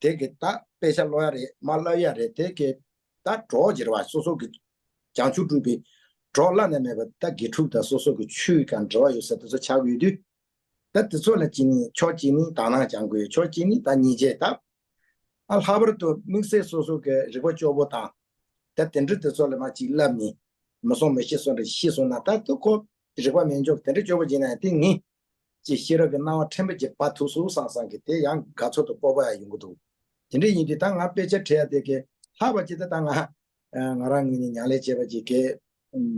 དེ་གི་ད་དཔེ་ཆ་ཀློག་ཡ་རེད་མ་ཀློག་ཡ་རེད། དེ་གི་ད་གྲོགས་ཀྱི་རེད་བ། སོ་སོ་གི་བྱང་ཆུབ་སྒྲུབ་པའི་གྲོགས་བླ་ན་མེད་པ་ད་དགེ་ཕྲུག་དང་སོ་སོ་གི་ཆོས་ཀྱང་འབྲེལ་བ་ཡོད་ས་དེ་ཚོ་ཆགས་ཀྱི་ཡོད་དུས། ད་དེ་ཚོ་ལ་གཅིག་ནི་ཕྱོགས་གཅིག་ནི་དག་སྣང་སྦྱང་དགོས། ཕྱོགས་གཅིག་ནི་ད་ཉེས་ཆད་ད། ཨ་ལྷག་པར་དུ་དམིགས་བསལ་སོ་སོ་གི་རིག་པ་སྐྱོ་པོ་དང་། ད་དེ་འདྲ་དེ་ཚོ་ལ་མ་གཅིག་བསླབ་ནི། མི་སྲུང་མི་ཤེས་སོ་འདྲ་ཤེས་སོང་ན་ད་དུ་ཁོ་རིག་པ་མེད་འཇོག་དེ་འདྲ་སྐྱོ་པོ་བྱས་ན་ཡང་དེ་ངས་ཀྱི་ཤེས་རབ་ཀྱི་སྣང་བ་ཕྲན་བུ་ཅིག་འབབ་ཐུབ་སོང་བསམ་བསམ་གི་དེ་ཡང་དགའ་ཚོར་དང་སྤོབས་པ་ཡང་ཡོང་གི་འདུག་དེ་འདྲ་ཡིན་དུས་ད་ང་དཔེ་ཆ་ཁྲིད་ཡ་དེ་གི་ལྷག་པ་ཅིག་ད་ད་ང་ང་རང་ངོས་ནས་ཉམས་ལེན་བྱས་པ་ཅིག་གི་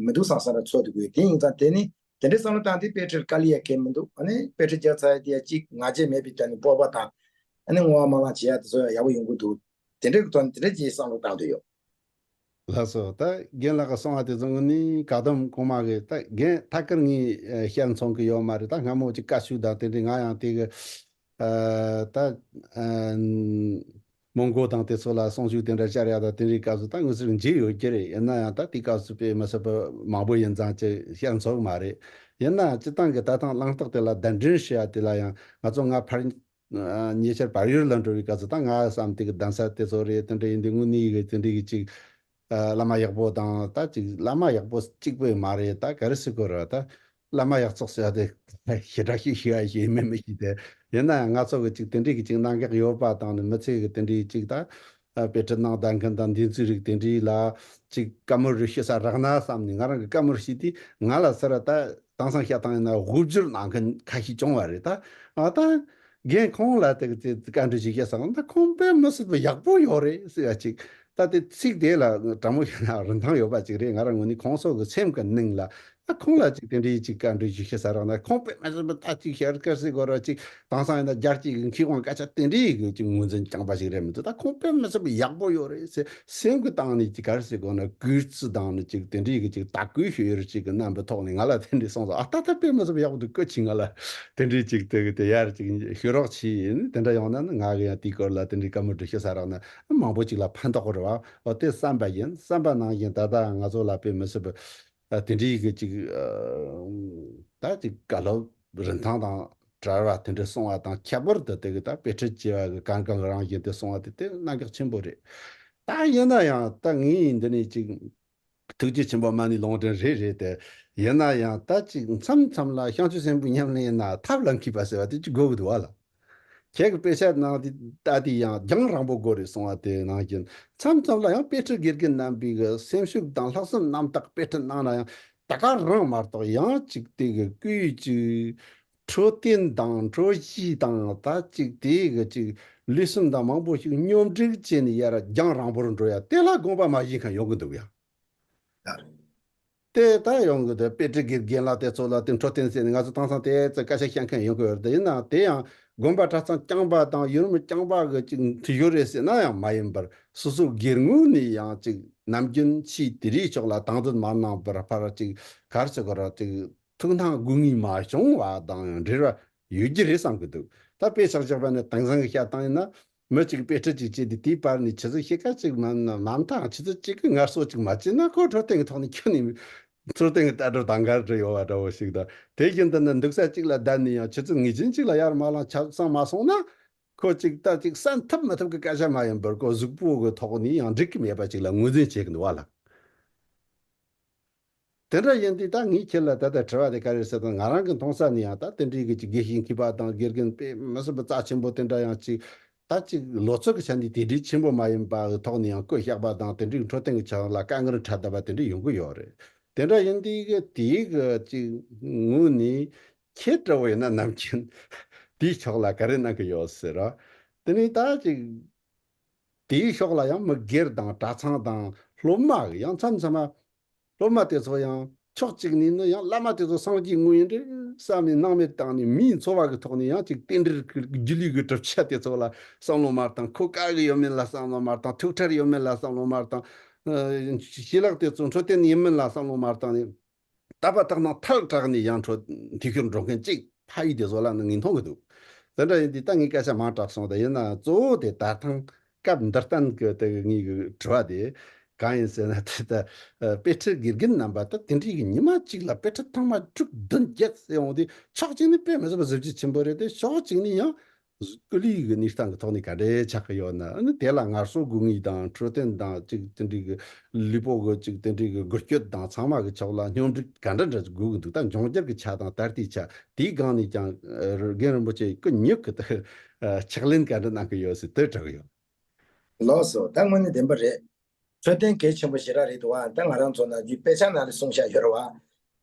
མི་འདུག་བསམ་བསམ་ར་ཚོར་འདུག་གི་དེ་ཡིན་ཙང་དེ་ནི་དེ་འདྲའི་བསམ་བློ་བཏང་དུས་དཔེ་ཁྲིད་དཀའ་ལས་ཡ་གལ་མི་འདུག་ཨ་ནི་དཔེ་ཁྲིད་རྒྱག་ཚར་ཡ་དེ་ཡ་གཅིག་ང་རྒྱལ་མེད་པའི་དོན་ནི་སྤོབས་པ་དང་། ཨ་ནི་བསྔོ་བ་སྨོན་ལམ་བྱེད་ཡ་དེ་ཚོ་ཡག་པོ་ཡོང་གི་འདུག་དེ་འདྲའི་གི་ཐོག་ནས་དེ་འདྲ་ཅིག་བསམ་བློ་བཏང་འདོད་ཡོད། ལགས་སོ། ད་རྒན་ལགས་ཀྱིས་གསུངས་པ་དེ་ཚོ་དངོས་གནས་བཀག་སྡོམ་གོང་མ་གི་ད་རྒན་ཐད་ཀར་ངས་ཨ་བཤད་མཚོན་གི་ཡོད་མ་རེད། ད་སྔ་མོ་ཅིག་བཀའ་ཤོག་དང་དེ་འདྲའི་ང་ཡང་དེ་གི་ཨ་ད་ཨ་མོན་གྷོ་དང་དེ་ཚོ་ལ་གསུང་ཆོས་དེ་འདྲ་བཅར་ཡ་དང་དེ་འདྲའི་སྐབས་སུ་ད་དངོས་སུ་མཇལ་ཡོད་ཀྱི་རེད། ཡིན་ན་ཡང་ད་དེ་སྐབས་སུ་དཔེ་མི་སྲིད་པ་མང་པོ་ཡིན་ཙང་ཅིག་བཤད་མཚོན་མ་རེད། ཡིན་ན་སྤྱིར་བཏང་གི་ད་ཐེངས་གླེང་སྟེགས་དེ་ལ་གདན་འདྲེན་ཞུ་ཡ་དེ་ལ་ཡང་ང་ཚོ་སྔ་ཕར། ཨ་ཉེ་ཆར་བལ་ཡུལ་ལ་འགྲོ་བའི་སྐབས་སུ་ད་ང་བསམ་དེ་གི་གདན་ས་དེ་ཚོ་རེད། དེ་འདྲ་ཡིན་དུས་དངོས་གནས་གི་དེ་འདྲའི་གི་ཅིག་ཨ་བླ་མ་ཡག་པོ་དང་ད་ཅིག་བླ་མ་ཡག་པོ་གཅིག་པོ་མ་རེད། ད་ག་རེ་ཟེར་དགོས་རེད། ད་བླ་མ་ཡག་བཙོག་ཟེར་ཡ་དེ་ཞེ་དྲག་ཞིག་ཞུ་ཡ་ཞིག་མེད་མི་ཞིག་དེ་ཡིན་ན་ཡང་ང་ཚོ་གི་ཅིག་དེ་འདྲའི་གི་ཅིག་རྣམ་གཞག་ཡོད་པ་དང་ནི་མི་ཚེ་གི་དེ་འདྲའི་ཅིག་ད་ཨ་དཔེ་ཁྲིད་གནང་བསྡད་མཁན་དང་འདི་ཚོའི་རིགས་དེ་འདྲའི་ལ་ཅིག་བཀའ་མོལ་རེ་ཞུ་ས་རག་ན་བསམ་ནས། ང་རང་གི་བཀའ་མོལ་ཞུས་དུས་ང་ལ་ཟེར་ད་དེང་སང་བཤད་སྟངས་ཡིན་ན་དབུ་བསྒྱུར་གནང་མཁན་ཁ་ཤས་བྱུང་བ་རེད། ད་ཨ་ད་རྒན་ཁོང་ལ་དེ་གི་དེ་བཀའ་འདྲི་ཞིག་བཤད་ས་ད་ཁོང་དཔེ་མི་སྲིད་པ་ཡག་པོ་ཡོད་རེད་ཟེར་ཡ་ཅིག་ད་དེ་ཚིག་དེ་ལ་དྲང་མོ་བཤད་ན་རིན་ཐང་ཡོད་པ་ཅིག་རེད། ང་རང་ངོས་ནས་ཁོང་ཚོ་གི་སེམས་ཀྱི་ནང་ལ་ད་ཁོང་ལ་ཅིག་དེ་འདྲའི་ཅིག་བཀའ་འདྲི་ཞིག་བཤད་ས་རག་ན། ཁོང་དཔེ་མི་སྲིད་པ་ད་ཅིག་ཤར་སྐར་སེ་གོ་ར་ཅིག་དེང་སང་ཡིན་ན་རྒྱལ་སྤྱི་གི་མཁས་དབང་སྐད་ཆ་དེ་འདྲའི་གི་ཅིག་ངོས་འཛིན་རྐྱང་པ་ཞིག་རེད་མི་འདུག་ད་ཁོང་དཔེ་མི་སྲིད་པ་ཡག་པོ་ཡོད་རེད་ཟེར་སེམས་ཀྱི་སྟེང་ནས་ཅིག་ག་རེ་ཟེར་དགོས་ན་གུས་བརྩི་དང་ནི་ཅིག་དེ་འདྲའི་གི་ཅིག་དད་གུས་ཤིག་ཡོད་རེད་ཅིག་གི་རྣམ་པའི་ཐོག་ནས་ང་ལ་དེ་འདྲའི་གསུངས་སོང་། ཨ་ད་ད་དཔེ་མི་སྲིད་པ་ཡག་པོ་འདུག་སྐུ་མཁྱེན། ང་ལ་དེ་འདྲའི་ཅིག་དེ་གི་དེ་ཡར་ཅིག་ཞུ་རོགས་བྱས་ཡིན། དེ་འདྲ་ཡོང་ན་ནི་ང་གི་ཡང་དེའི་སྐོར་ལ་དེ་འདྲའི་བཀའ་མོལ་འདྲི་ཤེས་ས་རག་ན་མང་པོ་ཅིག་ལ་ཕན་ཐོགས་རེད་བ། འོ་དེ་བསམ་པ་ཡིན། བསམ་པ་ནང་བཞིན་ད་ལྟ་ང་ཚོ་ལ་དཔེ་མི་སྲིད་པ་ཨ་དེ་འདྲའི་གི་ཅིག་ཨ་ད་ཅིག་བཀའ་སློབ་རིན་ཐང་དང་བྲལ་བ་དེ་འདྲ་གསུང་བ་དང་། ཁྱད་པར་དུ་དེ་གི་ད་དཔེ་ཁྲིད་ཅེས་པ་གི་གང་གང་རང་བཞིན་དེ་གསུང་བ་དེ་དེ་རྣམ་གཞག་ཆེན་པོ་རེད། ད་ཡིན་ན་ཡང་ད་ངས་འདི་ནས་ཅིག་ ཐུགས་རྗེ་ཆེན་པོ་མ་ཎི་ལུང་བསྟན་རེད་རེད་དེ། ཡིན་ན་ཡང་ད་ཅིག་མཚམས་མཚམས་ལ་བྱང་ཆུབ་སེམས་དཔའི་ཉམས་ལེན་ཡིན་ན་ཐབས་ལ་མཁས་པ་ཟེར་བ་དེ་ཅིག་དགོས་ཀྱི་འདུག་བ་ལ། ཁྱེད་ཀྱི་དཔེ་ཆ་ནང་དེ་ལྟ་དེ་ཡང་རྒྱང་རིང་པོ་དགོས་རེད་གསུང་བ་དེ་ནང་བཞིན། མཚམས་མཚམས་ལ་ཡང་དཔེ་ཁྲིད་དགེ་རྒན་རྣམ་པའི་གི་སེམས་ཤུགས་དང་ལྷག་བསམ་རྣམ་དག་དཔེ་ཁྲིད་གནང་ན་ཡང་ད་ག་རང་མ་གཏོགས། ཡང་ཅིག་དེ་གི་སྐུའི་ཅིག་འཕྲོད་བསྟེན་དང་འཕྲོད་བཞེས་དང་ད་ཅིག་དེ་གི་ཅིག་ལུས་སེམས་དང་མང་པོ་ཞིག་སྙོམས་སྒྲིག་བྱས་ནས་ཡར་རྒྱང་རིང་པོར་འགྲོ་ཡ་དེ་ལ་དགོངས་པ་མ་བཞེས་མཁན་ཡོང་གི་འདུག་ཡ། དེ་ལྟར་ཡོང་གི་འདུག་དཔེ་ཁྲིད་དགེ་རྒན་ལགས་དེ་ཚོ་ལ་དེ་འཕྲོད་བསྟེན་ཟེར་ནས་ང་ཚོ་དེང་སང་དེ་ཚོ་སྐད་ཆ་བཤད་མཁན་ཡོང་གི་ཡོད་རེད། ཡིན་ནའང་དེ་ཡང་དགོན་པ་གྲྭ་ཚང་རྐྱང་པ་དང་ཡུལ་མི་རྐྱང་པ་གི་ཅིག་འཐུས་ཤོར་རེད་ཟེར་ན་ཡང་མ་ཡིན་པར། སོ་སོ་སྒེར་ངོས་ནས་ཡང་ཅིག་ནམ་རྒྱུན་ཕྱིའི་དེ་རིགས་ཕྱོགས་ལ་དང་དོད་མ་གནང་བར་ཕར་ཅིག་ག་རེ་ཟེར་དགོས་རེད། ཅིག་ཐུགས་སྣང་དགོས་ངེས་མ་བྱུང་བ་དང་ཡང་འབྲེལ་བ་ཡོད་ཀྱི་རེད་བསམ་གྱི་འདུག་ད་དཔེ་ཆ་བཞག་པ་ནི་དེང་སང་གི་བཤད་སྟངས་ཡིན་ན། མི་གཅིག་དཔེ་ཁྲིད་ཅིག་བྱས་ཏེ་དེའི་བར་ནས་ཆུ་ཚོད་ཕྱེད་ཀ་ཅིག་མ་མ་མཐའ་ཆུ་ཚོད་གཅིག་གི་ངལ་གསོ་ཅིག་མ་བྱས་ན་ཁོ་འཕྲོད་བསྟེན་གྱི་ཐོག་ནས་ཁྱོན་ནས་འཕྲོད་བསྟེན་གྱི་ལྟ་གྲུབ་དང་འགལ་འགྲོ་ཡོད་པ་འདྲ་བོ་ཞིག་དང་། དེ་བཞིན་དུ་ནི་འདུག་ས་གཅིག་ལ་བསྡད་ནས་ཡང་ཆུ་ཚོད་ངེས་ཅན་གཅིག་ལ་ཡར་མར་ལངས་ཆ་ཚང་མ་སོང་ན། ཁོ་ཅིག་ད་ཅིག་གསན་ཐབས་མི་ཐུབ་ཀྱི་སྐད་ཆ་མ་ཡིན་པར་ཁོ་གཟུགས་པོ་གི་ཐོག་ནས་ཡང་འགྲིག་གི་མེད་པ་ཅིག་ལ་ངོས་འཛིན་བྱེད་ཀྱི་འདུག་བ་ལ། དེ་འདྲ་ཡིན་དུས་ད་ངས་ཁྱེད་ལ་ད་ལྟ་དྲི་བ་དེ་ག་རེ་ཟེར་དང་། ང་རང་གི་མཐོང་ས་ནས་ཡང་ད་དེ་འདྲའི་གི་ཅིག་དགེ་བཤེས་མཁས་པ་དང་དགེ་རྒན་དཔེ་མི་སྲིད་པ་རྩ་ཆེན་པོ་དེ་འདྲ་ཡང་ཅིག་ད་ཅིག་ལོ་ཚོད་ཀྱི་ཆ་ནས་དེ་འདྲའི་ཆེན་པོ་མ་ཡིན་པ་གི་ཐོག་ནས་ཡང་བསྐོས་བཞག་པ་དང་། དེ་འདྲའི་འཕྲོད་བསྟེན་གྱི་ཆ་ལ་དཀའ་ངལ་འཕྲད་བསྡད་པ་དེ་འདྲ་ཡོང་གི་ཡོད་རེད། དེ་འདྲ་ཡིན་དུས་གི་དེའི་གི་ཅིག་ངོས་ནས་ཁྱེད་འདྲ་བོ་ཡིན་ན་ནམ་རྒྱུན་དེའི་ཕྱོགས་ལ་ག་རེ་གནང་གི་ཡོད་ཟེར་ར། དེ་ནས་ད་ཅིག་དེའི་ཕྱོགས་ལ་ཡང་མི་སྒེར་དང་གྲྭ་ཚང་དང་སློབ་མ་གི་ཡང་མཚམས་མཚམས་མ། སློབ་མ་དེ་ཚོ་ཡང་ཕྱོགས་གཅིག་ནས་ནི་ཡང་བླ་མ་དེ་ཚོ་སངས་རྒྱས་དངོས་ཡིན་འདྲ་བསམ་ནས་སྣང་མེད་བཏང་ནས། མིའི་འཚོ་བ་གི་ཐོག་ནས་ཡང་ཅིག་རྟེན་འབྲེལ་གྱི་སྒྱུ་ལུས་ཀྱི་གྲུབ་ཆ་དེ་ཚོ་ལ་བསམ་བློ་མ་བཏང་། ཁོ་དཀའ་གི་ཡོད་མེད་ལ་བསམ་བློ་མ་བཏང་། ཐུགས་ཁྲལ་ཡོད་མེད་ལ་བསམ་བློ་མ་བཏང་། ཨ། ཞི་ལགས་དེ་ཚོ་འཕྲོད་བསྟེན་ཡིན་མིན་ལ་བསམ་བློ་མ་བཏང་ནས། ད་པ་ཐག་ནང་ཐལ་དྲགས་ནས་ཡང་འཕྲོ་འཐུས་ཤོར་འགྲོ་མཁན་གཅིག་ཕ་ཡུལ་དེ་ཚོ་ལ་ནི་ངས་མཐོང་གི་འདུག་དེ་འདྲ་ཡིན་དུས་ད་ངས་སྐད་ཆ་མང་དྲགས་སོང་། དེ་ཡིན་ན་གཙོ་བོ་དེ་ད་ཐེངས་སྐབས་འདིར་བསྟན་གྱི་དེ་གི་ངའི་གི་དྲི་བ་དེ་གང་ཡིན་ཟེར་ན། དེ་ད་ཨ་དཔེ་ཁྲིད་དགེ་རྒན་རྣམ་པ་ད་དེ་འདྲའི་གི་ཉི་མ་གཅིག་ལ་དཔེ་ཁྲིད་ཐེངས་མ་དྲུག་བདུན་བརྒྱད་ཟེར་ཡོང་དུས། ཕྱོགས་གཅིག་ནས་དཔེ་མི་སྲིད་པ་གཟི་བརྗིད་ཆེན་པོ་རེད་དེ། ཕྱོགས་གཅིག་ནས་ཡང་སྐུ་ལུས་ཀྱི་གནས་སྟངས་ཀྱི་ཐོག་ནས་ག་འདྲས་ཆགས་ཀྱི་ཡོད་ན། ཨ་ནི་དེ་ལ་ངལ་གསོ་དགོས་ངེས་དང་འཕྲོད་བསྟེན་དང་ཅིག་དེ་འདྲའི་གི་ལུས་པོ་གི་ཅིག་དེ་འདྲའི་གི་འགུལ་སྐྱོད་དང་ཚང་མ་གི་ཕྱོགས་ལ་སྙོམས་སྒྲིག་ག་འདྲ་འདྲ་དགོས་ཀྱི་འདུག་ད་འབྱུང་འགྱུར་གྱི་ཆ་དང་ད་ལྟའི་ཆ་དེའི་སྒང་ནས་ཀྱང་རྒན་རིན་པོ་ཆེ་སྐུ་ཉིད་ཀྱི་ཕྱག་ལེན་ག་འདྲ་གནང་གི་ཡོད་ཟེར་དེ་དྲི་གི་ཡོད། ལགས་སོ། ད་དངོས་གནས་བདེན་པ་རེད། འཕྲོད་བསྟེན་གལ་ཆེན་པོ་ཞེ་དྲག་རེད་འདུག་བ། ད་ང་རང་ཚོ་ནམ་རྒྱུན་དཔེ་ཆ་ནང་ལ་གསུངས་བཞག་ཡོད་རེད་བ།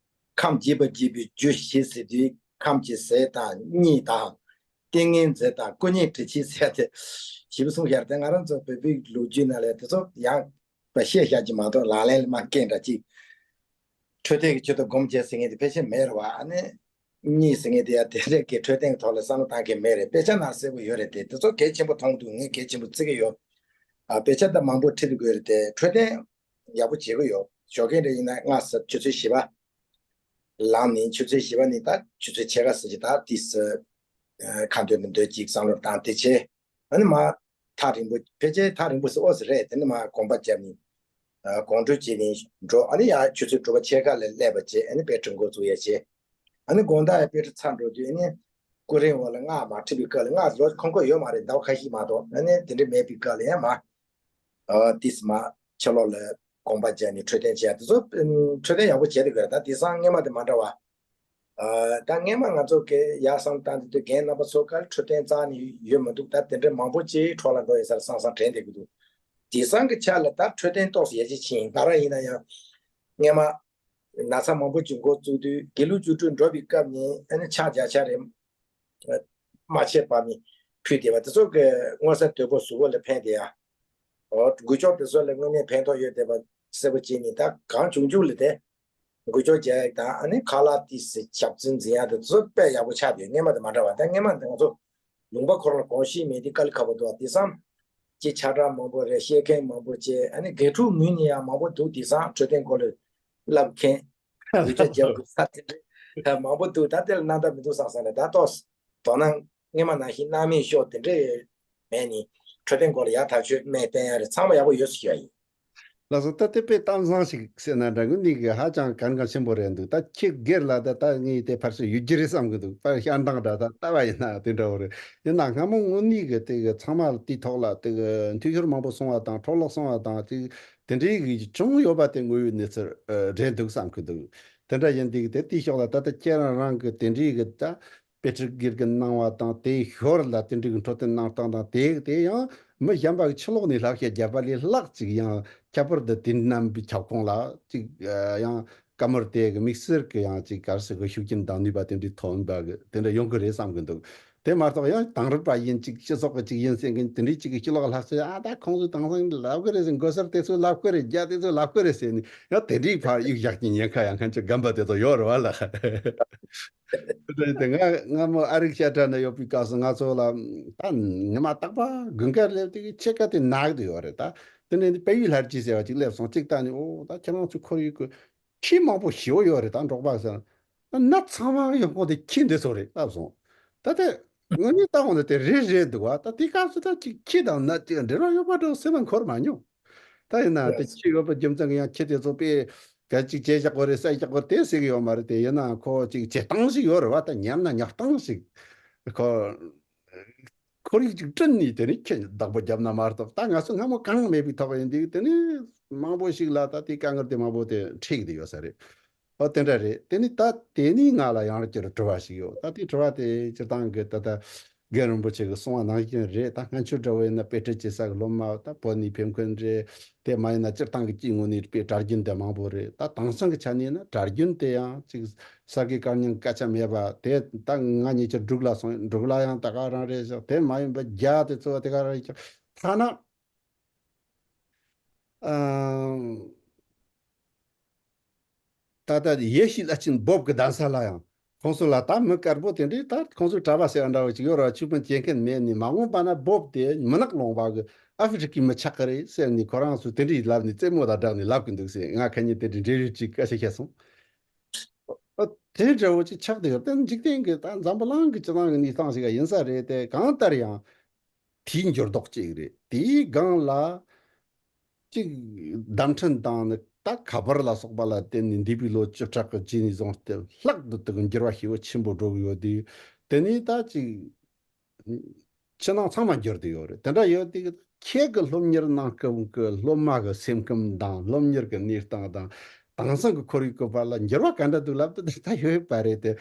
ཁམས་རྒྱས་པ་རྒྱས་པའི་རྒྱུ་བཞི་ཟེར་དུས། ཁམས་ཀྱི་ཟས་དང་གཉིད་དང་། ཏིང་ངེ་འཛིན་དང་སྐུ་གཉིད་སྒྲིབ་བྱེད་ཟེར་ཏེ་ཞེ་པོ་གསུངས་བཞག་རེད། ད་ང་རང་ཚོ་བོད་པའི་ལོ་རྒྱུས་ནང་ལ་དེ་ཚོ་ཡང་བཤད་བཞག་གི་མ་གཏོགས་ལག་ལེན་ལ་མ་འཁེལ་འདྲ་ཅིག་འཕྲོད་བསྟེན་གྱི་ཆེད་དུ་སྒོམ་བྱེད་ཟེར་མཁན་དེ་ཕལ་ཆེར་མེད་རེད་བ། ཨ་ནི་གཉིད་ཟེར་མཁན་དེ་ཡང་དེ་འདྲས་ཀྱི་འཕྲོད་བསྟེན་གྱི་ཐོག་ལ་བསམ་བློ་བཏང་མཁན་མེད་རེད། དཔེ་ཆ་ནང་གསལ་པོ་ཡོད་རེད་དེ། དེ་ཚོ་གལ་ཆེན་པོ་མཐོང་འདུག་ངས་གལ་ཆེན་པོ་བརྩི་གི་ཡོད། ཨ། དཔེ་ཆ་ད་མང་པོ་ཁྲིད་དགོས་རེད་དེ། འཕྲོད་བསྟེན་ཡག་པོ་བྱེད་ཀྱི་ཡོད། ཞོགས་ཀས་འདྲ་ཡིན་ན་སྔ་ས་ཆུ་ཚོད་བཞི་པ་ལངས་ནས། ཆུ་ཚོད་བཞི་པ་ནས་ད་ཆུ་ཚོད་ཕྱེད་ཀ་ཙམ་ཅིག་ད་ཏིས་ཁ་འདོན་འདོན་ཅིག་བསམ་བློ་བཏང་དེ་བྱས། ཨ་ནི་མ་ཐག་རིང་པོ། ཕལ་ཆེར་ཐག་རིང་པོ་ཟེར་ཨོ་ཟེར་རེད། དེ་ནི་མ་གོམ་པ་བརྒྱབ་ནས། ཨ། གོམ་བགྲོད་བྱས་ནས་འགྲོ། ཨ་ནི་ཡང་ཆུ་ཚོད་དྲུག་པ་ཕྱེད་ཀ་ལ་སླེབས་པ་བྱས། ཨ་ནི་དཔེ་ཁྲིད་འགོ་བཙུགས་ཡ་བྱས། ཨ་ནི་དགོང་དག་ཡང་དཔེ་ཁྲིད་ཚར་འགྲོ་དུས། ཨ་ནི་སྐུ་རིམ་འོག་ལ་སྔགས་མ་ཁྲིད་པའི་སྐབས་ལ། སྔགས་ལོ་ཁོང་ཁོ་ཡོད་མ་རེད། ཟླ་བ་ཁ་ཤས་མ་གཏོགས། ཨ་ནི་དེ་འདྲ་མེད་པའི་སྐབས་ལ་ཡང་མ། ཨ། ཏིས་མ་ཕྱི་ལོགས་ལ་གོམ་པ་བརྒྱབ་ནས་འཕྲོད་བསྟེན་བྱས། དེ་ཚོ་འཕྲོད་བསྟེན་ཡག་པོ་བྱས་འདུག་གས། ད་དེང་སང་སྔོན་མ་དེ་མ་འདྲ་བ། ཨ། ད་སྔོན་མ་ང་ཚོ་གི་ཡག་བསམ་བཏང་དེ་དུས་རྒན་རྣམ་པ་ཚོ་ག་ལ་འཕྲོད་བསྟེན་རྩ་ནས་ཡོད་མི་འདུག་ད་དེ་འདྲ་མང་པོ་ཅིག་འཕྲོ་བརླག་འགྲོ་ཡོད་ས་རེད་བསམ་བསམ་དྲན་བསྡད་ཀྱི་འདུག་དེང་སང་གི་ཆ་ལ་ད་འཕྲོད་བསྟེན་ཏོག་ཙམ་ཡར་རྒྱས་ཕྱིན། ང་རང་ཡིན་ན་ཡང་སྔོན་མ་ན་ཚ་མང་པོ་ཅིག་འགོ་བཙུགས་དུས། དགེ་ལུགས་བཅུ་དྲུག་འགྲོ་བའི་སྐབས་ནས། ཨ་ནི་ཕྱག་རྒྱ་ཆ་རེ་མ་ཆད་པ་ནས་ཕུལ་བསྡད་པ་དེ་ཚོ་གི་མངོན་གསལ་དོད་པོ་གཟུགས་པོ་ལ་ཕན་བསྡད་ཡ། འོ། འགུལ་སྐྱོད་དེ་ཚོ་ལ་དངོས་གནས་ཕན་ཐོགས་ཡོད་བསྡད་པ་གསལ་པོ་བྱས་ནས། ད་གང་བྱུང་བྱུང་ལ་དེ་འགུལ་སྐྱོད་རྒྱག་ཡག་དང་། ཨ་ནི་ཁ་ལག་དེ་ཞབས་ཕྱི་འཛིན་ཡག་དེ་ཚོ་དཔེ་ཡག་པོ་ཆགས་བསྡད། སྔོན་མ་དང་མ་འདྲ་བ། ད་སྔོན་མ་དེ་ང་ཚོ་ལུང་པ་ཁོ་རང་ལ་གོམས་གཤིས་མེད་དུས་དཀའ་ལས་ཁག་པོ་འདུག་བ། དེང་སང་ཅིག་ཁྱབ་བསྒྲགས་མང་པོ་རེད། བཤད་མཁན་མང་པོ་བྱས། ཨ་ནི་དགེ་ཕྲུག་ངོས་ནས་ཡང་མང་པོ་འདུག་དེང་སང་འཕྲོད་བསྟེན་སྐོར་ལ་བསླབ་མཁན། འུ་ཅག་རྒྱབ་དགོས་ས་དེ་འདྲ་མང་པོ་འདུག་ད་དེ་ལ་སྣང་དག་མི་འདུག་བསམ་བསམ་ནས། ད་ཏོག་ཙམ་དོ་སྣང་སྔོན་མ་ནང་བཞིན་སྣང་མེད་ཤོར་དེ་འདྲ་མེད་ནས་འཕྲོད་བསྟེན་སྐོར་ལ་ཡག་ཐག་ཆོད་སྨན་བསྟེན་ཡ་རེད། ཚང་མ་ཡག་པོ་ཡོད་ཟེར་ཞུ་ཡ་ཡིན། ལགས་སོ། ད་དེ་དཔེ་གཏམ་བཟང་ཞིག་ཟེར་ན་འདྲ། དངོས་གནས་ཀྱི་ཧ་ཅང་གལ་འགངས་ཆེན་པོ་རེད་འདུག་ད་ཁྱེད་སྒེར་ལ་ད་ད་ངས་དེ་ཕར་ཚུར་ཡོད་རྒྱུ་རེད་བསམ་གི་འདུག་ཕར་བཤད་སྟངས་འདྲ། ད་ལྟ་བ་ཡིན་ན་དེ་འདྲ་བོ་རེད། ཡིན་ན་སྔ་མོ་དངོས་གནས་ཀྱི་དེ་གི་ཚང་མ་དེའི་ཐོག་ལ་དེ་གི་འཐུས་ཤོར་མང་པོ་སོང་བ་དང་། འཕྲོ་བརླག་སོང་བ་དང་། དེ་ དེ་འདྲའི་གི་བྱུང་ཡོད་པ་དེ་དངོས་ཡོད་གནས་ཚུལ་ཨ་རེད་འདུག་བསམ་གི་འདུག་དེ་འདྲ་ཡིན་དུས་དེ་དེའི་ཕྱོགས་ལ་ད་ལྟ་ཁྱེད་རང་རང་གི་དེ་འདྲའི་གི་ད་དཔེ་ཁྲིད་དགེ་རྒན་གནང་བ་དང་དེའི་ཞོར་ལ་དེ་འདྲའི་གི་འཕྲོད་བསྟེན་གནང་སྟངས་དང་དེ་དེ་ཡང་མི་གཞན་པ་གི་ཕྱི་ལོགས་ནས་བསླབ་བྱ་བརྒྱབ་པ་ལས་ལྷག་ཅིག་ཡང་ཁྱད་པར་དུ་དེ་རྣམ་པའི་ཁྱབ་ཁོངས་ལ་ཅིག་ཨ་ཡང་བཀའ་མོལ་དེ་གི་དམིགས་བསལ་གི་ཡང་ཅིག་ག་རེ་ཟེར་གི་ཤུགས་རྐྱེན་དང་ནུས་པ་དེ་འདྲའི་ཐོན་པ་གི་དེ་འདྲ་ཡོང་གི་རེད་བསམ་གི་འདུག་དེ་མ་གཏོགས་ཡང་དེང་རབས་པ་ཡིན་ཅིག་སྤྱི་ཚོགས་ཀྱི་ཅིག་ཡིན་ཟེར་མཁན་དེ་འདྲའི་ཅིག་གི་ཕྱི་ལོགས་ལྷག་ཚེ་ཨ་ད་ཁོང་ཚོས་དེང་སང་ལབ་གི་རེད་ཟེར་མགོ་སར་དེ་ཚོས་ལབ་གི་རེད། རྒྱ་དེ་ཚོས་ལབ་གི་རེད་ཟེར་ནས་ཡང་དེ་འདྲའི་ཕར་གཡུག་བཞག་གི་ཉེན་ཁ་ཡང་ཁ་ཆེ་རྒན་པ་དེ་ཚོ་ཡོད་རེད་བ་ལ། དེ་ང་སྔ་མོ་ཨ་རིག་དཔྱ་ཁྲ་ན་ཡོད་པའི་སྐབས་སུ་ང་ཚོ་ལ་ད་ཉི་མ་རྟག་པར་དགུན་ཁ་སླེབས་དུས་ཕྱེད་ཀ་དེ་ནག་དུ་ཡོད་རེད། ད་དེ་ནས་དཔལ་ཡུལ་ལྷ་རྗེ་ཟེར་བ་ཅིག་སླེབས་སོང་། ཅིག་ད་ནི་ཨོ་ད་ཁྱེད་རང་ཚོའི་ཁོར་ཡུག་གི་ཁྱི་མང་པོ་ཞེ་པོ་ཡོད་རེད། ད་འབྲོག་པ་ཟེར་ན་ནད་ཚང་མ་ཡོང་ཁུངས་དེ་ཁྱི་འདི་ཚོ་རེད་ལབ་སོང་། ད་དེ་ངོས་ནས་ལྟ་འོང་ན་དེ་རེད་རེད་འདུག་བ། ད་དེ་སྐབས་སུ་ད་ཅིག་ཁྱི་དང་ནད་ཅིག་འབྲེལ་བ་ཡོད་པ་འདྲ་བོ་སེམས་ལ་འཁོར་མ་མྱོང་། ད་ཡིན་ན་དེ་ཁྱི་ཡོད་པ་རྒྱུ་མཚན་གྱི་ཡང་ཁྱི་དེ་ཚོ་དཔེ་ག་ཅིག་བྱས་བཞག་གོ་རེད་བསད་བཞག་གོ་རེད་དེ་ཟེར་གི་ཡོད་མ་རེད། དེ་ཡིན་ན་ཁོ་ཅིག་བྱེད་སྟངས་ཤིག་ཡོད་རེད་བ། ད་ཉར་ན་ཉར་སྟངས་ཤིག་ཁོ། ཁོར་ཡུག་ཅིག་བསྐྲུན་ནས་དེ་ནས་ཁྱི་བདག་པོ་བརྒྱབ་ན་མ་གཏོགས་ད་ང་ཚོ་སྔ་མོ་གང་མེད་པའི་ཐོག་ཡིན་དུས་དེ་ནས་མང་པོ་ཞིག་ལ་ད་ལྟའི་དཀའ་ངལ་དེ་མང་པོ་དེ་འཕྲད་ཀྱི་ཡོད་ས་རེད། ཨོ་དེ་འདྲ་རེད། དེ་ནས་ད་དེ་ནས་ང་ལ་ཡང་བསྐྱར་དྲི་བ་ཞིག་ཡོད། ད་དེ་དྲི་བ་དེ་སྤྱིར་བཏང་གི་ད་ལྟ་རྒན་རིན་པོ་ཆེ་གི་གསུང་བ་ནང་བཞིན་རེད། ད་སྔ་ཆོས་འདྲ་བོ་ཡིན་ན་དཔེ་ཁྲིད་བྱེད་ས་གི་སློབ་མ་ད་བོད་ནས་ཕེབས་མཁན་རེད། དེ་མ་ཡིན་ན་སྤྱིར་བཏང་གི་སྤྱིའི་ངོས་ནས་དཔེ་གྲྭ་རྒྱུན་དེ་མང་པོ་རེད། ད་དེང་སང་གི་ཆ་ནས་ན་གྲྭ་རྒྱུན་དེ་ཡང་ཅིག་གསར་བརྗེ་བཀའ་རྙིང་སྐད་ཆ་མེད་པ་དེ་ད་ང་ཉེ་ཆར་འབྲུག་ལ་སོང་། འབྲུག་ལ་ཡང་ད་ག་རང་རེད་ཤག་དེ་མ་ཡིན་པ་རྒྱ་དེ་ཚོ་དེ་ག་རང་རེད་ཤག་ཐ་ན་ཨང་། ད་ལྟ་ཡེ་ཤེས་བླ་ཆེན་བོབ་ཀྱི་གདན་ས་ལ་ཡང་ཁོང་ཚོ་ལ་ད་མི་དཀར་པོ་དེ་འདྲས་ད་ཁོང་ཚོའི་གྲྭ་པ་ཟེར་བ་འདྲ་བོ་ཅིག་ཡོད་ར། ཆོས་པ་བྱེད་མཁན་མེད་ནི་མ་འོངས་པ་ན་བོབ་དེ་མུན་ནག་ལུང་པ་གི་ཨ་ཧྥེ་རི་ཁའི་མི་ཆགས་ཀྱི་རེད་ཟེར་ནས་ཁོ་རང་ཚོས་དེ་འདྲས་ལབ་ནས་རྩེད་མོ་དང་སྦྲགས་ནས་ལབ་ཀྱི་འདུག་ཟེར། ང་ཁ་ཉིན་དེ་འདྲའི་འབྲེལ་ཡོད་ཅིག་སྐད་ཆ་བཤད་སོང་། ཨ་དེ་འདྲ་བོ་ཅིག་ཆགས་བསྡད་ཡོད། དེ་འཇིག་རྟེན་གྱི་ད་འཛམ་བུ་གླིང་གི་སྤྱི་བཏང་གི་གནས་སྟངས་ཤིག་ཡིན་ས་རེད། དེ་གང་ལྟར་ཡང་དེའི་འགྱུར་ལྡོག་ཅིག་རེད། དེའི་སྒང་ལ་ཅིག་བརྡ་འཕྲིན་དང་ནི་ད་ཁ་པར་ལ་སོགས་པ་ལ་བརྟེན་ནས་འདས་པའི་ལོ་བཅུ་ཕྲག་གི་རྗེས་ནས་བཟུང་སྟེ་ལྷག་ཏུ་དེ་གི་འགྱུར་བ་ཞེ་པོ་ཆེན་པོ་འགྲོ་གི་ཡོད་དུས། དེ་ནས་ད་ཅིག་ཕྱི་ནང་ཚང་མ་འགྱུར་བསྡད་ཡོད་རེད། དེ་འདྲ་ཡོད་དུས་ཁྱེད་ཀྱི་སློབ་གཉེར་གནང་སྐབས་ཀྱི་སློབ་མ་གི་སེམས་ཁམས་དང་སློབ་གཉེར་གྱི་གནས་སྟངས་དང་དེང་སང་གི་ཁོར་ཡུག་གི་བར་ལ་འགྱུར་བ་ག་འདྲ་འདུག་ལབ་དུས་ད་ཡོད་པ་རེད་དེ།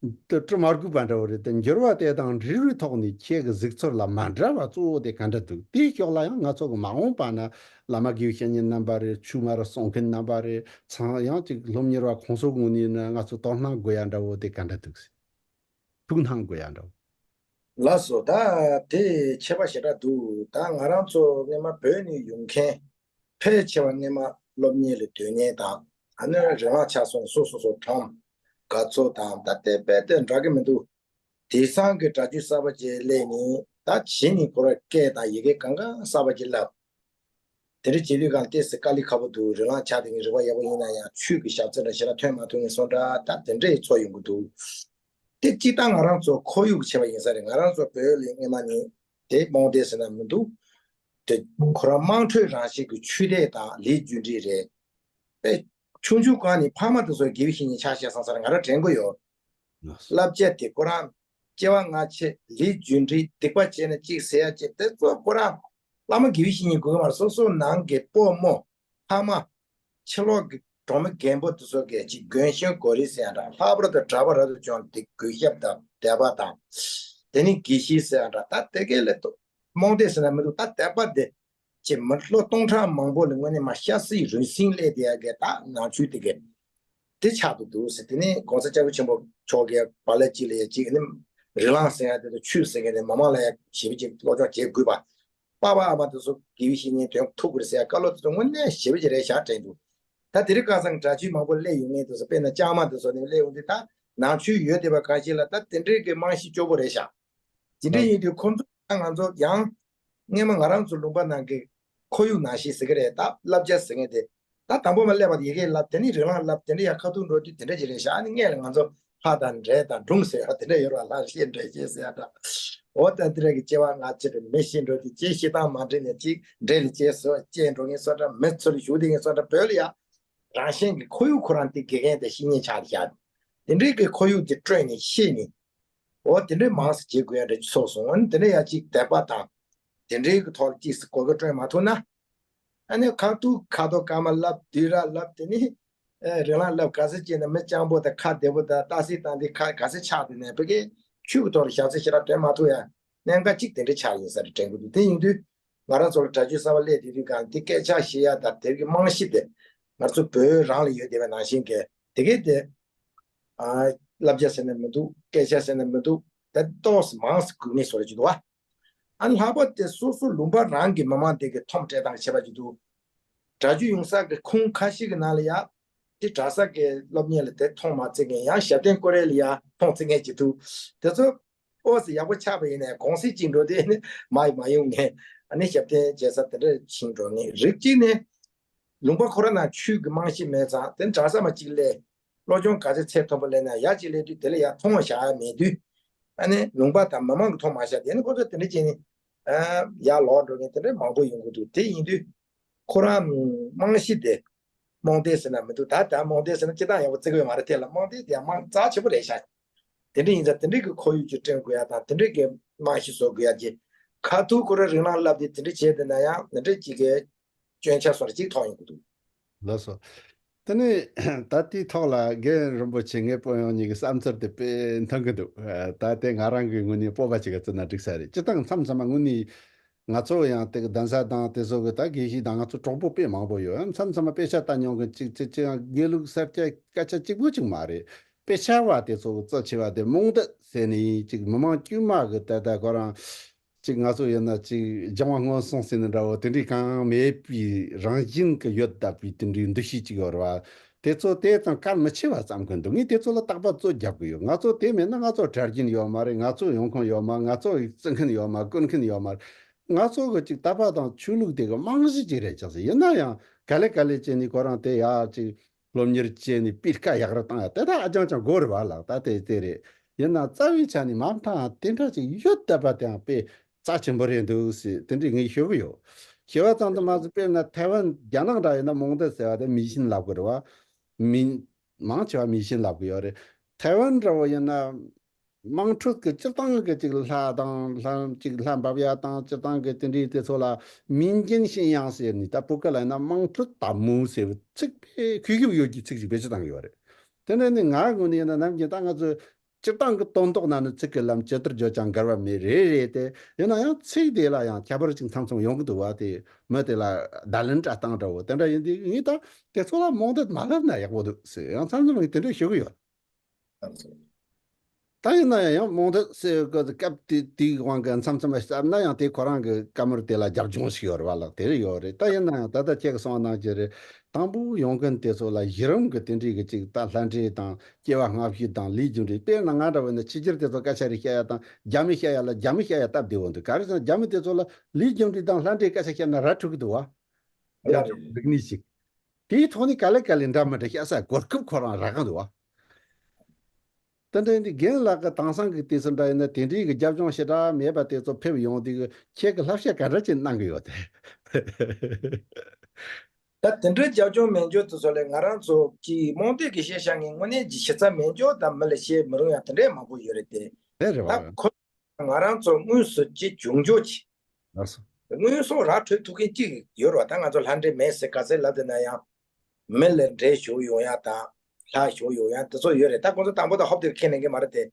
དེ་དྲི་མ་དགོས་པ་འདྲ་བོ་རེད་དེ། འགྱུར་བ་དེ་དང་འབྲེལ་བའི་ཐོག་ནས་ཁྱེད་ཀྱི་གཟིགས་ཚུལ་ལ་མ་འདྲ་བ་གཙོ་བོ་དེ་ག་འདྲ་འདུག་དེའི་ཕྱོགས་ལ་ཡང་ང་ཚོ་གི་མ་འོངས་པ་ན་བླ་མ་དགེ་བའི་བཤེས་གཉེན་རྣམ་པ་རེད། ཆོས་མ་ར་གསུང་མཁན་རྣམ་པ་རེད། ཚང་ཡང་ཅིག་སློབ་གཉེར་བ་ཁོང་ཚོ་ངོས་ནས་ན་ང་ཚོ་དོ་སྣང་དགོས་ཡ་འདྲ་བོ་དེ་ག་འདྲ་འདུག་ཐུགས་སྣང་དགོས་ཡ་འདྲ་བོ། ལགས་སོ། ད་དེ་ཁྱད་པར་ཞེ་དྲག་འདུག་ད་ང་རང་ཚོ་སྔོན་མ་བོད་ནས་ཡོང་མཁན་ཕལ་ཆེ་བ་སྔོན་མ་སློབ་གཉེར་ལ་དོན་གཉེར་དང་ཨ་ནི་རིང་ལངས་ཆགས་སོང་། སོ་སོ་སོ་གྲོངས་དགའ་ཚོར་དང་ད་ལྟའི་དཔེ་དེ་འདྲ་གི་མི་འདུག་དེང་སང་གི་སྒྲ་སྒྱུར་གསར་པ་ཅིག་སླེབས་ནས་ད་གཞི་ནས་ཁོ་རང་སྐད་དང་ཡི་གེ་གང་ག་གསར་པ་ཅིག་བསླབས། དེ་འདྲ་བྱེད་དུས་གང་ལྟས་སུ་དཀའ་ལས་ཁག་པོ་འདུག་རིང་ལངས་ཆགས་དེ་ངའི་རིག་པ་ཡག་པོ་ཡིན་ན་ཡང་ཆོས་ཀྱི་ཞབས་ཚད་འདྲ་ཞེ་དྲག་ཐོན་མ་ཐུབ་ངེས་སོང་འདྲ། ད་དེ་འདྲའི་ཚོར་ཡོང་གི་འདུག་དེ་སྤྱིར་བཏང་ང་རང་ཚོ་ཁོར་ཡུག་གི་ཆེ་བ་ཡིན་ས་རེད། ང་རང་ཚོ་བོད་ལ་སྔོན་མ་ནས་དེ་རྨོངས་དད་ཟེར་ན་མི་འདུག་དེ་ཁོ་རང་དམངས་ཁྲོད་རང་བཞིན་གྱི་ཆོས་དད་དང་ལས་རྒྱུ་འབྲས་རེད། དཔེ་ཆུང་ཆུང་སྒང་ནས་ཕ་མ་དེ་ཚོ་དགེ་བའི་བཤེས་གཉེན་ཆགས་བཤད་སོང་ས་རེད། ང་རང་དྲན་གྱི་ཡོད། བསླབ་བྱ་དེ་ཁོ་རང་སྐྱེ་བ་སྔ་ཕྱི་ལས་རྒྱུ་འབྲས་སྡིག་པ་བྱས་ན་གཅིག་ཟེར་ཡ་གཅིག་དེ་ཚོ་ཁོ་རང་བླ་མ་དགེ་བའི་བཤེས་གཉེན་དགོས་ཀྱི་མ་རེད། སོ་སོ་ནང་གི་སྤོ་རྨོ་ཕ་མ་ཕྱི་ལོགས་ཀྱི་གྲོང་མི་རྒན་པོ་དེ་ཚོ་གིས་གཅིག་རྒན་གཞོན་གོ་རེ་ཟེར་ཡ་འདྲ། ལྷག་པར་དུ་གྲྭ་པ་རབ་ཏུ་བྱུང་དེ་གུས་ཞབས་དང་དད་པ་དང་དེ་ནི་དགེ་བཤེས་ཟེར་ཡ་འདྲ། ད་དེ་གས་ལས་རྨོངས་དད་ཟེར་ན་མི་འདུག་ད་དད་པ་དེ་ཅེས་མི་ལོ་སྟོང་ཕྲག་མང་པོ་ལ་དངོས་གནས་མ་ཤ་སྲིད་རུས་སྲིན་སླེབས་བསྡད་ཡ་གི་ད་ནང་ཆོས་དེ་གི་དེ་ཆགས་ཏུ་འདུག་ཟེར། དེ་ནས་གོང་ས་སྐྱབས་མགོན་ཆེན་པོ་མཆོག་གིས་བག་ལེབ་གཅིག་ལ་ཡ་གཅིག་ནི་རི་ལངས་ཟེར་ཡ་དེ་དང་ཆོས་ཟེར་མཁན་དེ་མི་མང་ལ་ཡ་ཞེ་པོ་ཅིག་སློབ་སྦྱོང་བྱེད་དགོས་པ། པ་ཕ་ཨ་མ་དེ་ཚོ་དགེ་བའི་བཤེས་གཉེན་དོན་ཐུག་དགོས་ཟེར་ཡ་བཀའ་སློབ་དེ་ཚོ་དངོས་གནས་ཞེ་པོ་ཅིག་རེད་ཤག་དྲན་འདུག་ད་དེ་རིང་ཁ་སང་གྲྭ་ཆུའི་མང་པོ་སླེབས་ཡོང་མཁན་དེ་ཚོ་དཔེར་ན་ལྕང་མ་དེ་ཚོ་ནས་སླེབས་ཡོང་དུས་ད་ནང་ཆོས་ཡོད་བསྡད་པ་གང་ཞིག་ལ་ད་དེ་འདྲའི་གི་རྨང་གཞི་སྐྱོ་པོ་རེད་ཤག་དེ་འདྲ་ཡིན་དུས་ཁོང་ཚོ་ད་ང་ཚོ་ཡང་སྔོན་མ་ང་རང་ཚོ་ལུང་པ་ནང་གི་ཁོར་ཡུག་ནང་བཞིན་ཟེར་གི་རེད། ད་བསླབ་བྱ་ཟེར་མཁན་དེ་ད་དང་པོ་མ་སླེབས་པ་དེ་ཡི་གེ་བསླབ། དེ་ནས་རིག་ལམ་བསླབ། དེ་འདྲ་ཡ་ཁ་ཐུག་འགྲོ་དུས་དེ་འདྲ་ཅིག་རེད་ཤག་ཨ་ནི་སྔོན་ལ་ང་ཚོ་ལྷ་དང་འདྲེ་དང་སྒྲུང་ཟེར་བ་དེ་འདྲ་ཡོད་རེད་བ། ལྷ་བཤད་འདྲེ་བཤད་ཟེར་ཡ་འདྲ། འོ་ད་འདི་འདྲ་གི་སྐྱེ་བ་སྔ་ཕྱི་རེད། མི་ཤི་འགྲོ་དུས་སྐྱེ་ཤི་སྟངས་མ་འགྲིག་ནས་ཅིག་འདྲེ་ལ་སྐྱེས་སོ་སྐྱེས་འགྲོ་མཁན་སོ་འདྲ། མི་ཚུར་བཞུགས་བསྡད་མཁན་སོ་འདྲ། བོད་ལ་ཡ་རང་བཞིན་གྱི་ཁོར་ཡུག་ཁོ་རང་དེ་དགེ་རྒན་དང་བཤེས་གཉེན་ཆགས་བཞག་དེ་འདྲའི་གི་ཁོར་ཡུག་དེ་བསྐྲུན་ནས་ཤེས་ནས། འོ་དེ་འདྲའི་མང་ཙམ་བྱེད་དགོས་ཡ་འདྲ་ཅིག་ཚོར་སོང་། འོ་ན་དེ་འདྲ་ཡ་ཅིག་དད་པ་དང་དེ་འདྲའི་གི་ཐོག་ལ་ཅིག་སི་གོ་སྐབས་བསྐྲུན་མ་ཐུབ་ན། ཨ་ནི་ཁ་ཐུག་ཁ་དོག་སྐར་མ་ལབ་དུས་ར་ལབ་དེ་ནི། ཨེ་རིང་ལ་ལབ་ག་ཚོད་བྱས་ན་མི་སྤྱང་པོ་དང་ཁ་བདེ་པོ་དང་རྟགས་གསལ་བཏང་དེ་ཁ་ག་ཚོད་ཆགས་དེ་ནས་བོད་སྐད་ཆོས་ཀྱི་ཐོག་ལ་ཞག་ཚོད་ཞེ་དྲག་སྟོན་མ་ཐུབ་ཡ་གནད་འགག་ཅིག་དེ་འདྲ་ཆགས་ཡིན་ས་རེད་དྲན་གི་འདུག་དེ་ཡིན་དུས་ང་རང་ཚོ་ལ་སྒྲ་སྒྱུར་གསར་པ་སླེབས་དེ་དུས་གང་དེ་སྐད་ཆ་བཤད་ཡ་དང་དེ་གི་རྨང་གཞི་དེ་ང་ཚོ་བོད་རང་ལ་ཡོད་བསྡད་པ་ནང་བཞིན་གི་དེ་གས་དེ་ཨ་བསླབ་བྱ་ཟེར་ན་མི་འདུག་སྐད་ཆ་ཟེར་ན་མི་འདུག་ད་ཏོག་ཙམ་མང་ཙམ་དགོས་ངེས་བཟོ་འདྲ་ཅིག་འདུག་བ། ཨ་ནི་ལྷག་པར་དེ་སོ་སོ་ལུང་པ་རང་གི་མི་མང་དེ་གི་ཐོམ་སྤྲད་སྟངས་ཁྱད་པར་ཅིག་འདུག་སྒྲ་སྒྱུར་ཡོང་ས་གི་ཁུངས་ཁ་ཤས་ཀྱི་ནང་ལ་ཡ། དེ་གྲྭ་ས་གི་སློབ་གཉེར་ལ་དེ་མཐོང་མ་བརྩི་མཁན་ཡང་ཞབས་བརྟན་སྐོར་ར་ལ་ཡ་མཐོང་བརྩི་མཁན་ཅིག་འདུག་དེ་ཚོ་ཨོ་ཙི་ཡག་པོ་ཆགས་པ་ཡིན་ནའི་གོང་གསལ་ཅིག་འགྲོ་དེ་ནི་མ་ཡི་མ་ཡོང་ངེས། ཨ་ནི་ཞབས་བརྟན་བྱེད་ས་དེ་འདྲ་ཕྱིན་འགྲོ་ངེས་རིགས་གཅིག་ནི། ལུང་པ་ཁོ་ར་ནང་ཆོས་ཀྱི་རྨང་གཞི་མེད་ཙང་དེ་གྲྭ་ས་མ་གཅིག་ལས། སློབ་སྦྱོང་ག་ཚད་ཚད་མཐོན་པོ་ལེན་ན་ཡ་གཅིག་ལས་དུས་དེ་ལ་ཡ་མཐོང་བ་བཞག་ཡ་མེད་དུས། ཨ་ནི་ལུང་པ་དང་མི་མང་གི་ཐོག་མ་བཞག་དེ་ནི་ཁོ་ཚོ་དེ་འདྲ་བྱས་ནས་ཨ་ཡར་ལོག་འགྲོ་མཁན་དེ་འདྲ་མང་པོ་ཡོང་གི་འདུག་དེ་ཡིན་དུས་ཁོ་རང་རྨང་གཞི་དེ་རྨོངས་དད་ཟེར་ན་མི་འདུག་ད་ལྟ་རྨོངས་དད་ཟེར་ན་སྤྱིར་བཏང་ཡག་པོ་བརྩི་གི་ཡོད་མ་རེད། དེ་ལ་རྨོངས་དད་དེ་ཡང་མང་རྩ་ཆེན་པོ་རེད་ཤག་དེ་འདྲ་ཡིན་ཙང་དེ་འདྲ་གི་ཁོར་ཡུག་ཅིག་བསྐྲུན་དགོས་ཡ་དང་དེ་འདྲ་གི་རྨང་གཞི་བཟོ་དགོས་ཡ་གི་ཁ་ཐུག་ཁོ་རང་རིང་ལངས་ལབ་དེ་དེ་འདྲ་བྱས་བསྡད་ན་ཡང་འདི་འདྲ་གཅིག་གི་སྐྱོན་ཆ་སོགས་གཅིག་མཐོང་ཡོང་གི་འདུག་ལགས་སོ། དེ་ནས་ད་ལྟའི་ཐོག་ལ་རྒན་རིན་པོ་ཆེ་ངའི་དཔོན་གཡོག་གཉིས་ཀྱི་བསམ་ཚུལ་དེ་དཔེ་མཐུན་གི་འདུག་ད་ལྟའི་ང་རང་གི་ངོས་ནས་སྤོབས་པ་ཅིག་ག་བརྩི་ན་འགྲིག་ས་རེད། སྤྱིར་བཏང་མཚམས་མཚམས་མ་དངོས་གནས་ང་ཚོ་ཡང་དེ་གི་གདན་ས་དང་དེ་ཚོ་གི་ད་དགེ་བཤེས་དང་ང་ཚོ་གྲོགས་པོ་དཔེ་མང་པོ་ཡོད། མཚམས་མཚམས་མ་དཔེ་ཆ་ལྟ་མྱོང་གི་ཅིག་ཅིག་ཅིག་ཡང་དགེ་ལུགས་གསར་བརྗེ་སྐད་ཆ་གཅིག་པོ་ཅིག་མ་རེད། དཔེ་ཆ་བ་དེ་ཚོ་གི་རྩ་ཆེ་བ་དེ་རྨོངས་དད་ཟེར་ནས་ཅིག་མི་མང་དཀྱུས་མ་གི་ད་ལྟ་ཁོ་རང་ཅིག་ང་ཚོ་ཡིན་ན་ཅིག་སྦྱང་བ་སྔོན་སོང་ཟེར་ནི་འདྲ་བོ་དེ་འདྲའི་གང་མེད་པའི་རང་བཞིན་གྱི་ཡོད་བསྡད་པའི་དེ་འདྲའི་འདུ་ཤེས་ཅིག་ཡོད་རེད་བ། དེ་ཚོ་དེ་ཙམ་གལ་མི་ཆེ་བ་བསམ་གི་འདུག་ངས་དེ་ཚོ་ལ་རྟག་པར་རྩོད་རྒྱབ་གི་ཡོད། ང་ཚོ་དེ་མེད་ན་ང་ཚོ་གྲྭ་རྒྱུན་ཡོད་མ་རེད། ང་ཚོ་ཡོང་མཁན་ཡོད་མ། ང་ཚོ་བརྩི་མཁན་ཡོད་མ། བཀུར་མཁན་ཡོད་མ་རེད། ང་ཚོ་གི་ཅིག་དད་པ་དང་ཆོས་ལུགས་དེ་གི་རྨང་གཞི་ཅིག་རེད་ཀྱང་ཟེར། ཡིན་ན་ཡང་ག་ལེ་ག་ལེ་བྱས་ནས་ཁོ་རང་དེ་ཡ་ཅིག་སློབ་གཉེར་བྱས་ནས་སྤུས་ཀ་ཡག་རུ་བཏང་ཡ་དེ་ད་ཨ་ཅང་ཅང་དགོས་རེད་བ་ལགས། ད་དེ་དེ་རེད། ཡིན་ན་རྩ་བའི་ཆ་ནས་མ་མཐའ་དེ་འདྲ་ཅིག་ཡོད་བསྡད་པ་དེའང་དཔེ་རྩ་ཆེན་པོ་རེད་འདུག་ཟེར་དེ་འདྲའི་ངས་ཤོད་གི་ཡོད། ཤེས་པ་ཙམ་དུ་མ་ཟད་དཔེར་ན་ཐའེ་ཝན་རྒྱ་ནག་འདྲ་ཡིན་ན་རྨོངས་དད་ཟེར་བ་དེ་迷信ལབ་དགོས་རེད་བ། མི་མང་ཆེ་བ་迷信ལབ་གི་ཡོད་རེད། ཐའེ་ཝན་འདྲ་བོ་ཡིན་ན། དམངས་ཁྲོད་ཀྱི་སྤྱིར་བཏང་གི་ཅིག་ལྷ་དང་ལྷ་ཅིག་ལྷ་འབབ་ཡ་དང་སྤྱིར་བཏང་གི་དེ་འདྲའི་དེ་ཚོ་ལ་民间信仰ཟེར་ནས་ད་བོད་སྐད་ལ་ཡིན་ན་དམངས་ཁྲོད་དམ་བཅའ་ཟེར་བའི་ཚིག་དཔེ་གུས་ཞབས་ཡོད་ཀྱི་ཚིག་ཅིག་བེད་སྤྱོད་བཏང་གི་ཡོད་རེད། དེ་འདྲ་ནི་ང་ངོས་ནས་ཡིན་ན་ནམ་རྒྱུན་ད་ང་ཚོས་སྤྱིར་བཏང་གི་དོན་ལྡོག་ན་ནི་ཚིག་གི་ལམ་ཇི་ལྟར་བརྗོད་ཀྱང་འགལ་བ་མེད་རེད་རེད་དེ། ཡིན་ན་ཡང་ཚིག་དེ་ལ་ཡང་ཁྱད་པར་ཅིག་མཚམས་མཚམས་ཡོང་གི་འདུག་བ། དེ་མི་དེ་ལ་བརྡ་ལན་སྤྲད་སྟངས་འདྲ་བོ་དེ་འདྲ་ཡིན་དུས་ངས་ད་དེ་ཚོ་ལ་རྨོངས་དད་མ་ལབ་ན་ཡག་པོ་འདུག་ཟེར་ཡང་མཚམས་མཚམས་ངས་དེ་འདྲ་ཞུ་གི་ཡོད། ད་ཡིན་ན་ཡང་རྨོངས་དད་ཟེར་གི་སྐབས་དེ་དེའི་དབང་གིས་མཚམས་མཚམས་ལ་བསམ་ན་ཡང་དེ་ཁོ་རང་གི་བཀའ་མོལ་དེ་ལ་རྒྱབ་ལྗོངས་ཤིག་ཡོད་རེད་བ་ལགས། དེ་རེད་ཡོད་རེད། ད་ཡིན་ན་ཡང་ད་ལྟ་ཁྱེད་ཀྱིས་གསུངས་པ་ནང་བཞིན་རེད། དང་པོ་ཡོང་མཁན་དེ་ཚོ་ལ་གཞི་རིམ་གྱི་དེ་འདྲའི་གི་ཅིག་ད་ལྷ་འདྲེ་དང་སྐྱེ་བ་སྔ་ཕྱི་དང་ལས་རྒྱུ་འབྲས། དཔེར་ན་ང་འདྲ་བོ་ཡིན་ན་ཕྱི་རྒྱལ་དེ་ཚོ་སྐད་ཆ་རེ་བཤད་ཡ་དང་རྒྱ་མི་བཤད་ཡ་ལ་རྒྱ་མི་བཤད་ཡ་སྟབས་བདེ་བོ་འདུག་ག་རེ་ཟེར་ན་རྒྱ་མི་དེ་ཚོ་ལ་ལས་རྒྱུ་འབྲས་དང་ལྷ་འདྲེའི་སྐད་ཆ་བཤད་ན་ར་འཕྲོད་ཀྱི་འདུག་བ། རྒྱབ་ལྗོངས་འགྲིག་ནི་ཞིག་དེའི་ཐོག་ནས་ག་ལེ་ག་ལེ་འདྲ་མི་འདྲ་བཤད་ས་གོ་སྐབས་ཁོ་རང་རག་གི་འདུག་བ། དེ་འདྲ་ཡིན་དུས་རྒན་ལགས་ཀྱི་དེང་སང་གི་དུས་ཚོད་འདྲ་ཡིན་ན་དེ་འདྲའི་གི་རྒྱབ་ལྗོངས་ཞེ་དྲག་མེད་པ་དེ་ཚོ་ཕེབས་ཡོང་དུས་ཁྱེད་ཀྱི་བསླབ་བྱ་ག་འདྲ་ཅིག་གནང་གི་ཡོད་དེ། ད་དེ་འདྲའི་རྒྱབ་ལྗོངས་མེད་འཇོག་དེ་ཚོ་ལས་ང་རང་ཚོ་གི་རྨོངས་དད་ཀྱི་བཤད་བྱ་ངས་དངོས་གནས་ཀྱི་ཞེ་ས་མེད་འཇོག་དང་མི་ལ་བཤད་མི་རུང་ཡ་དེ་འདྲའི་མང་པོ་ཡོད་རེད་དེ། དེ་རེད་ད་བ། ཁོ་ང་རང་ཚོ་དངོས་སུ་ཅི་བྱུང་འཇོག་ཅི། ལགས་སོ། དངོས་ཟོག་ར་འཕྲོད་ཐུབ་མཁན་གཅིག་ཡོད་རེད་བ། ད་ང་ཚོ་ལྷ་འདྲེ་མེད་ཟེར་ག་ཚད་ལབ་བསྡད་ན་ཡང་། མི་ལ་འདྲེ་ཞུགས་ཡོང་ཡ་དང་ལྷ་ཞུགས་ཡོང་ཡ་དེ་ཚོ་ཡོད་རེད། ད་ཁོང་ཚོ་དང་པོ་དང་ཧོབ་དེ་ཁས་ལེན་གི་མ་རེད་དེ།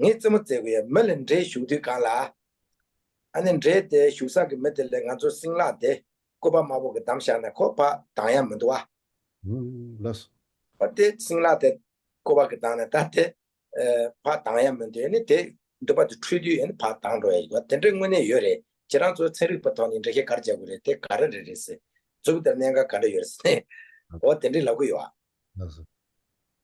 ངས་རྩིས་མོ་རྩེ་དགོས་ཡ། མི་ལ་འདྲེ་ཞུགས་དུས་གང་ལ། ཨ་ནི་འདྲེ་དེ་ཞུགས་ས་གི་མི་དེ་ལ་ང་ཚོ་སྲིན་ལག་དེ་སྐུད་པ་དམར་པོ་གི་བསྡམས་བཞག་ན་ཁོ་ཕར་ལྡང་ཡ་མི་འདུག་བ། ལགས་སོ། ཨ་དེ་སྲིན་ལག་དེ་སྐུད་པ་གི་བསྡམས་ནས་ད་དེ། ཕར་ལྡང་ཡ་མི་འདུག་ཨ་ནི་དེ་མདུད་པ་དེ་འཁྲུད་དུས་ཨ་ནི་ཕར་ལྡང་འགྲོ་ཡ་ཡོད། དེ་འདྲའི་དངོས་གནས་ཡོད་རེད། ཁྱེད་རང་ཚོ་ཚན་རིག་པ་ཐོག་ནས་འགྲེལ་བཤད་ག་རེ་རྒྱག་དགོས་རེད། དེ་ག་རེ་རེད་རེད་ཟེར། གཙོ་བོ་དེར་གནད་འགག་ག་འདྲ་ཡོད་རེད་ཟེར་ནས་འོ་དེ་འདྲའི་ལབ་གི་ཡོད་ཨ། ལགས་སོ།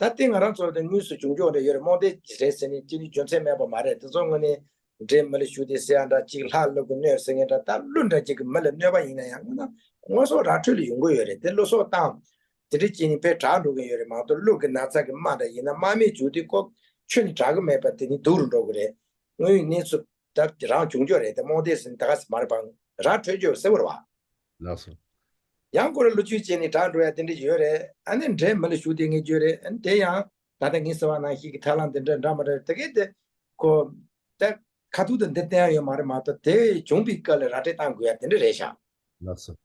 ད་དེ་ང་རང་ཚོ་དེ་དངོས་སུ་བྱུང་ཆོག་འདྲ་ཡོད་རེད། རྨོངས་དད་རེད་ཟེར་ནས་ཅི་ནི་རྒྱུ་མཚན་མེད་པ་མ་རེད། དེ་ཚོ་དངོས་གནས་འདྲེ་མི་ལ་ཞུགས་ཏེ་ཟེར་ཡ་འདྲ་ཅིག་ལྷ་ཀླུ་གི་གནོད་ཟེར་མཁན་འདྲ་ད་ཀླུ་འདྲ་ཅིག་གི་མི་ལ་གནོད་པ་ཡིན་ན་ཡང་ང་དངོས་ཟོག་ར་འཕྲོད་ལ་ཡོང་གི་ཡོད་རེད། དེ་ཀླུ་སྲོག་བཏང་། དེ་འདྲ་བྱས་ནས་ཕར་དྲག་འགྲོ་གི་ཡོད་རེད་མ་གཏོགས་ཀླུ་གི་ན་ཚ་གི་རྨ་འདྲ་ཡིན་ན་རྨ་མེད་བྱུང་དུས་ཁོ་ཁྱོན་ནས་དྲག་གི་མེད་པ་དེ་ནི་སྡུག་རུ་འགྲོ་གི་རེད། དངོས་ཡོད་གནས་ཚུལ་ད་རང་བྱུང་ཆོག་རེད་དེ་རྨོངས་དད་ཟེར་ནས་ད་ག་ཟེ་མ་རེད་པ། ར་འཕྲོད་ཆོག་གསལ་པོ་རེད་བ། ལགས་སོ། ཡང་ཁོ་ར་ལོ་རྒྱུས་བྱས་ནས་དྲག་འགྲོ་ཡ་དེ་འདྲ་ཡོད་རེད། ཨ་ནི་འདྲེ་མི་ལ་ཞུགས་དེ་ངས་བརྗོད་རེད། ཨ་ནི་དེ་ཡང་ད་ལྟ་ངས་ཟེར་བ་ནང་བཞིན་གྱི་ཐར་ལམ་དེ་འདྲ་འདྲ་མ་རེད། དེ་གས་དེ་ཁོ་ད་ཁ་ཐུག་ཏུ་འདི་བསྟན་ཡ་ཡོད་མ་རེད་མ་གཏོགས་དེ་བྱུང་བའི་སྐབས་ལ་ར་སྤྲོད་བཏང་དགོས་ཡ་དེ་འདྲ་རེད་ཤག་ལགས་སོ།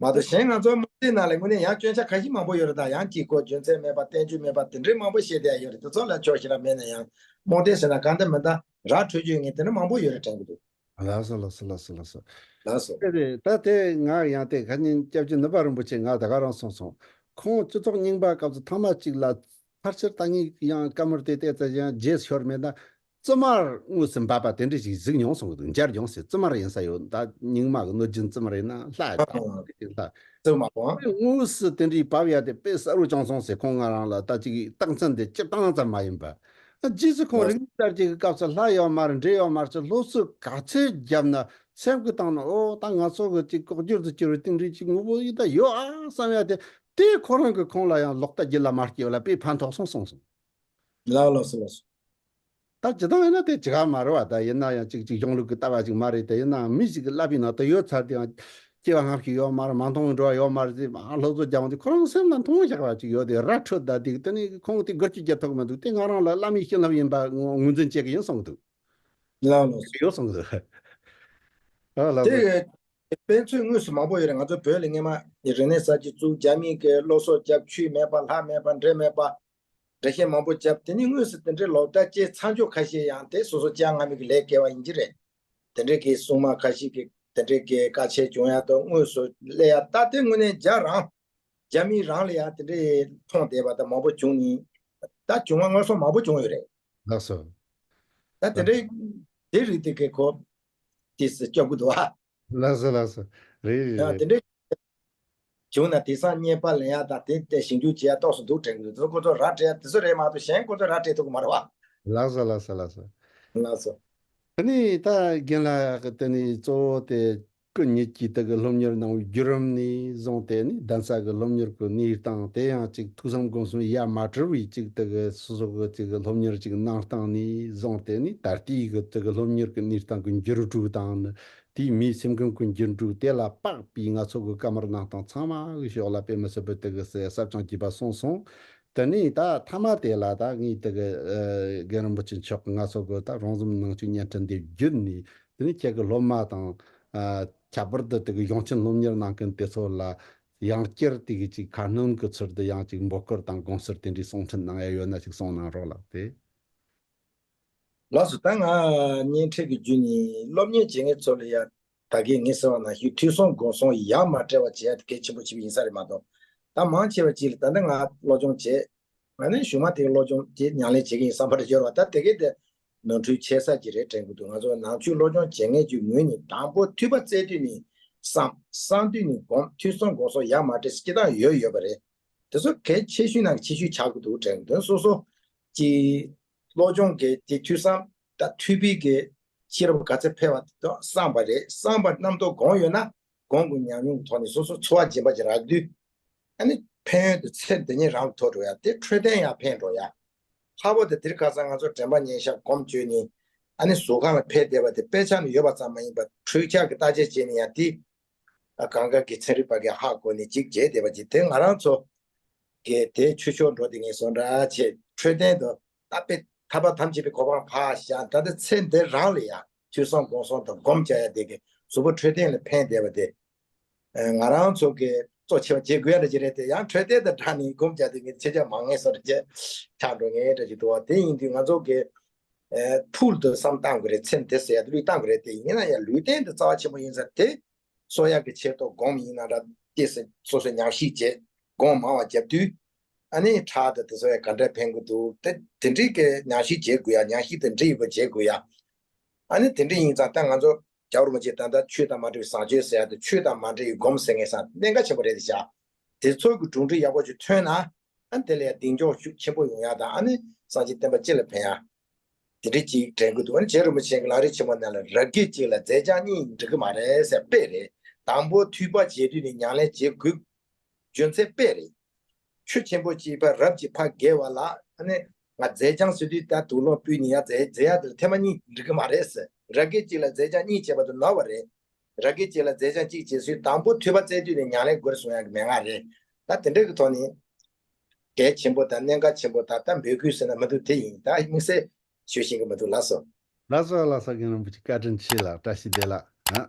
མ་གཏོགས་གཞན་ང་ཚོའི་རྨོངས་དད་ནང་ལ་དངོས་གནས་ཡང་སྐྱོན་ཆ་ཁ་ཤས་མང་པོ་ཡོད་རེད། ད་ཡང་དཀྱིལ་འཁོར་རྒྱུ་མཚན་མེད་པ་བསྟན་བཅོས་མེད་པ་དེ་འདྲའི་མང་པོ་བཤད་བསྡད་ཡ་ཡོད་རེད། དེ་ཚོ་ལ་ཆོག་ཤེས་ར་མེད་ན་ཡང་རྨོངས་དད་ཟེར་ན་གང་ལྟར་མི་འདྲ་ར་འཕྲོད་བཅོས་ངས་དེ་འདྲ་མང་པོ་ཡོད་རེད་དྲན་གྱི་འདུག། ལགས་སོ་ལགས་སོ་ལགས་སོ་ལགས་སོ། ལགས་སོ། དེ་རེད། ད་དེ་ང་ཡང་དེ་ཁ་ཉིན་སྐྱབས་རྗེ་ནུབ་པ་རིན་པོ་ཆེ་ང་ད་ག་རང་གསུངས་སོང་། ཁོང་སྤྱི་ཚོགས་རྙིང་པ་སྐབས་སུ་ཐེངས་མ་གཅིག་ལ་ཕལ་ཆེར་ད་ངས་ཡང་བཀའ་མོལ་དེ་བལྟས་ཙང་ཡང་རྗེས་ཤོར་མེད་ན། བཙུན་མར་དངོས་སུ་འབབ་པ་དེ་འདྲ་ཞིག་གཟིགས་མྱོང་སོང་གི་འདུག། མཇལ་མྱོང་ཟེར། བཙུན་མར་ཡིན་ས་ཡོད། ད་རྙིང་མ་གི་གནོད་སྦྱིན་བཙུན་མར་ཡིན་ན་ལྷ་ཡི་དྭགས་ཀྱི་ལྷ། བཙུན་མ་གང་། དངོས་སུ་དེ་འདྲའི་བབ་ཡ་དེ་དཔེ་གསལ་བོ་བྱུང་སོང་ཟེར། ཁོང་ང་རང་ལ་ད་ཅིག་རྟགས་མཚན་དེ་སྤྱིར་བཏང་ཙམ་མ་ཡིན་པ། རྗེས་སུ་ཁོང་རིག་གནས་གསར་བརྗེ་གི་སྐབས་སུ་ལྷ་ཡོད་མ་རེད། འདྲེ་ཡོད་མ་རེད་ཟེར་སློབ་གསོ་ག་ཚོད་བརྒྱབ་ན་སེམས་ཀྱི་སྟེང་ན་ཨོ་ད་ང་ཚོ་གི་ཅིག་ལྐོག་གྱུར་དུ་གྱུར་བའི་དེ་འདྲའི་ཅིག་དངོས་པོ་ཡིན་ད་ཡོད་ཨ་བསམ་ཡ་དེ། དེ་ཁོ་རང་གི་ཁོང་ལ་ཡང་ལོག་ལྟ་རྒྱུད་ལ་མ་སྐྱེས་པ་ལ་དཔེ་ཕན་ཐོགས་སོང་གསུངས་སོང་། ལགས་ལགས་སོ་ལགས་སོ། ད་ཇི་ལྟར་ཡིན་ན་དེ་ཅི་ག་མ་རེད་བ། ད་ཡིན་ན་ཡང་ཅིག་ཅིག་གཞུང་ལུགས་ཀྱི་ལྟ་བ་ཅིག་མ་རེད། དེ་ཡིན་ནའང་མི་ཞིག་གི་བསླབ་པའི་ནང་དུ་ཡོད་ཚར་དེ་ཡང་སྐྱེ་བ་སྔ་ཕྱི་ཡོད་མ་རེད། མ་མཐོང་བའི་འགྲོ་བ་ཡོད་མ་རེད་ཟེར་མ་སློབ་གསོ་རྒྱག་འོང་དུས་ཁོ་རང་སེམས་ལ་མཐོང་བཞག་པ་ཅིག་ཡོད་དེ་ར་འཕྲོད་ད་དེ་དེ་ནི་ཁོང་དེ་སྒེར་གྱི་རྒྱབ་ཐོག་མི་འདུག། དེ་ང་རང་ལ་བླ་མའི་བྱིན་རླབས་ཡིན་པ་ངོས་འཛིན་བྱེད་ཀྱི་ཡིན་གསུངས་འདུག། ལགས་ལགས། ཡོད་གསུངས་འདུག། ཨ་ལགས། དེ་དཔེ་མཚོན་དངོས་སུ་མང་པོ་ཡོད་རེད། ང་ཚོ་བོད་ལ་སྔས་མ་རིག་གནས་གསར་བརྗེ་བཙུགས། རྒྱ་མི་གི་སློབ་གསོ་རྒྱབ། ཆོས་མེད་པ་ལྷ་མེད་པ་འདྲེ་མེད་པ། འགྲེལ་བཤད་མང་པོ་བརྒྱབ། དེ་ནི་དངོས་སུ་དེ་འདྲའི་ལོག་ལྟ་སྐྱེས་ཚར་ཆོག་ཁ་ཤས་ཡང་དེ་སོ་སོ་ཅང་སྔ་མི་གི་ལས་སྐལ་བ་ཡིན་གྱི་རེད། དེ་འདྲའི་གི་སྲུང་མ་ཁ་ཤས་ཀྱི་དེ་འདྲའི་གི་བཀའ་ཆད་བྱུང་ཡ་དང་དངོས་སུ་སླེབས་ཡ་ད་དེ་དངོས་གནས་རྒྱ་རང་རྒྱ་མི་རང་ལ་ཡང་དེ་འདྲའི་མཐོང་བསྡད་པ་ད་མང་པོ་བྱུང་ནི། ད་བྱུང་བ་སྔར་སོང་མང་པོ་བྱུང་ཡོད་རེད། ལགས་སོ། ད་དེ་འདྲའི་དེ་རིགས་དེ་གི་ཁོ་དེ་སུ་སྐྱོབ་གི་འདུག་ཨ། ལགས་སོ་ལགས་སོ། རེད་རེད་ཡང་རེད། དེ་འདྲའི་བྱུང་ན་དེང་སང་བརྙས་པ་ལེན་ཡ་དང་དེ་དེ་ཞིབ་འཇུག་བྱེད་ཡ་ཏོག་ཙམ་འདུག་དྲན་གི་འདུག། དེ་ཚོ་ཁོ་ཚོ་ར་སྤྲད་ཡ་དེ་ཚོ་རེད་མ་གཏོགས་གཞན་ཁོ་ཚོ་ར་སྤྲད་ཐུབ་གི་མ་རེད་བ། ལགས་སོ་ལགས་སོ་ལགས་སོ། ལགས་སོ། དེ་ནས་ད་རྒན་ལགས་ཀྱིས་དེ་ནས་གཙོ་བོ་དེ་སྐུ་ཉིད་ཀྱིས་དེ་གི་སློབ་གཉེར་གནང་བའི་བརྒྱུད་རིམ་ནས་བཟུང་སྟེ་ནི་གདན་ས་གི་སློབ་གཉེར་གྱི་གནས་སྟངས་དེ་ཡང་ཅིག་ཐོས་བསམ་སྒོམ་གསུམ་ཡ་མ་བྲལ་བའི་ཅིག་དེ་གི་སོ་སོ་གི་ཅིག་སློབ་གཉེར་ཅིག་གནང་སྟངས་ནས་བཟུང་སྟེ་ནི་ད་ལྟའི་གི་དེ་གི་སློབ་གཉེར་གྱི་གནས་སྟངས་ཀྱི་འགྱུར་འགྲོས་དང་ནི་དེའི་མིའི་སེམས་ཁམས་ཀྱི་འགྱུར་འགྲོས་དེ་ལ་དཔག་པའི་ང་ཚོ་གི་བཀའ་མོལ་གནང་སྟངས་ཚང་མ་གི་ཕྱོགས་ལ་དཔེ་མི་སྲིད་པའི་དེ་གི་ཟབ་ཅིང་རྒྱས་པ་གསུངས་སོང་། དེ་ནས་ད་མཐའ་མ་དེ་ལ་ད་ངས་དེ་གི་ཨ་རྒན་རིན་པོ་ཆེ་མཆོག་གིས་ང་ཚོ་གི་ད་རོང་ཟོམ་ནང་ཆོས་བརྙན་འཕྲིན་འདི་བརྒྱུད་ནས་དེ་ནས་ཁྱེད་ཀྱི་སློབ་མ་དང་ཨ་ཁྱད་པར་དུ་དེ་གི་གཞུང་ཆེན་སློབ་གཉེར་གནང་མཁན་དེ་ཚོ་ལ་ཡང་བསྐྱར་དེ་གི་ཅིག་ཁ་སྣོན་གྱི་ཚུལ་དུ་ཡང་ཅིག་འབོད་སྐུལ་དང་དགོངས་སེལ་དེ་འདྲའི་གསུང་འཕྲིན་གནང་ཡ་ཡོད་ན་ཅིག་གསུང་གནང་རོགས་ལགས་དེ། ལགས་སོ། ད་ང་བརྙན་འཕྲིན་གྱི་བརྒྱུད་ནས་སློབ་གཉེར་བྱེད་མཁན་ཚོ་ལ་ཡ་ད་གིན་ངས་ཟེར་བ་ནང་བཞིན་ཐོས་བསམ་སྒོམ་གསུམ་ཡ་མ་བྲལ་བ་བྱེད་ཡ་དེ་གལ་ཆེན་པོ་ཆེ་བ་ཡིན་ས་རེད་མ་གཏོགས། ད་མང་ཆེ་བ་ཅིག་ལ་ད་ལྟ་ང་སློབ་སྦྱོང་བྱས། ང་ནི་གཞུག་མ་དེ་གི་སློབ་སྦྱོང་བྱེད་ཉམས་ལེན་བྱེད་ཀྱི་ཡིན་བསམ་པ་རེ་འབྱོར་བ་ད་དེ་གའི་དེ་ནོར་འཁྲུལ་ཆེ་ས་ཅིག་རེད་དྲན་གྱི་འདུག། ང་ཚོ་ནང་ཆོས་སློབ་སྦྱོང་བྱེད་མཁན་གྱི་ངོས་ནས་དང་པོ་ཐོས་པ་བཙལ་དུས་ནས་བསམ། བསམ་དུས་ནས་སྒོམ། ཐོས་བསམ་སྒོམ་གསུམ་ཡ་མ་བྲལ་སྤྱི་བཏང་ཡོད་ཡོད་པ་རེད། དེ་ཚོ་གལ་ཆེ་ཤོས་ནང་གི་ཆེ་ཤོས་ཆགས་ཀྱི་འདུག་དྲན་གྱི་འདུག། སོ་སོ་ཀྱི་སློབ་སྦྱོང་གི་དེ་ཐོས་བསམ་ད་ཐོས་པའི་གི་ཤེས་རབ་ག་ཚད་འཕེལ་བ་དེ་དང་བསམ་པ་རེད། བསམ་པ་རྣམ་རྟོག་སྒོམ་ཡོད་ན་སྒོམ་གྱི་ཉམས་མྱོང་གི་ཐོག་ནས་སོ་སོ་འཚོ་བ་སྦྱིན་པ་ཅིག་རག་དུས། ཨ་ནི་ཕན་ཡོན་དེ་ཚེ་འདི་ཉིད་རང་ལ་ཐོགས་འགྲོ་ཡ་དེ་འཕྲོད་བསྟེན་ཡང་ཕན་འགྲོ་ཡ། ལྷག་པར་དུ་དེ་རིང་ཁ་སང་ང་ཚོ་དྲན་པ་ཉེར་བཞག་སྒོམ་བཅོས་ནས་ཨ་ནི་གཟུགས་ཁམས་ལ་ཕན་བདེ་བ་དེ་དཔེ་ཆ་ནས་ཡོད་པ་ཙམ་མ་ཡིན་པར་འཕྲུལ་ཆས་ཀྱི་བརྟག་དཔྱད་བྱས་ནས་ཡང་དེ་ཨ་གང་ག་གི་ཚན་རིག་པ་གིས་ཧ་གོ་ནས་ཅིག་བྱས་བསྡད་པ་ཅིག་དེ་ང་རང་ཚོ་གི་དེ་ཆོས་ཕྱོགས་འགྲོ་དེ་ངས་སོང་འདྲ་བྱས་འཕྲོད་བསྟེན་དུ་ད་དཔེ་ཐར་པ་ཐམས་ཅད་པའི་གོ་འཕང་ཕར་བཞག། ད་ལྟ་ཚེ་འདི་རང་ལ་ཡང་ཐོས་བསམ་སྒོམ་གསུམ་དང་སྒོམ་བྱ་ཡ་དེ་གི་གཟུགས་པོ་འཕྲོད་བསྟེན་ལ་ཕན་བདེ་བ་དེ། ཨ་ང་རང་ཚོ་གི་གཙོ་ཆེ་བ་བྱེད་དགོས་ཡ་འདྲ་ཅིག་རེད་དེ། ཡང་འཕྲོད་བསྟེན་དང་སྦྲགས་ནས་སྒོམ་བྱ་དེ་ངས་ཁྱེད་ཅག་མང་ངེས་སོ་རེ་ཅེས་ཆགས་འགྲོ་ངེས་འདྲ་ཅིག་འདུག་བ། དེ་ཡིན་དུས་ང་ཚོ་གི་ཨ་ཕུགས་ལ་བསམ་བཏང་དགོས་རེད། ཚེ་འདི་ཟེར་ཡ་དེ་བློས་བཏང་དགོས་རེད་དེ། ཡིན་ན་ཡང་ལུས་རྟེན་དེ་རྩ་བ་ཆེན་པོ་ཡིན་ཙང་དེ་གསོ་ཡག་གི་ཆེད་དུ་སྒོམ་ཡིན་ན་འདྲ་དེ་སོ་སོས་ཉམས་ཞིབ་བྱས་སྒོམ་མང་བ་བརྒྱབ་དུས་ཨ་ནི་ཁྲག་དང་དེ་ཚོ་ཡང་ག་འདྲ་ཕན་གི་འདུག། དེ་དེ་འདྲའི་གི་ཉམས་ཞིབ་བྱེད་དགོས་ཡ། ཉམས་ཞིབ་དང་འབྲེལ་ཡོད་པ་བྱེད་དགོས་ཡ། ཨ་ནི་དེ་འདྲ་ཡིན་ཙང་ད་ང་ཚོ་རྒྱལ་བ་རིན་པོ་ཆེ་ད་ལྟ་ཆོས་དང་མ་འབྲེལ་བའི་བཟང་སྤྱོད་ཟེར་ཡ་དང་ཆོས་དང་མ་འབྲེལ་བའི་སྒོམ་ཟེར་མཁན་ས་གནད་འགག་ཆེན་པོ་རེད་དེ་བཞག། དེ་ཚོ་གི་གྲུབ་འབྲས་ཡག་པོ་ཞིག་ཐོན་ན་ཨ་དེ་ལ་ཡང་གདེང་འཇོག་ཤུགས་ཆེན་པོ་ཡོང་ཡ་དང་ཨ་ནི་སངས་རྒྱས་བསྟན་པ་སྤྱི་ལ་ཕན་ཡ། དེ་འདྲ་ཅིག་དྲན་གི་འདུག། ཨ་ནི་རྗེ་རིན་པོ་ཆེ་གི་ལམ་རིམ་ཆེན་མོ་ནང་ལ་རབ་དགེ་གཅིག་ལ་རྫས་སྦྱང་གཉིས་འགྲིག་གི་མ་རེད་ཟེར་དཔེ་རེད། དང་པོ་ཐོས་པ་བྱེད་དུས་ནས་ཉམས་ལེན་བྱེད་དགོས། རྒྱུ་མཚན་དཔེ་རེད། ཆུ་ཆེན་པོ་གཅིག་ཕར་རབ་ཀྱིས་ཕར་བརྒལ་བ་ལ་ཨ་ནི་ང་རྫས་སྦྱང་ཟེར་དུས་ད་དུག་སློག་ཕུད་ནས་ཡར་རྫས་རྫས་ཡར་དུ་ཐེངས་མ་གཉིས་འགྲིག་གི་མ་རེད་ཟེར། རབ་དགེ་གཅིག་ལ་རྫས་སྦྱང་གཉིས་བྱས་པ་དེ་ནོར་བ་རེད། རབ་དགེ་གཅིག་ལ་རྫས་སྦྱང་གཅིག་བྱས་ཚུལ་དང་པོ་ཐོས་པ་བཙལ་དུས་ནས་ཉམས་ལེན་དགོས་གསུང་ཡག་གི་མན་ངག་རེད། ད་དེ་འདྲ་གི་ཐོག་ནས་གལ་ཆེན་པོ་དང་གནད་འགག་ཆེན་པོ་དང་ད་འབོད་སྐུལ་ཟེར་ན་མི་འདུག། དེ་ཡིན། ད་དམིགས་བསལ་ཞུ་ཤེས་ཀྱི་མི་འདུག། ལགས་སོ། ལགས་སོ་ལགས་སོ། རྒན་རིན་པོ་ཆེ་བཀའ་དྲིན་ཆེ་ལགས། བཀྲ་ཤིས་བདེ་ལེགས། ཨ།